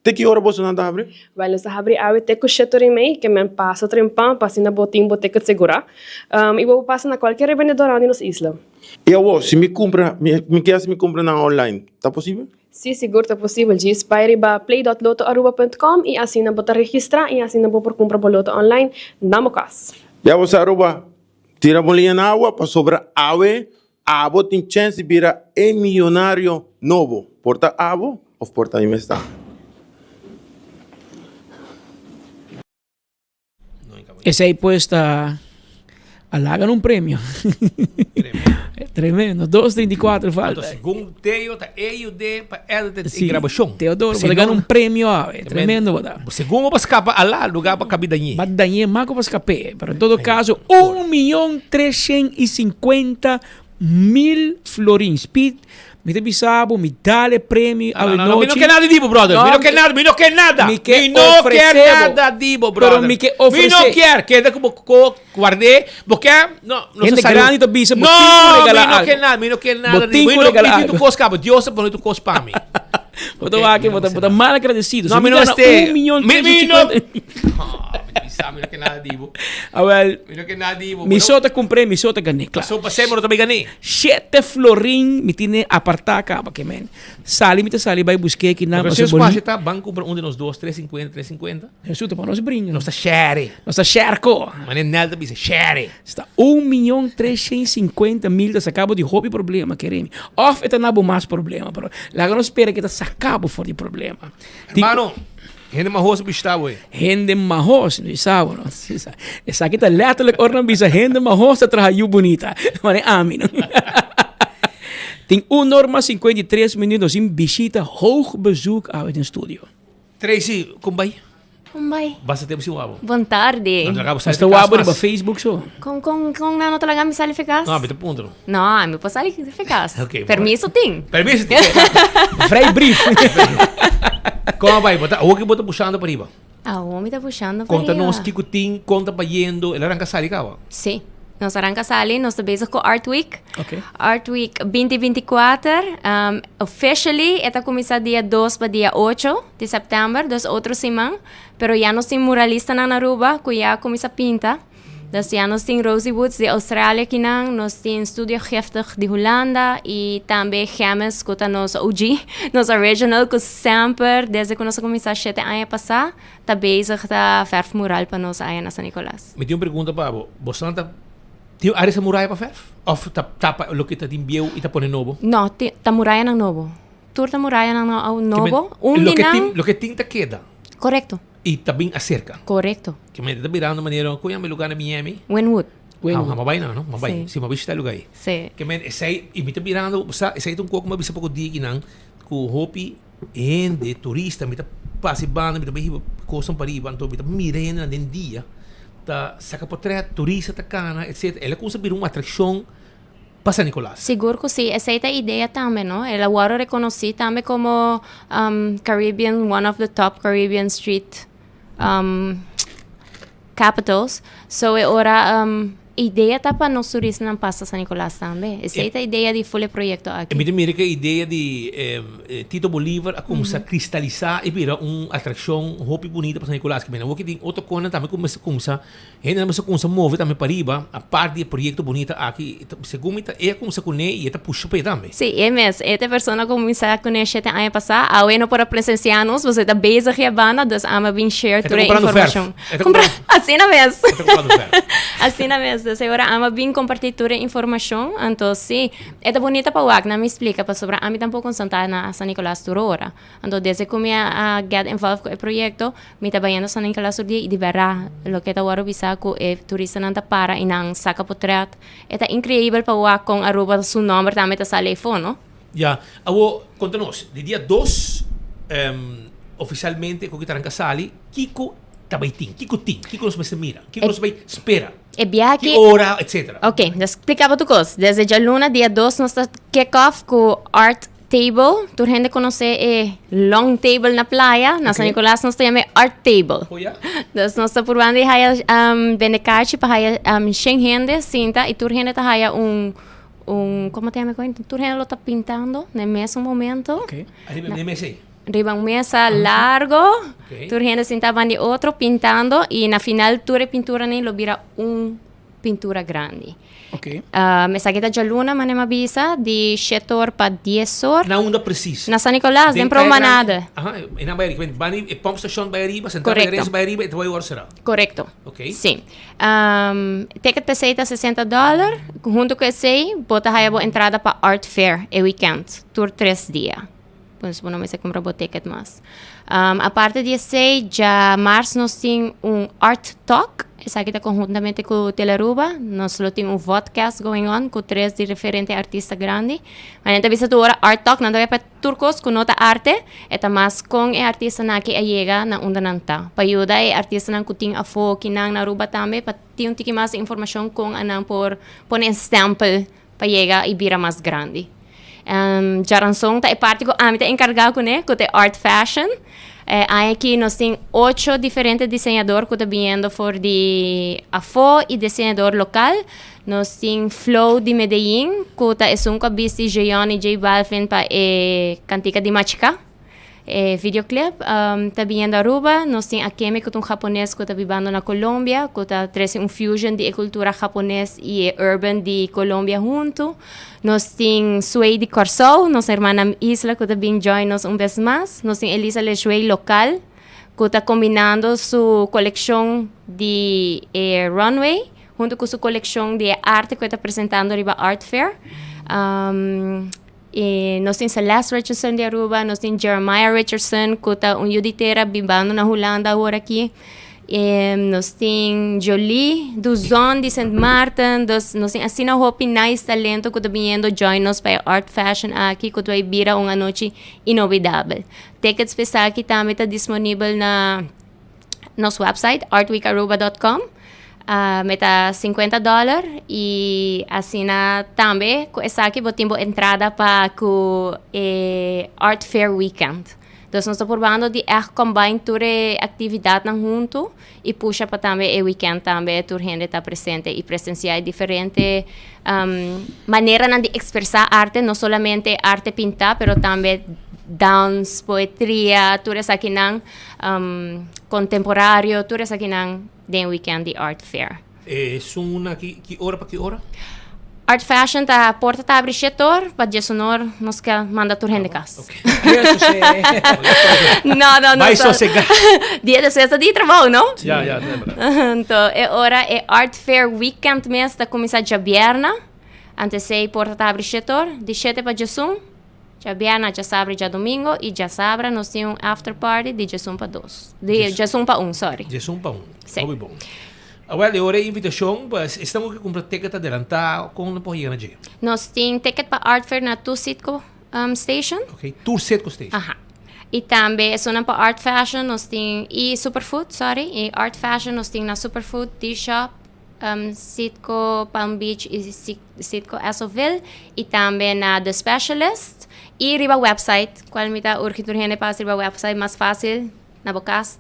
Te ki ora bosonan ta habri? Wel, nos ta habri awe te ku shete ora i mei, ke men pasa trempan pa asina bo tin bo ticket segurá. I bo por pasa na kualkier rebendedor rònt di nos isla. I awor, si mi kumpra, mi ke hasi mi kumpra nan online, ta posibel? Sí, sigur ta posibel. Djis bai riba play dot lotoaruba punt com i asina bo ta registrá i asina bo por kumpra bo loto online na bo kas. Ya bo sa Aruba, tira bo liña na awa pasobra awe Abo tin chens di bira e miyonario nobo. Por ta abo of por ta mi mes ta. Esey pues ta a laga un premio. Tremendo. 2.34 falta. Anto segun Teo ta e yude pa edit e Sí, grabacion. Teodoro, Si bo ta gana no- un premio awe. Tremendo bo ta. Segun bo pa scapa ala lugar pa cabi dañe. Ba dañe mas ku pa scap'é. Pero en todo caso, 1.350.000 florin. Speed, mi ta bisa bo, mi dal e premio No, no, no, mi no awenochi. ke nada di bo, brother. Mi no ke nada, mi no ke nada. Mi ke Mi no ke ofresé bo. nada di bo, brother. Pero mi ke Mi no ofresé. kier. Keda ku bo ko guard'é. Bo ke? No, no Hende sa sali. grandi ta bisa, bo No, tin ku regalá mi no algo. ke nada, mi no ke Bo nada di tin bo. Mi ku no regalá mi tin tu algo. kos kaba. Dios a pone tu kos pa mi. Bo ta wak, bo ta, bo ta mal agradecido. No, Si mi mi no gana este. un millon Mi, mi no. 350 Ah, mi ta bisa, mi no ke nada di bo. Awel, Mi no ke nada di bo. mi so ta compré, mi so ta gané, klaar. So pasé, mi no ta bay gané. Shete florin mi tine apartá kaba ke men. Sali mi ta sali bai buské kinan Pero pasobra si bo espacio ta, ban kumpra un di nos dos, tres cincuenta, tres cincuenta. Jesús ta pa nos bringa. Nos ta share. Nos ta share ko. Mane Nel ta bisa, share. Sta 1.350.000 ta saka bo di hopi problema, kere mi. Of e ta na bo mas problema, pero laga nos spera ke ta saka bo for di problema. Hermano, hende mahos bishita bo e. Hende mahos, no sa bo no. Esaki ta letterlijk ora nan bisa hende mahos ta traha yu bunita. Mane ami no. Tin un or mas 53 minuut nos tin bishita hoog bezoek awe den studio. Tracy, kon bai? Kon bai? Basta tempo sin wabo. Bon tardi. No ta laga bo sali Nos ta fi kas wabo riba mas. Facebook so. Kon kon kon nan no ta laga mi sali fi kas? No, mi ta puntra. No, mi por sali fi kas. Ok, Permiso tin. Permiso tin. Vrijbrief. Kon bai? Bo ta awor ki bo ta pushando pa riba? Awor mi ta pushando pa Konta riba. nos kiko tin, kon ta bayendo, el a ranka sali kaba? Sí. Nos a ranka sali, nos ta bezig ku Art Week. Ok. Art Week 2024, um, officially e ta kuminsá dia dos pa dia ocho di sèptèmber, dus otro siman. Pero ya nos tin muralistanan na Aruba ku ya a kuminsá pinta. Dus ya nos tin Rosie Woods di Australia kinan, nos tin Studio Giftig di Hulanda y tambe Gemes cu ta nos OG, nos original cu semper desde cu nos a cuminsa shete aña pasa ta bezig ta verf mural pa nos aya na San Nicolas. Mi tin un pregunta pa bo, bosonan ta tin aris e muraya pa verf of ta tapa loke ta tin bieu y ta pone nobo? No, ta murayanan nobo. Tur ta murayanan nobo. Un di nan. Loke tin ta keda. Correcto. Y ta bin acerca. Correcto. Ke mente ta birando manera cu yama e lugar na Miami? Wynwood. Ah, ma bai na, no? Ma bai. Sí. Si, ma bishita e lugar ei. Sí. Ke men esei, y mi ta birando, bo sa, esei ta un koe ku mi a bisa poko dia kinan, ku hopi hende, turista, mi ta pasa e banda, mi ta bai hiba kosnan pariba, anto mi ta mira hendenan den dia ta saka potret, turista ta kana, etcetera. El a kumsa bira un atraccion. Pa San Nicolas. Sigur cu si, esey ta idea tambe, no? El a worde reconoci tambe como Caribbean, one of the top Caribbean street capitals. So e ora idea ta pa nos turistanan pasa San Nicolas tambe. Esey ta idea di full e proyecto aki. E mi ta mira cu e idea di Tito Bolivar a cuminsa cristalisa y bira un atraccion hopi bunita pa San Nicolas. Kimen awor ki tin otro conan tambe cu mester cuminsa Hendenan mester kumsa move tambe pariba, apart di e proyekto bunita aki, segun mi ta e a kumsa kuné i e ta pusha pa e tambe. Sí, e mes. E ta e persona ku kuminsá kuné shete aña pasá. Awe no por a presensiá nos, pasobra e ta bezig e banda, dus ami a bin share tur e informashon. E ta kumprando verf. Asina mes. E ta kumprando verf. Asina mes. Dus e ora ami a bin kompartí tur e informashon. Anto sí, e ta bunita pa wak, nan mi splika, pasobra ami tampoko no ta na San Nicolas tur ora. Anto desde ku mi a get involved ku e proyekto, Mi ta bayendo San Nicolas tur dia y di berdad loke ta worde bisa cu e turistanan ta para y nan saca potret e ta increibel pa wak con Aruba su nomber tambe ta sali eyfo no. Ya, awo conta nos, di dia dos oficialmente cu ki ta ranca sali, kico ta bay tin? Kico tin? Kico nos mester mira? Kico nos bay spera? E biaha aki. Ki ora, etcetera. Ok, nos splica bo tur cos. Desde djaluna dia dos nos ta kick off cu art Table, tur hende conoce e long table na playa, na San Nicolas nos ta yama e art table. Oh ya? Dus nos ta purbando di haya um, bende kaartje pa haya um, shen hende sinta y tur hende ta haya un, un, como ta yama e Tur hende lo ta pintando na e mesun momento. Okay. Ariba e mesa ei? Riba un mesa largo, Okay. tur hende sinta banda di otro pintando y na final tur e pinturanan lo bira un pintura grandi. Ok. Um, esaki ta djaluna, mane m'a bisa, di shete or pa dies or. Na unda precies? Na San Nicolas, den Den Kaya Promenade. Grande. Aha, e nan bai ariba. Bani e pump station bai ariba, Central bai Correcto. Lorenzo bai ariba, e ta bai ora sera. Correcto. Ok. Sí. Um, ticket p'esei ta 60 dollar. Hunto ku esei, bo ta haya bo entrada pa Art Fair e weekend, tur tres dia. Pues bo no mester kumpra bo ticket mas. Um, aparte di esei, djamars nos tin un Art Talk. Esaki ta conhuntamente cu Telearuba. Nos lo tin un vodcast going on cu tres diferente artista grandi. Ma nan ta bisa tur ora Art Talk, nan ta wea pa tur cos cu no ta arte. E ta mas con e artistanan aki a yega na unda nan ta. Pa yuda e artistanan cu tin afo kinan na Aruba tambe pa tin un tiki mas informacion con anan por pone e stempel pa yega y bira mas grandi. Djaranson ta e parti cu ami ta encarga cune, cu ta e art fashion. E aña aki nos tin ocho diferente diseñador cu ta biniendo for di afo y diseñador local. Nos tin Flow di Medellin, cu ta esun cu a bisti Jeon y J Balvin pa e cantica di Machica. E videoclip ta biniendo Aruba. Nos tin Akemi cu ta un japones cu ta bibando na Colombia, cu ta trece un fusion di e cultura japones y e urban di Colombia hunto. Nos tin Sway di Corsou, nos hermana isla cu ta bin join nos un bes mas. Nos tin Elisa Lejuey local cu ta combinando su coleccion di e runway hunto cu su coleccion di e arte cu e ta presentando riba Art Fair. Y nos tin Celeste Richardson di Aruba, nos tin Jeremiah Richardson cu ta un yu di tera bibando na Hulanda awor aki. Y nos tin Jolie Duzon di Sint Maarten. Dus nos tin asina hopi nice talento cu ta biniendo join nos pa e Art Fashion aki cu ta bay bira un anochi inolvidabel. Tickets pa esaki tambe ta disponibel na nos website artweekaruba.com. Uh, me ta 50 dollar y asina tambe cu esaki bo tin bo entrada pa cu e Art Fair Weekend. Dus nos ta probando di echt combine tur e actividadnan hunto y pusha pa tambe e weekend tambe tur hende ta presente y presencia e diferente um, maneranan di expresa arte, no solamente arte pinta, pero tambe dans, poetria, tur esakinan um, contemporario, tur esakinan den weekend di Art Fair. Esun una ki, ki ora pa ki ora? Art Fashion ta porta ta abri shete or, pa diesun or nos ke manda tur hende kas. No, no, no. Bai sosega. Dia despues ta di trabou, no? Ja, ja, ta berdad. Anto e ora e Art Fair Weekend mes ta kuminsá djabièrna. Antes ei porta ta abri shete or, di shete pa diesun. Djabièrna, djasabra i djadumingo i djasabra nos tin un after party di djesun pa dos. Di djesun pa un, sorry. Djesun pa un. Sí. Hopi bon. Awel, e ora e invitashon, pues, esnan ku ke kumpra ticket adelantá, kon nan por yega na dje? Nos tin ticket pa Art Fair na tur Citgo station. Ok, tur Citgo station. Aha. I tambe esunnan pa Art Fashion nos tin, i Superfood, sorry, i Art Fashion nos tin na Superfood, D-Shop. Citgo Palm Beach y Citgo Essoville y tambe na The Specialist y riba website cual mi ta urgi tur hende pasa riba website mas facil na bo cas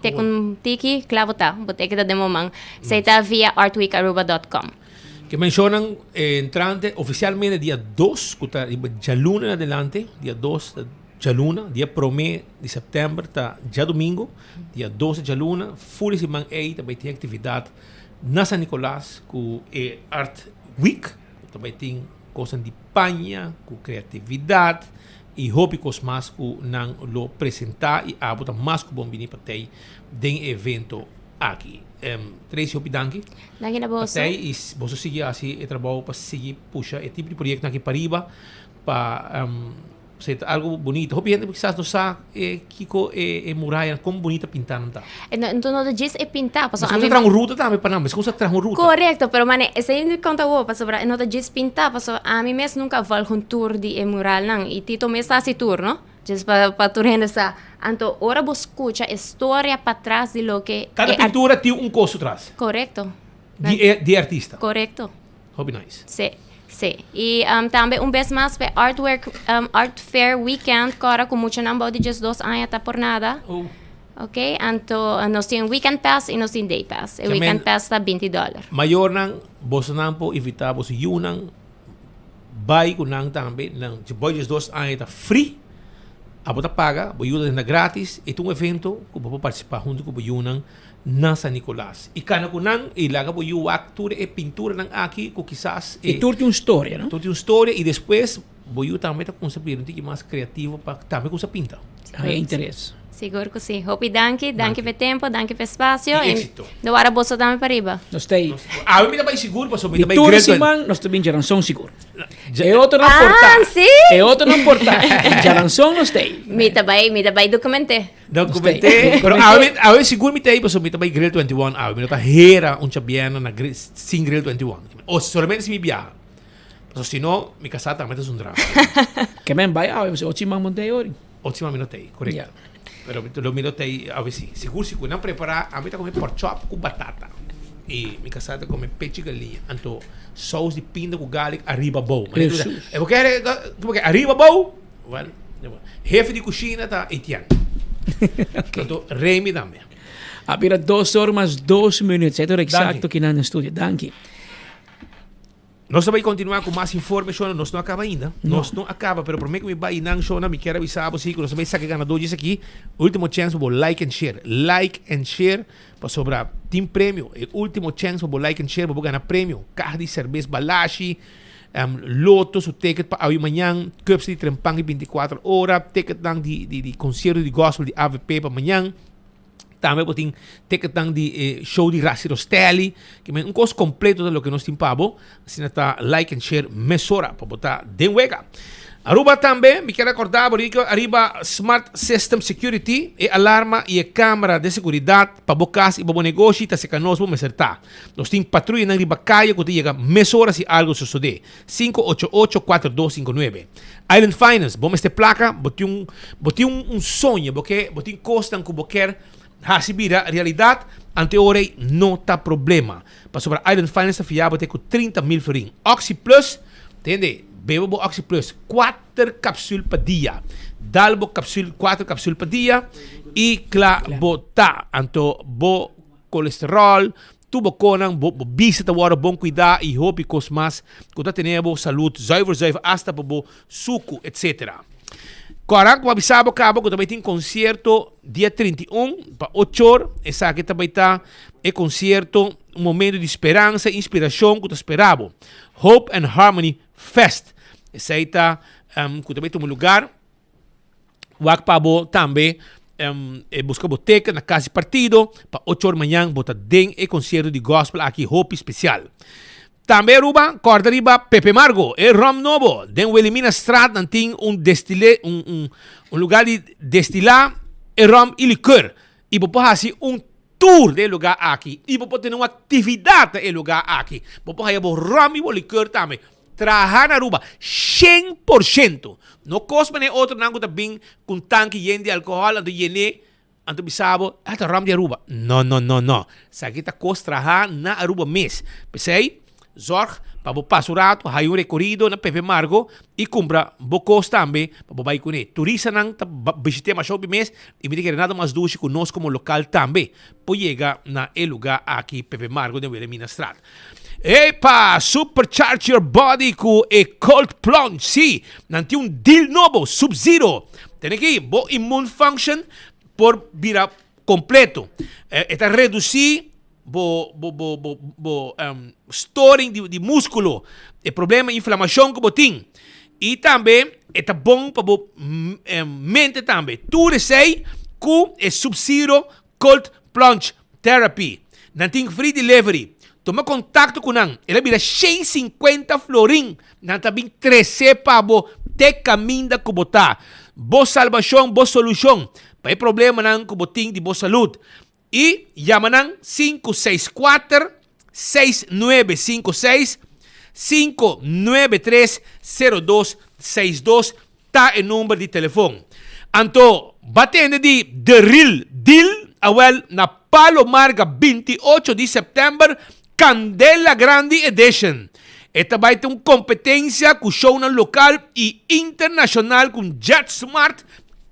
tek un tiki cla bo ta bo teki ta den bo man esey ta via artweekaruba dot com. Ke menshonan entrante oficialmente dia dos cu ta riba djaluna en adelante dia dos ta djaluna dia prome di september ta djadomingo dia dos ta djaluna ful e siman ey ta bay tin actividad na San Nicolas cu e Art Week cu ta bay tin cosnan di paña cu creatividad y hopi cos mas cu nan lo presenta y abo ta mas cu bon bini pa tey den e evento aki. Tracy hopi danki. Danki na boso. Pa tey y boso sigui haci e trabou pa sigui pusha e tipo di proyectonan aki pariba pa Esei ta algo bunita. Hopi hende kisas no sa e kiko e e muraya kon bunita pintá nan ta. E no enton no ta djis e pintá pasobra Mester ami. Traha un ruta tambe pa nan, mester kusa traha un ruta. Korekto, pero mane esei mi konta awor pasobra e no ta djis pintá pasobra ami mes nunka a volg un tour di e muralnan i Tito mes ta hasi tour no, djis pa pa tur hende sa. Anto ora bo skucha e storia patras di loke Kada e pintura tin un kos su tras. Korekto. Di e di e artista. Korekto. Hopi nice. Sí, sí. Y tambe un bes mas p'e artwork, art fair weekend kòrda ku muchanan bou di diesdos aña ta por nada. Oh. Ok, anto nos tin weekend pass y nos tin day pass. E weekend pass ta binti dòler. Mayornan, bosonan por invitá boso yunan bai ku nan tambe. Nan si bou di diesdos aña ta free. Abo ta paga, bo yuda ta gratis. E ta un evento ku bo por partisipá huntu ku bo yunan. Na San Nicolas. I kana ku nan i laga bo yu wak tur e pinturanan aki ku kisas e. I tur tin un storia, no? Tur tin un storia i despues bo yu tambe ta kumsa bira un tiki mas kreativo pa tambe kumsa pinta. Hay interes. Sigur ku si. Hopi danki. Danki pa e tempo, danki pa e spasio. I éksito. No wara boso tambe pariba. Nos ta ei. Awe mi ta bai sigur pasobra mi ta bai Tur siman nos ta bin Djaranson sigur. E otro nan por ta. Ah, si? E otro nan por ta. Djaranson nos ta ei. Mi ta bai, mi ta bai dokument'é. Documenté. Pero awe, awe sigur mi ta ei pasobra mi ta bai Grill 21 awe. Mi no ta hera un chabiena na grill, sin Grill 21. O solamente si mi biaha. Pasobra si no, mi kasá tambe ta zundra. Ke men bai awe, pasobra ochi man bo no ta ei ori. Ochi man mi no ta ei, korekto. Ya. Pero lo mi no ta ei awe si. Sigur sigur nan prepará, ami ta kome pork chop ku batata. I mi kasá ta kome pechi galiña. Anto sous di pinda ku garlic ariba abou. Hesus. E bo kere, bo kere ariba abou? Well, hefe di kushina ta Etienne. Okay. Anto Remy tambe. A bira dos or mas dos minuut. Zij toch exacto ki nan studio. Danki. Nos ta bai continua cu mas informe, Shona. Nos no a caba ainda. No. Nos no a caba, pero prome cu mi bai nan, Shona, mi kier avisa bo si cu nos ta bai saca e ganador djis aki. Ultimo chance pa bo like and share. Like and share pasobra tin premio. E ultimo chance pa bo like and share pa bo gana premio. Caha di cerbes Balashi. Loto su ticket pa awe mañan, cups di Trempan di 24 ora, ticketnan di di di concierto di gospel di AVP pa mañan. Tambe bo tin ticketnan di eh, show di Rassi Rostelli. Ke men un kos completo ta loke nos tin pa bo. Asina ta like and share mesora pa bo ta den wega. Aruba tambe, mi kier recorda bo rico ariba Smart System Security, e alarma y e camera de seguridad pa bo cas y pa bo negoshi ta seca nos bo mester ta. Nos tin patruyanan riba kaya ku ta yega mesora si algu sosodé. 588 4259. Island Finance, bo mester plaka, bo tin un bo tin un un soño, bo ke bo tin kosnan ku bo ker hasi bira realidat, ante e ora ei no ta problema. Pasobra Island Finance ta fia bo te ku 30 mil florin. Oxi Plus, tende, bebe bo Oxi Plus, kuater kapsul pa dia. Dal bo kapsul, kuater kapsul pa dia i kla bo ta. Anto bo Colesterol, tur bo konan, bo bo bista ta wòrdu bon kuidá i hopi kos mas ku ta tene bo salud zuiver zuiver asta pa bo suku etc. Kòrda ku bo a bisa bo kaba ku ta bai tin konsierto dia 31 pa ochor, esaki ta bai ta e konsierto un momento di speransa i inspirashon ku ta spera bo. Hope and Harmony Fest esei ta ku ta bai tuma lugar. Wak pa bo tambe e buska bo teken na kas di partido pa ocho or mañan bo ta den e konsierto di gospel aki hopi spesial. Tambe Aruba kòrda riba Pepe Margo, e ròm nobo. Den Wilhelminastraat nan tin un destile un un un lugar di destilá e ròm i likeur i bo por hasi un tour den e lugar aki i bo por tene un aktividat na e lugar aki. Bo por haya bo ròm i bo likeur tambe. Traha na Aruba, 100%. No cos manera e otronan cu ta bin cu un tanki yen di alcohol anto yen'é. Anto bisa bo, ah, ta rom di Aruba. No, no, no, no. Esaki ta kos traha na Aruba mes. P'esei, zorg pa bo pasa un rato, haña un rekorido na Pepe Margo i kumpra bo kos tambe pa bo bai kuné. Turistanan ta bishit'é masha hopi mes i mi ta kere nada mas dushi ku nos komo lokal tambe por yega na e lugá aki Pepe Margo den Wilhelminastraat. Epa! Supercharge your body ku e cold plunge. Sí, nan tin un deal nobo, Sub-Zero. Tene aki, bo immune function por bira completo. E ta reduci bo bo bo bo bo storing di di musculo, e problema inflamacion ku bo tin. I tambe e ta bon pa bo mente tambe. Tur esei ku e Sub-Zero Cold Plunge Therapy. Nan tin free delivery. Tuma contacto cu nan. El a bira 150 florin. Nan ta bin trece pa bo te caminda cu bo ta. Bo salbacion, bo solucion pa e problemanan cu bo tin di bo salud. Y yama nan 564 6956 593 0262 ta e number di telefon. Anto ba tende di The Real Deal? Awel, na Palo Marga 28 di september, Candela Grandi Edition. E ta bai ta un competencia cu shownan local y internacional cu un Jet Smart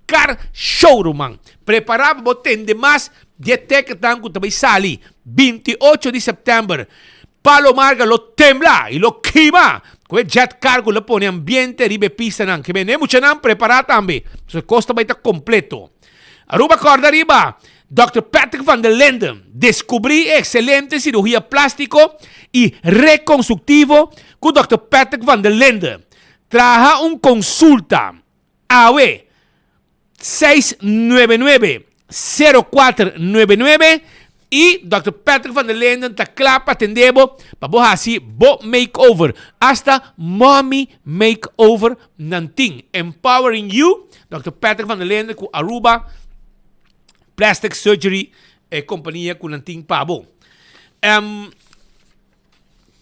Car Show, ruman. Prepara pa bo tende mas di e ticketnan cu ta bai sali 28 di september. Palo Marga lo tembla y lo kima cu e jet car cu lo pone ambiente riba e pistanan. Ke bene muchanan prepara tambe, pasobra e cos ta bay ta completo. Aruba corda riba Dòkter Patrick van der Linden descubri e excelente cirugia plastico y reconstructivo cu Dòkter Patrick van der Linden. Traha un consulta awe 699 0499 y Dòkter Patrick van der Linden ta kla pa atende bo pa bo hasi bo makeover, hasta mommy makeover nan tin. Empowering you, Dòkter Patrick van der Linden ku Aruba Plastic Surgery, e kompania ku nan tin pa bo. Um,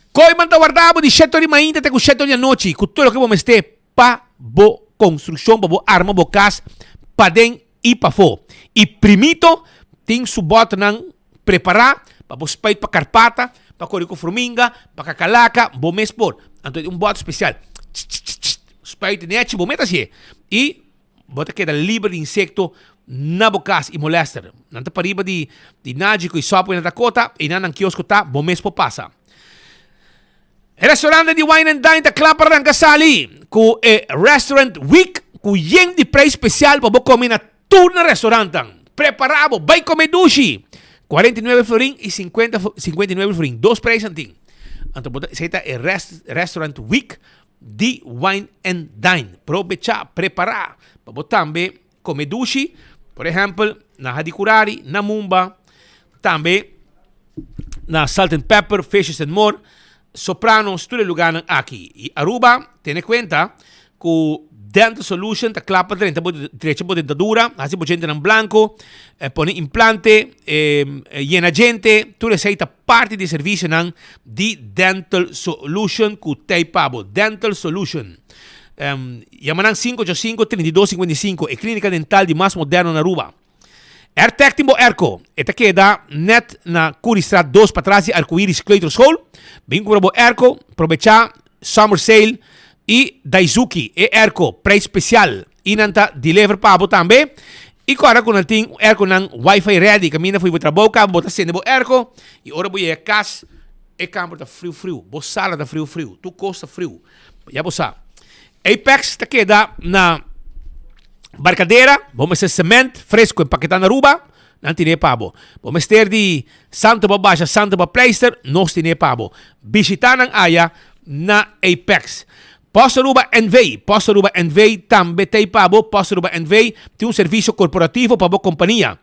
Kooiman ta warda bo di shete ora di mainta te ku shete ora di anochi ku tur loke bo mester pa bo konstrukshon, pa bo arma bo kas paden i pafó. I Primito tin su bòternan prepará pa bo spuit pa karpata, pa kore ku fruminga, pa kakalaka, bo mes por. Anto un bòter spesial, spuit nechi bo mes ta hasié i bo ta keda liber di insekto na bo kas i molèster. Nan ta pariba di di Nagico i Subway na Dakota, einan nan kiosko ta, bo mes por pasa. E restaurante di Wine and Dine ta kla pa ranka sali ku e Restaurant Week ku yen di preis spesial pa bo kome na tur nan restaurantan. Prepara bo, bai kome dushi! 49 florin i 50, 59 florin, dos preisnan tin. Anto bo ta, esei ta e rest, Restaurant Week di Wine and Dine. Probecha, prepara pa bo tambe kome dushi, por ehempel na Hadicurari, na Mumba, tambe na Salt and Pepper, Fishes and More, Sopranos, tur e lugarnan aki. Y Aruba, tene cuenta cu Dental Solution ta kla pa drenta bo, drecha bo dentadura, haci bo djentenan blanco, eh, pone implante, eh, yena djente, tur esey ta parti di e servicionan di Dental Solution cu t'ey pa bo. Dental Solution. Um, yama nan 585 3255, e clínica dental di mas moderno na Aruba. Airtec tin bo airco. E ta keda net na Curiestraat 2 patras di Arcoiris Kleuterschool. Bin cumpra bo airco, probecha summer sale y Daizuki e airco prijs special. Y nan ta deliver pa bo tambe. Y corda cu nan tin airconan wifi ready. Caminda fu bo trabou caba bo ta sende bo airco y ora bo yega cas e camber ta friu friu, bo sala ta friu friu, tur cos ta friu. Ya bo sa. Apex ta keda na Barcadera. Bo mester cement fresco empaketá na Aruba, nan tine pa bo. Bo mester di santo pa basha, santo pa pleister, nos tine pa bo. Bishita nan aya na Apex. Post Aruba NV. Post Aruba NV tambe t'ei pa bo. Post Aruba NV tin un servisio korporativo pa bo kompania.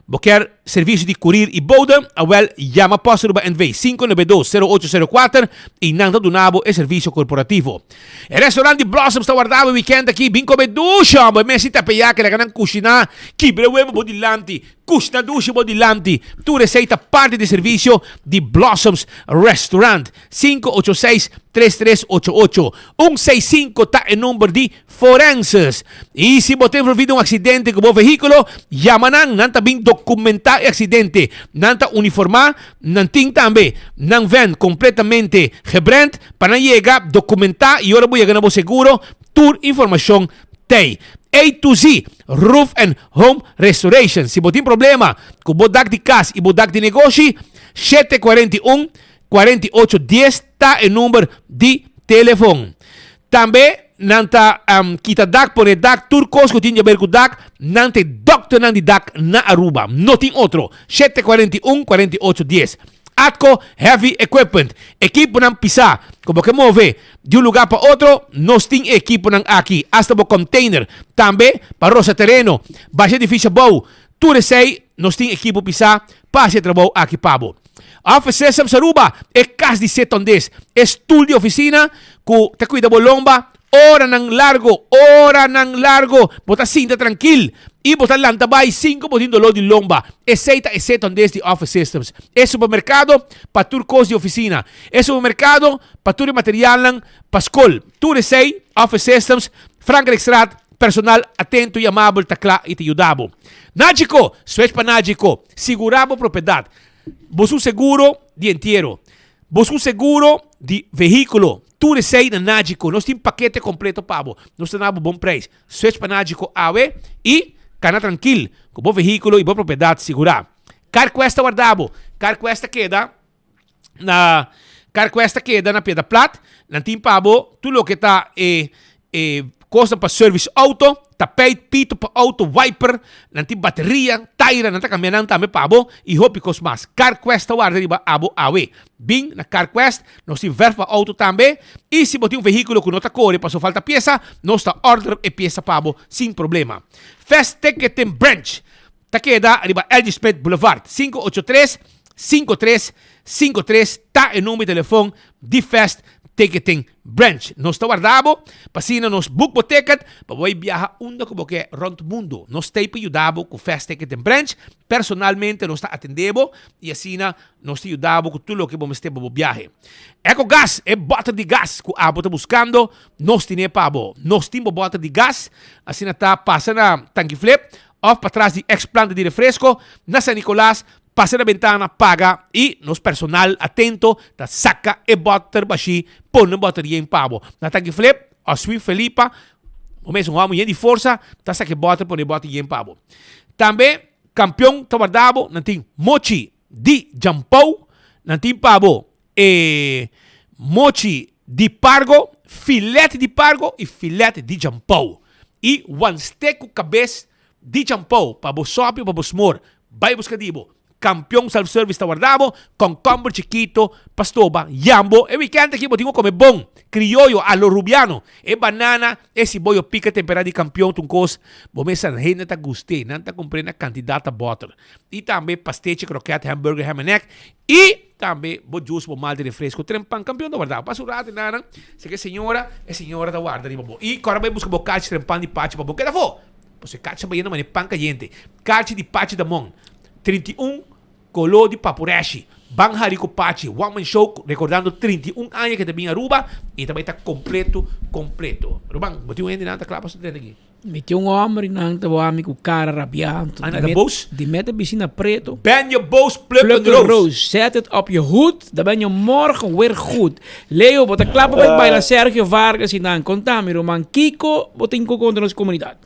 Bo kier servicio di courier y bode? Awel, yama Post Aruba NV 592 0804 y nan ta duna bo e servicio corporativo. E restaurant di Blossoms ta warda bo e weekend aki. Bin come dushi, homber. Mester tapeyaki, laga nan cushina, kibra webo bo dilanti. Kushna dushi bo dilanti. Tur esei ta parti di servicio di Blossoms Restaurant. 586 3388. 165 ta e number di Forenses. I si bo ta envolvi den un accidente cu bo vehiculo, yama nan. Nan ta bin documenta e accidente. Nan ta uniforma, nan tin tambe nan van completamente gebrand pa nan yega documenta y ora bo yega na bo seguro, tur informacion t'ey. A to Z Roof and Home Restoration. Si bo tin problema cu bo dak di cas y bo dak di negoshi, 741 48 10 ta e number di telefon. Tambe nan ta um, kita dak, pone dak, tur cos cu tin di haber cu dak, nan ta e dokternan di dak na Aruba. No tin otro. 741 48 10. Atco Heavy Equipment, ekiponan pisá ku bo ke move di un lugá pa otro, nos tin e ekiponan aki, asta bo container, tambe pa rosa tereno, basha edifisio abou, tur esei nos tin ekipo pisá pa hasi e trabou aki pa bo. Office Systems Aruba, e kas di setondes, e stul di ofisina ku ta kuida bo lomba Oranan largo, oranan largo, bo ta sinta trankil i bo ta lanta bai sin ku bo tin doló di lomba. Esei ta e setondes di Office Systems. E supermerkado pa tur kos di ofisina. E supermerkado pa tur e materialnan pa skol. Tur esei, Office Systems, Frankrijkstraat, personal atento i amabel ta kla i ta yuda bo. Nagico, switch pa Nagico. Sigurá bo propiedat. Bo su seguro di entiero. Bo su seguro di vehíkulo. Tur esei na Nagico. Nos tin pakete kompleto pa bo. Nos ta na bo bon preis. Switch pa Nagico awe i kana trankil ku bo vehíkulo i bo propiedat sigurá. CarQuest ta warda bo. CarQuest ta keda na CarQuest ta keda na Piedra Plat. Nan tin pa bo tur loke ta e E kosnan pa service auto, tapijt, pito pa auto, wiper, nan tin bateria, taira, nan ta kambia nan tambe pa bo y hopi kos mas. CarQuest ta warda riba abo awe. Bin na CarQuest, nos tin verf pa auto tambe y si bo tin un vehiculo cu no ta core paso falta piesa, nos ta order e piesa pa bo sin problema. Fast Ticketing Branch ta keda riba LG Smith Boulevard, 583 5353 ta e number di telefon di Fast Ticketing Branch. Nos ta warda bo pa asina nos book bo ticket pa bo bai biaha unda ku bo ke rond mundo. Nos ta ei pa yuda bo ku Fast Ticketing Branch. Personalmente nos ta atende bo y asina nos ta yuda bo ku tur loke bo mester pa bo biahe. Ecogas, e boter di gas ku abo ta buskando, nos tine pa bo. Nos tin bo boter di gas, asina ta pasa na Tanki Flip of patras di ex planta di refresco na San Nicolas. Pasa na bentana, paga y nos personal atento ta saca e boter bashi pone boter yen pa bo. Na Tanki Flip, Oswin Felipa, bo mes un homo yen di forsa, ta saca e boter pone boter yen pa bo. Tambe Campeon ta warda bo, nan tin mochi di Jampou, nan tin pa bo e mochi di pargo, filet di pargo y filet di Jampou. Y wansteak cu cabes Di champou pa bo sòpi o pa bo smor, bai buska di bo. Kampion Self Service ta warda bo, kònkòmber chikito pa stoba, yambo. E wikènt aki bo tin ku kome bon, krioyo a lo rubiano. E banana, e siboyo pika temperá di Kampion ta un kos bo mesa hende ta gust'é, nan ta kumpr'é na kantidat ta bòter. I tambe pastechi, krokèt, hamburger, ham and egg i tambe bo juice, bo malta i refresco. Tren pan Kampion ta warda bo. Pasa un rato i nan, si ke señora, e señora ta warda riba bo. I kòrda bai buska bo kachi tren pan di pachi pa bo keda afó. Pasobra e kachi ta bayendo manera pan kayente. Kachi di Pachi Damon, 31 koló di papureshi. Ban hari ku Pachi, one man show rekordando 31 aña ke ta bin Aruba i ta bai ta kompleto kompleto. Ruman, bo tin un hende nan ta kla pa su drenta aki? Mi tin un homber nan ta wak mi ku kara rabiá. Ana ta boos? Di meta bisina preto. Ben je boos, pluk een roos. Zet het op je hoed, dan ben je morgen weer goed. Leo, bo ta kla pa bai baila Sergio Vargas i nan? Konta mi, ruman, kiko bo tin ku konta nos komunidat?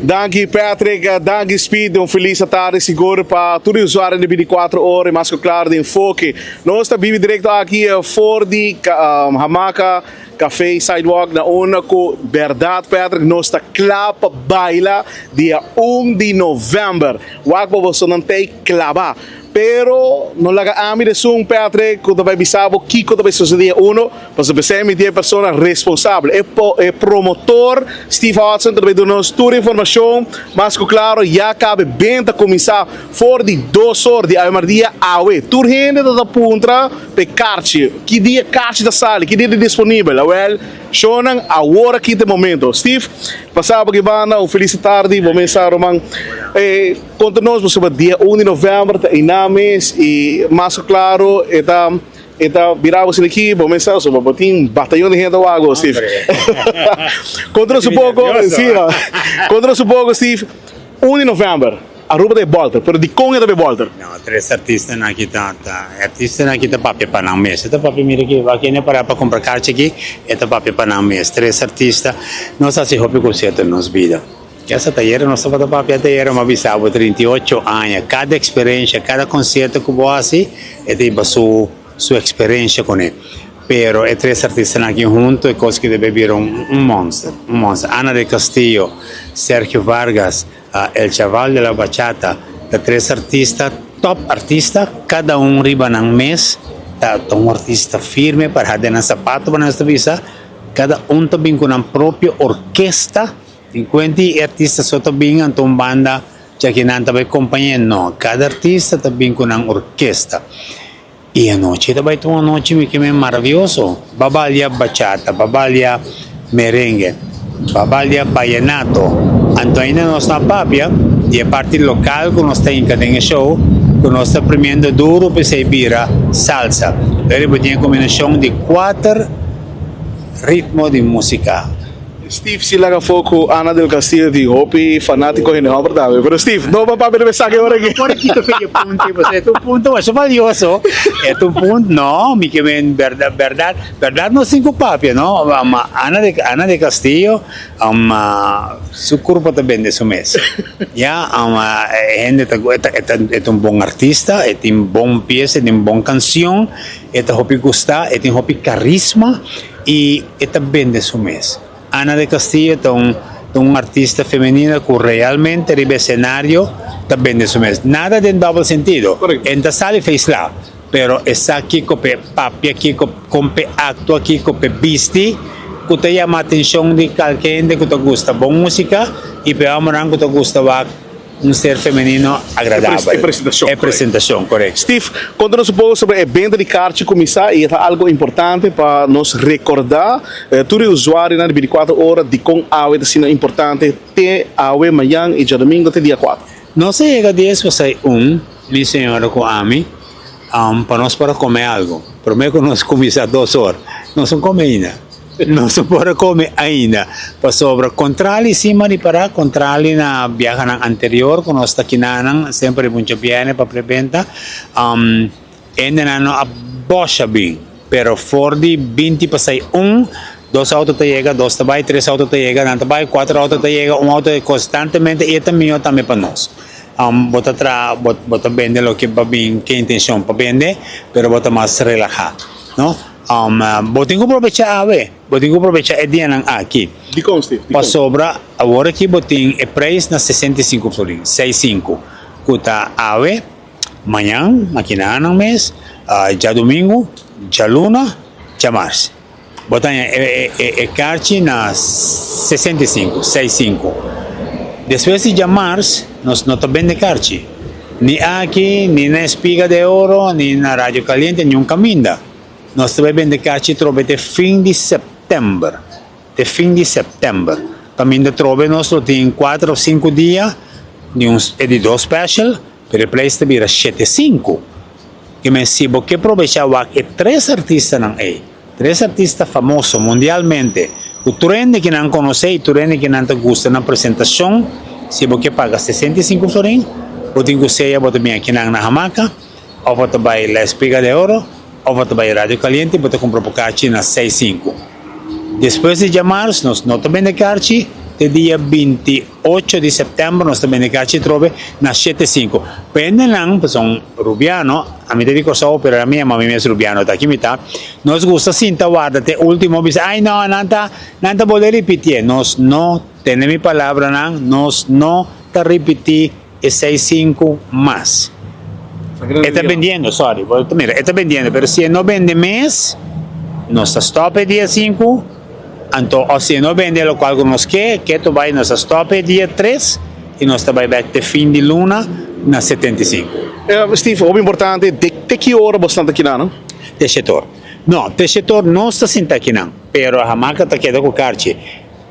Danki Patrick, danki Speed, un felis atardi sigur pa tur e usuario di 24 ora y mas cu claro di Enfoke. Nos ta bibi directo aki for di Hamaca Café Sidewalk na unda cu berdad Patrick nos ta cla pa baila dia un di november. Wak pa boso nan tey claba. Pero no laga ami esun, Patrick, ku ta bai bisa bo kiko ta bai sosodé dia uno, pasobra p'esei mi tin e persona responsabel, e e promotor Steve Hudson ta bai duna nos tur informashon. Mas ku klaro ya kaba e benta kuminsá for di dos or di awe mardia awe. Tur hende ta ta puntra pa e karchi, ki dia e karchi ta sali, ki dia ta disponibel. Awèl, shownan awor aki ta e momento. Steve, pasa bo aki banda, un felis tardi, bo mesa ruman. E konta nos pasobra dia un di novèmber ta einan mes i mas ku klaro e ta e ta bira bo asina aki, bo mesa pasobra bo tin batayon di hende ta wak bo, Steve. Konta nos un poko, si, konta nos un poko, Steve, un di novèmber. Aruba ta e bolter, pero dikon e ta be bolter? No, tres artistanan aki ta ta e artistanan aki ta papia pa nan mes. E ta papia mira aki, wak hende para pa kumpra karchi aki, e ta papia pa nan mes. Tres artista, nos hasi hopi konsierto den nos bida. Esta tayera nos tabata papia tayera, mi a bisa bo 38 aña, kada eksperensha, kada konsierto ku bo hasi, e ta hiba su su eksperensha kuné. Pero e tres artistanan aki hunto e kos ki debe bira un un monster, un monster. Ana del Castillo, Sergio Vargas, El Chaval de la Bachata ta tres artista top artista, kada un riba nan mes ta ta un artista firme pará den nan sapato pa nos ta bisa, kada un ta bin ku nan propio orkesta, tin kuenta e artista so ta bin anto un banda djaki nan ta bai kompañ'é, no, kada artista ta bin ku nan orkesta. I anochi ta bai ta un anochi mi keme maravioso. Ba balia bachata, ba balia merengue, ba balia vallenato. Anto ainda nos no a papia di e parti local cu nos ta hinca den e show cu nos ta primiendo duro p'esey bira salsa. Pero bo tin e combinacion di cuater ritmo di musica. Steve si laga afó ku Ana del Castillo tin hopi fanátiko hende hòmber tambe. Pero Steve, no pa papia riba esaki ora aki. No por kita fe e punto ei, pasobra e ta un punto masha valioso. E ta un punto, no, mi ke men bèrdat, bèrdat, bèrdat nos tin ku papia, no. Ma Ana de, Ana del Castillo, su kurpa ta bende su mes. Ya, e hende ta, e ta, e ta un bon artista, e tin bon piesa, e tin bon kanshon, e ta hopi gustá, e tin hopi karisma. y e ta bende su mes. Ana de Castillo ta un ta un artista femenina cu realmente riba escenario ta bende su mes. Nada den dobbel sentido. E ta sali feisla, pero e sa kico p'e papia, kico con p'e actua, kico p'e bisti cu ta yama atencion di calke hende cu ta gusta bon musica y p'e hombrenan cu ta gusta wak Un ser femenino agradabel. E presentacion. E presentacion, correcto. Steve, conta nos un poco sobre e benta di karchi cuminsa y e ta algo importante pa nos recorda tur e usuarionan di binticuatro ora dicon awe ta asina importante te awe, mañan y djadomingo te dia cuatro. Nos a yega dies pasai un, mi señora cu ami, pa nos por a come algo. Prome cu nos cuminsa dos or, nos no come ainda. Nos no por a come ainda, pasobra contrali si m'a ripara, contrali na biahanan anterior cu nos ta kinanan, semper e buncha biene pa prebenta, hendenan no a bosha bin, pero for di binti pasai un, dos auto ta yega, dos ta bay, tres auto ta yega, nan ta bay, cuatro auto ta yega, un auto constantemente y e ta miho tambe pa nos. Bo ta traha, bo ta bende loke bo a bin ke intencion pa bende, pero bo ta mas relaha, no. Bo tin ku probechá awe, bo tin ku probechá e dianan aki. Dikon, Steve? Dikon? Pasobra awor aki bo tin e preis na 65 florin, seis sinku, ku ta awe, mañan, makinanan mes, djadumingu, djaluna, djamars. Bo ta haña e karchi na 65, seis sinku. Despues di djamars nos no ta bende karchi, ni aki, ni na Espiga de Oro, ni na Radio Caliente, niun kaminda. Nos ta bai bende karchi trobe te fin di sèptèmber, te fin di sèptèmber. Kaminda trobe nos lo tin kuater òf sinku dia di un e di dos special, pero e preis ta bira shete sinku. Ke men si bo ke probechá wak e tres artistanan ei, tres artista famoso mundialmente, ku tur hende ki nan konosé i tur hende ki nan ta gusta nan presentashon, si bo ke paga 65 florin, bo tin ku sea bo ta bin akinan na Hamaka, òf bo ta bai La Espiga de Oro, òf bo ta bai Radio Caliente, bo ta kumpra bo karchi na seis sinku. Despues di djamars nos no ta bende karchi te dia 28 di sèptèmber nos ta bende karchi atrobe na shete sinku. Pendenan pasobra un rubiano, ami ta di Kòrsou pero ami yama mi mes rubiano ta aki mi ta, nos gusta sinta warda te ultimo bisa ay no nan ta nan ta bolbe ripitié nos no tene mi palabranan nos no ta ripití e seis sinku mas. E ta bendiendo, sorry, bo ta mira, e ta bendiendo, pero si e no bende mes, nos ta stop e dia sinku, anto o si e no bende lokual ku nos ke, ketu bai nos ta stop e dia tres i nos ta bai bek te fin di luna na 75. Steve, hopi importante, de te ki ora bo sta ta kinan no? Te shetor. No, te shetor nos ta sinta kinan, pero hamaka ta keda ku karchi.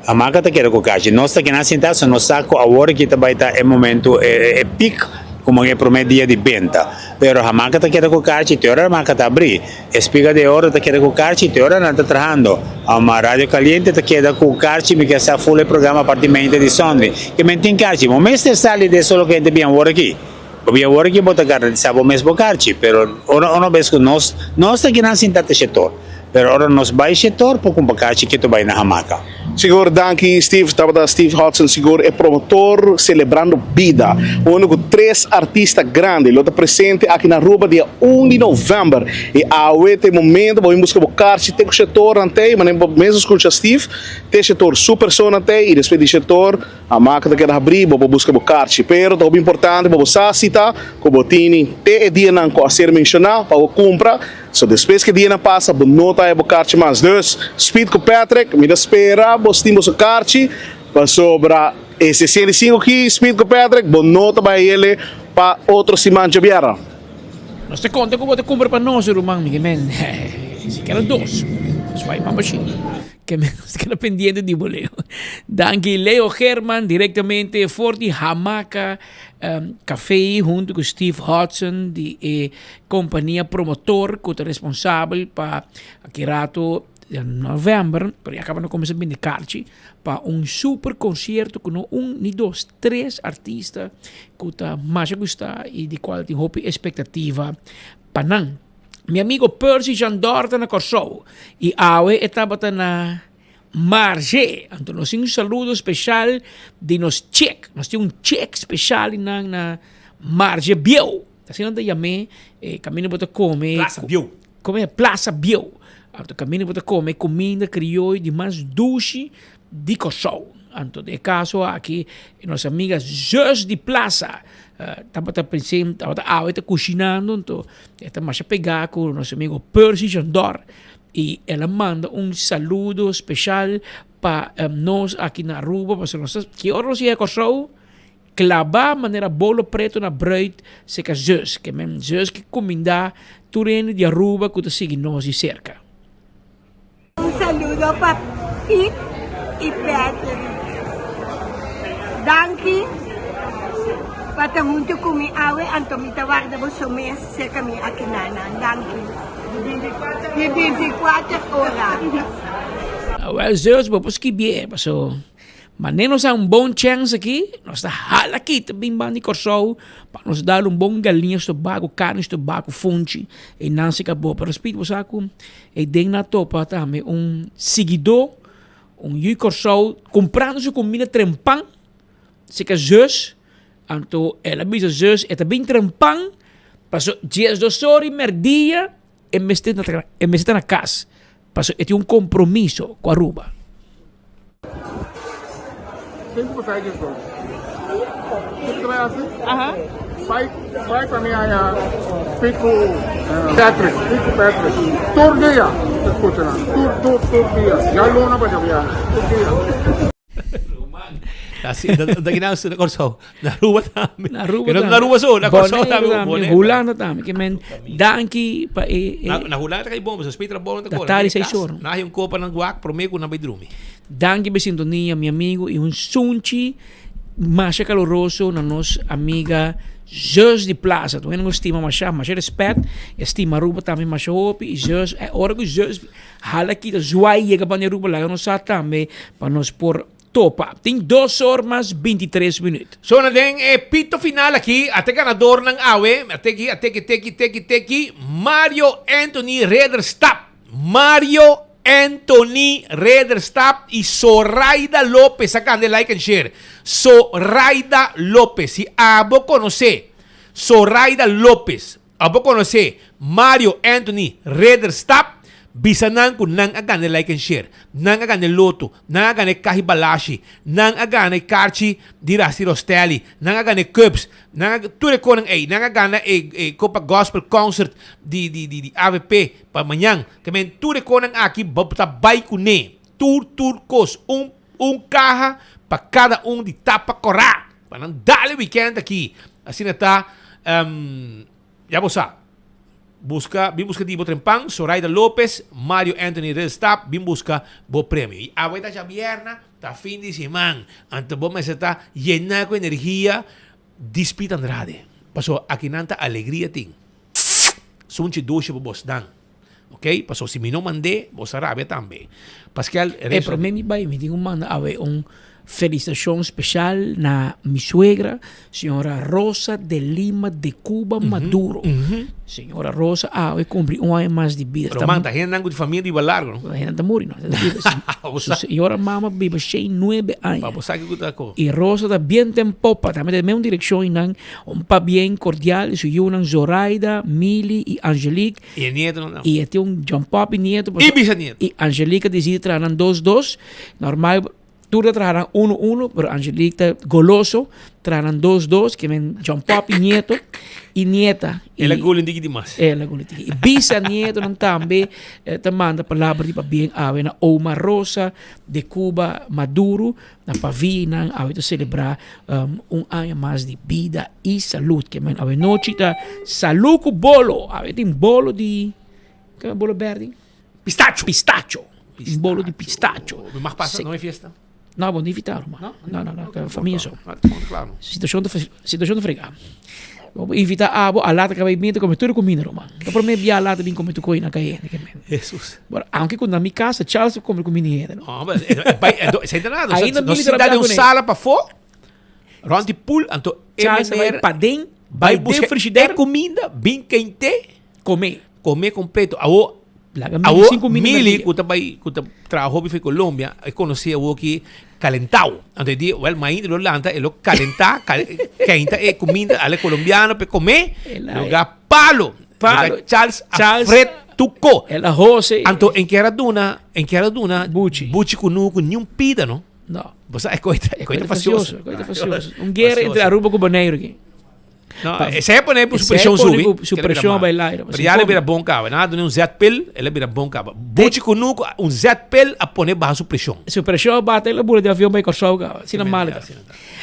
Hamaka ta keda ku karchi. Nos ta kinan sinta, so nos sa ku awor aki ta bai ta e momento, e pik, komo e prome dia di benta. Pero hamaka ta keda ku karchi te ora hamaka ta abri. Espiga de Oro ta keda ku karchi te ora nan ta trahando. Ma Radio Caliente ta keda ku karchi, mi ke sa ful e programa parti mente di Sunday. Ke men tin karchi. Bo mester sali de solo kente bien awor aki. Bo bien awor aki bo ta garantisa bo mes bo karchi. Pero ora uno bes ku nos, nos ta kinan sinta te shetor. Pero ora nos bai shetor por kumpra karchi ke ta bai na hamaka. Sigur danki Steve, tabata Steve Hudson sigur e promotor celebrando bida unda cu tres artista grandi lo ta presente aki na Aruba dia un di november y awe ta e momento bo bin busca bo karchi te cu shetor nan tey manera bo mes a scucha Steve te shetor su persona tey y despues di shetor hamaka ta keda habri bo por busca bo karchi pero ta hopi importante pa bo sa si ta cu bo tini te e dianan cu a ser menciona pa bo cumpra. So despues ke dianan pasa bo no ta haya bo karchi mas. Dus Speed ku Patrick mi ta spera bos tin boso karchi pasobra e 65 ki Speed ku Patrick bo no ta bai hayele pa otro siman djabièrnè. Nos ta konta ku bo ta kumpra pa nos ruman mi ke men sikiera dos. Nos bai mamba shi. Ke men nos keda pendiente di bo Leo. Danki Leo German direktamente for di Hamaka Café huntu ku Steve Hudson di e Compania promotor cu ta responsabel pa aki rato den november, pero ya caba no cuminsa bende carchi pa un super concierto cu no un ni dos, tres artista cu ta masha gusta y di cual tin hopi expectativa pa nan. Mi amigo Percy Jandor ta na Corsou y awe e tabata na Marge, anto nos tin un saludo special di nos chick, nos tin un chick special nan na Marge Bieu. Asina nan ta yam'é, e kaminda bo ta kome. Plaza Bieu. Kome Plaza Bieu. Anto kaminda bo ta kome kuminda krioyo di mas dushi di Kòrsou. Anto den e kaso aki nos amiga Zus di Plaza tabata presente, tabata awe ta kushinando, anto e ta masha pegá ku nos amigo Percy Jandor i el a manda un saludo speshal pa nos aki na Aruba pasobra nos ta ki ora nos yega Kòrsou Klabá manera bolo preto na bruid seka zus, ke men zus ke kumindá tur hende di Aruba ku ta sigui nos di serka. Un saludo pa Piet y Patrick. Danki pa ta hunto cu mi awe anto mi ta warda boso mes cerca mi aki nanan. Danki. Di binticuater ora. Awel zus bo por skibié paso Manera nos a un bon chèns aki, nos ta hala kita bin ban di Kòrsou pa nos dal un bon galiña stobá ku karni stobá ku funchi i nan si kabó. Pero Speed bo sa ku e den na topa tambe un siguidó, un yu Kòrsou kumprando su kumida trempan seka zus, anto el a bisa zus e ta bin trempan paso diesdos ora i mèrdia e mester e mester ta na kas. Pasobra e tin un compromiso cu Aruba. Sinku pa sai diesdos. Kiko ta bai hasi? Bai bai pa mi haña Piet ku Patrick, Piet ku Patrick. Tur dia ta skucha nan. Tur tur tur dia. Djaluna pa djabièrnè. Tur dia. Da kinan na Kòrsou. Na Aruba tambe. Na Aruba tambe. Na Aruba so, na Kòrsou tambe. Bonaire Hulanda tambe. Ke men danki pa e. Na Hulanda ta kai bon, pasobra spit trabou nan ta kore. Ta tardi seis ora. Nan haña un kopa nan wak promé ku nan bai drumi. Danki pa e sintonia mi amigo i un sunchi masha kaloroso na nos amiga Zus di Plaza. Tur hende ku stima masha, masha respèt. E stima Aruba tambe masha hopi i Zus, e ora ku Zus hala kita zwai yega banda Aruba laga nos sa tambe pa nos por Topa. Tin dos or mas bintitres minuut. So na den e pito final aki ate ganadornan awe, ate ki, ate ki, teki, teki, teki, Mario Anthony Rederstap, Mario Anthony Rederstap y Soraida Lopez a gana e like and share. Soraida Lopez, si abo conoce Soraida Lopez, abo conoce Mario Anthony Rederstap. Bisa nan ku nan a gana e like and share, nan a gana e loto, nan a gana e kahi balashi, nan a gana e karchi di Rasti Rostelli, nan a gana e cups, nan a tur e konan ei, nan a gana e e Copa Gospel Concert di di di di avp pa mañan. Ke men tur e konan aki bo ta bai kuné. Tur tur kos. Un un kaha pa kada un di tapa kòrá. Pa nan dal e weekend aki. Asina ta ya bo sa. Buska, bin buska di bo trempan, Zoraida Lopez, Mario Anthony Rilstap, bin buska bo premio. Y awe ta djabierna, ta fin di siman, anto bo mester ta yena cu energia di Speed Andrade. Paso akinan ta alegria tin. Sunchi dushi pa bosnan. Ok, paso si mi no mand'é, bo sa rabia tambe. Paskel, E prome mi bai, mi tin cu manda awe un felicitacion special na mi suegra, señora Rosa de Lima de Cuba Maduro. Señora Rosa awe cumpli un aña mas di bida. Pero man, ta hendenan cu di familia biba largo, no? Hendenan ta muri, no? Su señora mama biba shen nuebe aña. Pa bo sa kico ta co. Y Rosa ta bien ten popa, tambe ta den mesun direccion y nan un pabien cordial di su yiunan Zoraida, Mili y Angelique. Y e nieto no. Y e tin un John Poppy nieto. Y bisanieto. Y Angelique a decidi traha nan dos dos. Normal tur ta traha nan uno uno, pero Angelique ta goloso, traha nan dos dos, ke men John Poppy nieto y nieta. El a guli un tiki di mas. El a guli un tiki. Y bisanietonan tambe ta manda palabra di pabien awe na Oma Rosa de Cuba Maduro. Na pavia nan awe ta celebra un aña mas di bida y salud. Ke men awe nochi ta salud ku bolo. Awe tin bolo di, ke men bolo berdi? Pistacho. Pistacho. Tin bolo di pistacho. Mi mag pasa, no hay fiesta? No, bo no invita ruman. No? No, no, no, ta famia so. Claro. Situacion ta, situacion ta frega. Bo por invita abo, a lata kaba binti come tur e cuminda ruman. Ta prome bia a lata bin come tur coi na cayente ke men. Jesus. Bueno, aunke cu na mi casa Charles ta come cuminda di hende no. No, pero e bai, e senta nada. Ainda Nos Mili ta sinta rabia den un cune. sala pafó, rond di pool, anto e Charles ta bai meneer paden, bai bai den busca frigidaire. e cuminda, bin kente. Come. Come completo. Awo, Laga Mili awo sin cuminda na Mili dia. cu ta bai, cu ta traha hopi for Colombia, e conoci awo ki calentao. Anto e di, wel, mainta lo lanta, e lo calenta, cal, keinta e cuminda ale colombiano pe come, El a- lugar palo. Palo. Lugar Charles Charles- Alfred Tuco. El a Jose. Anto en kier a duna, en kier a duna Buchi. Buchi cunucu ni un pida, no? No. Bo sa, e coi ta, e coi ta facioso. E coi ta facioso. Un guerra entre Aruba cu Bonaire aki. No, Pa- esei a pone ku su Esei preshon pone subi. ku su que el a bira preshon mal. bai laira, Pero ya el a bira come. bon kaba. Nan a duna un zetpil, el a bira bon kaba. Buchi kunuku, un zetpil a pone baha su preshon. Su preshon a bata, el a bula di avion bai Kòrsou kaba. Asina mal e ta.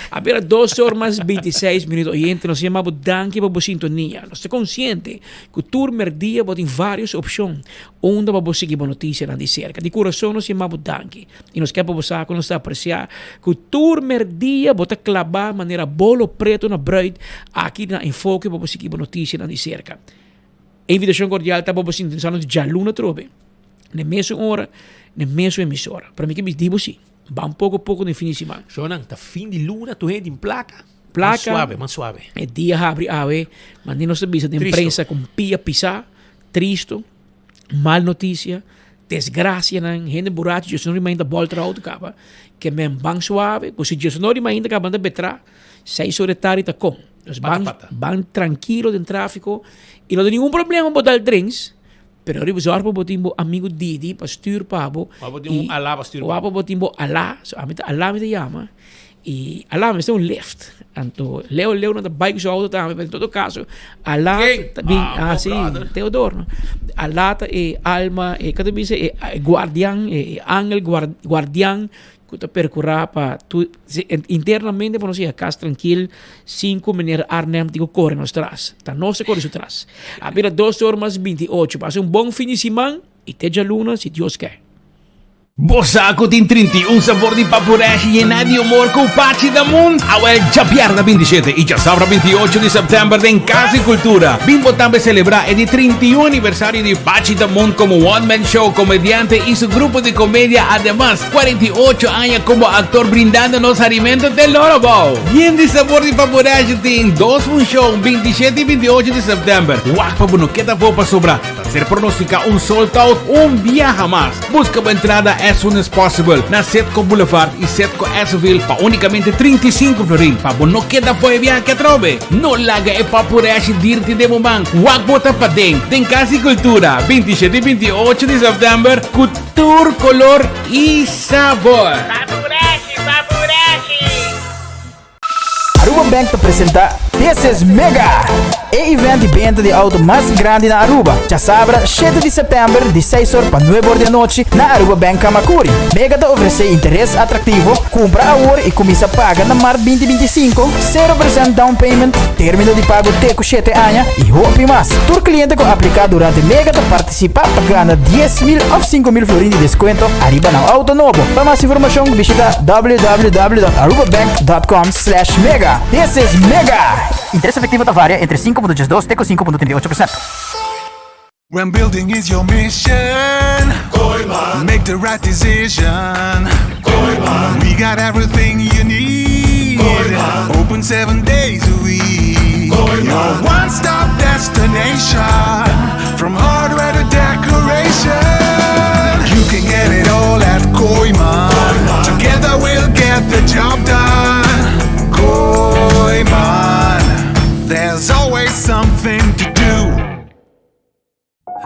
A bira dos or mas bintiseis minuut. Oyente, nos yama bo danki pa bo sintonia. Nos ta konsiente ku tur merdia bo tin vários opshon unda pa bo sigui bo notisianan di serka. Di kurason nos yama bo danki. I nos ke pa bo sa ku nos ta apresiá ku tur merdia bo ta klabá manera bolo pretu na bruid aki na Enfoke pa bo sigui bo notisianan di serka. E invitashon kordial ta pa bo sintonisá nos djaluna atrobe na e mesun ora na e mesun emisora. Pero mi ke di bo si, ban poko poko den fin di siman. Shownan, ta fin di luna tur hende tin plaka. Plaka. Mas suave, mas suave. E dia habri awe, manera nos ta bisa den Tristo. prensa ku pia pisá, tristo. Mal noticia, desgracianan, hende burachi Dios no rimainta bolter auto caba, ke men ban suave, ku si Dios no rimainta caba anda betra, seis ora di tardi ta kon. Dus ban, Pata, pata. ban tranquilo den trafico y no tin ningun problema bo dal drinks, pero riba zorg pa bo tin bo amigo Didi pa stuur pa bo. Wa bo tin un Alá pa stuur pa Wa pa bo tin bo Alá, so ami ta Alá mi ta yama. Y Alá mester un lift. Anto Leo Leo no ta bai cu su auto tambe, pero en todo caso Alá Ken? ta bin, Ah, ah, sí, brother. Teodor, no? Alá ta e alma, e ka ta bisa e guardian, e angel guardian cu ta percura pa tu, si, internamente pa nos yega cas tranquil sin cu meneer Arnhem tin cu core nos tras. Ta nos ta core su tras. A bira dos or mas binti ocho. Pasa un bon fin di siman y te djaluna si Dios ke. Bo sa ku tin 31 sabor di papureshi yená di humor ku Pachi da Mund? Awel djabièrnè 27 i djasabra 28 di sèptèmber den Kas di Kultura. Bin bo tambe selebrá e di 31 aniversario di Pachi da Mund komo one man show, komediante i su grupo di komedia. Ademas, 48 aña komo aktor brindando nos harimentu te loro bou. Yen di sabor di papureshi tin dos funshon, 27 i 28 di sèptèmber. Wak pa bo no keda afó pasobra. Ser pronostica un sold out un biaha mas. Busca bo entrada as soon as possible na Setco Boulevard y Setco Esseville pa unicamente 35 florin pa bo no keda fo'i biaha atrobe. No laga e papureshi dirti den bo man. Wak bo ta paden den Cas di Cultura 27 y 28 di september cu tur color y sabor. Papureshi, papureshi! Aruba Bank ta presenta This is Mega! E event di benta di auto mas grandi na Aruba, djasabra shete di september di seis or pa nuebe or di anochi na Aruba Bank Camacuri. Mega ta ofrece interes atractivo, cumpra awor y cuminsa paga na mart binti 25, sero percent down payment, termino di pago te cu shete aña y hopi mas. Tur cliente cu aplica durante Mega ta participa pa gana 10,000 of 5,000 florin di descuento ariba nan auto nobo. Pa mas informacion bishita www.arubabank.com slash mega. This is Mega! Interes efectivo ta varia entre 5.12 te cu 5.38%. When building is your mission, Kooiman. Make the right decision. Kooiman. We got everything you need. Kooiman. Open 7 days a week. Kooiman. Your one-stop destination. From hardware to decoration. You can get it all at Kooiman. Together we'll get the job done. Kooiman. There's always something to do.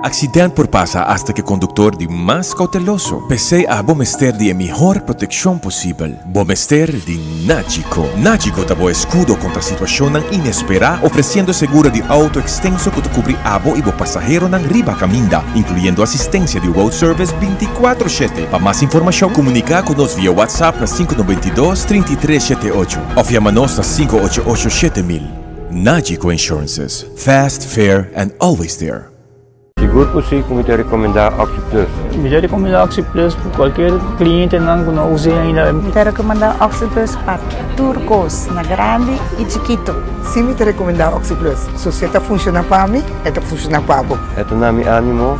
Accidente por pasa hasta cu e conductor di mas cauteloso. P'esey abo mester di e mihor proteccion posibel. Bo mester di Nagico. Nagico ta bo escudo contra situacionnan inespera, ofreciendo seguro di auto extenso cu ta cubri abo y bo pasaheronan riba caminda, incluyendo asistencia di road service 24/7. Pa mas informacion, comunica cu nos via WhatsApp na 592 3378 of yama nos na 588 7000. Nagico Insurances. Fast, fair and always there. Sigur cu si, cu mi ta recomenda OxyPlus. Mi ta recomenda OxyPlus pa cualkier cliente nan cu no usa ainda. Mi ta recomenda OxyPlus pa tur cos, na grandi y chikito. Si, mi ta recomenda OxyPlus. Si e ta funciona pa mi, e ta funciona pa bo. E ta duna mi animo,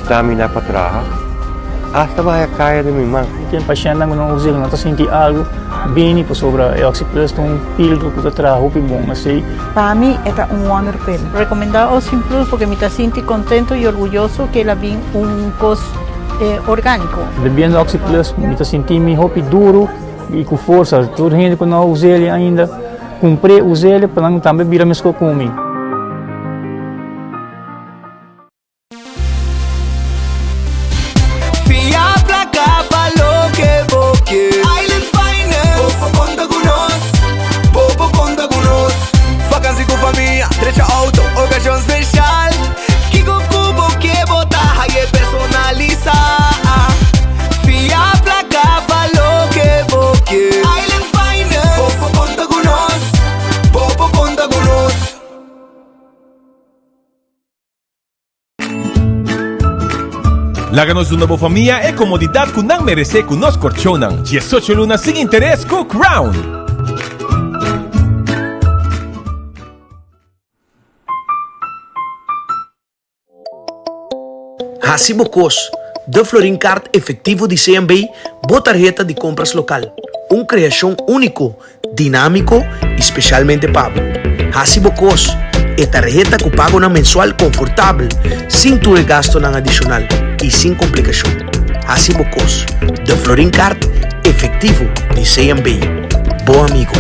stamina pa traha. Hasta bay caya di mi man. Tin paciente cu no usa, no ta sinti algo bini pasobra e OxyPlus ta un filtro cu ta traha hopi bon. Asina. Pa mi, e ta un wonder pill. Recomenda OxyPlus pasobra mi ta sinti contento y orguyoso cu el a bin un cos organico. Bebiendo OxyPlus, mi ta sinti mi hopi duro y cu forsa. Tur hende cu no usa ainda, cumpra usa pa nan tambe bira mes cu mi. Fia placa pa loke bo kier. Island Finance. Bo por conta cu nos. Bo por conta cu nos. Vakantie cu famia, drecha auto, ocasion special. Kico cu bo kier bo ta haye personalisa. Fia placa pa loke bo kier. Island Finance. Bo por conta cu nos. Bo por conta cu nos. Laga nos duna bo famia e comodidad cu nan merece cu nos corchonan. 18 luna sin interes cu Crown. Haci bo cos, De Florin Card Efectivo di CMB, bo tarheta di compras local. Un creacion unico, dinamico y specialmente pa bo. Haci bo cos, e tarheta cu pagonan mensual confortabel, sin tur e gastonan adicional y sin complicacion. Haci bo cos, De Florin Card Efectivo di CMB. Bo amigo.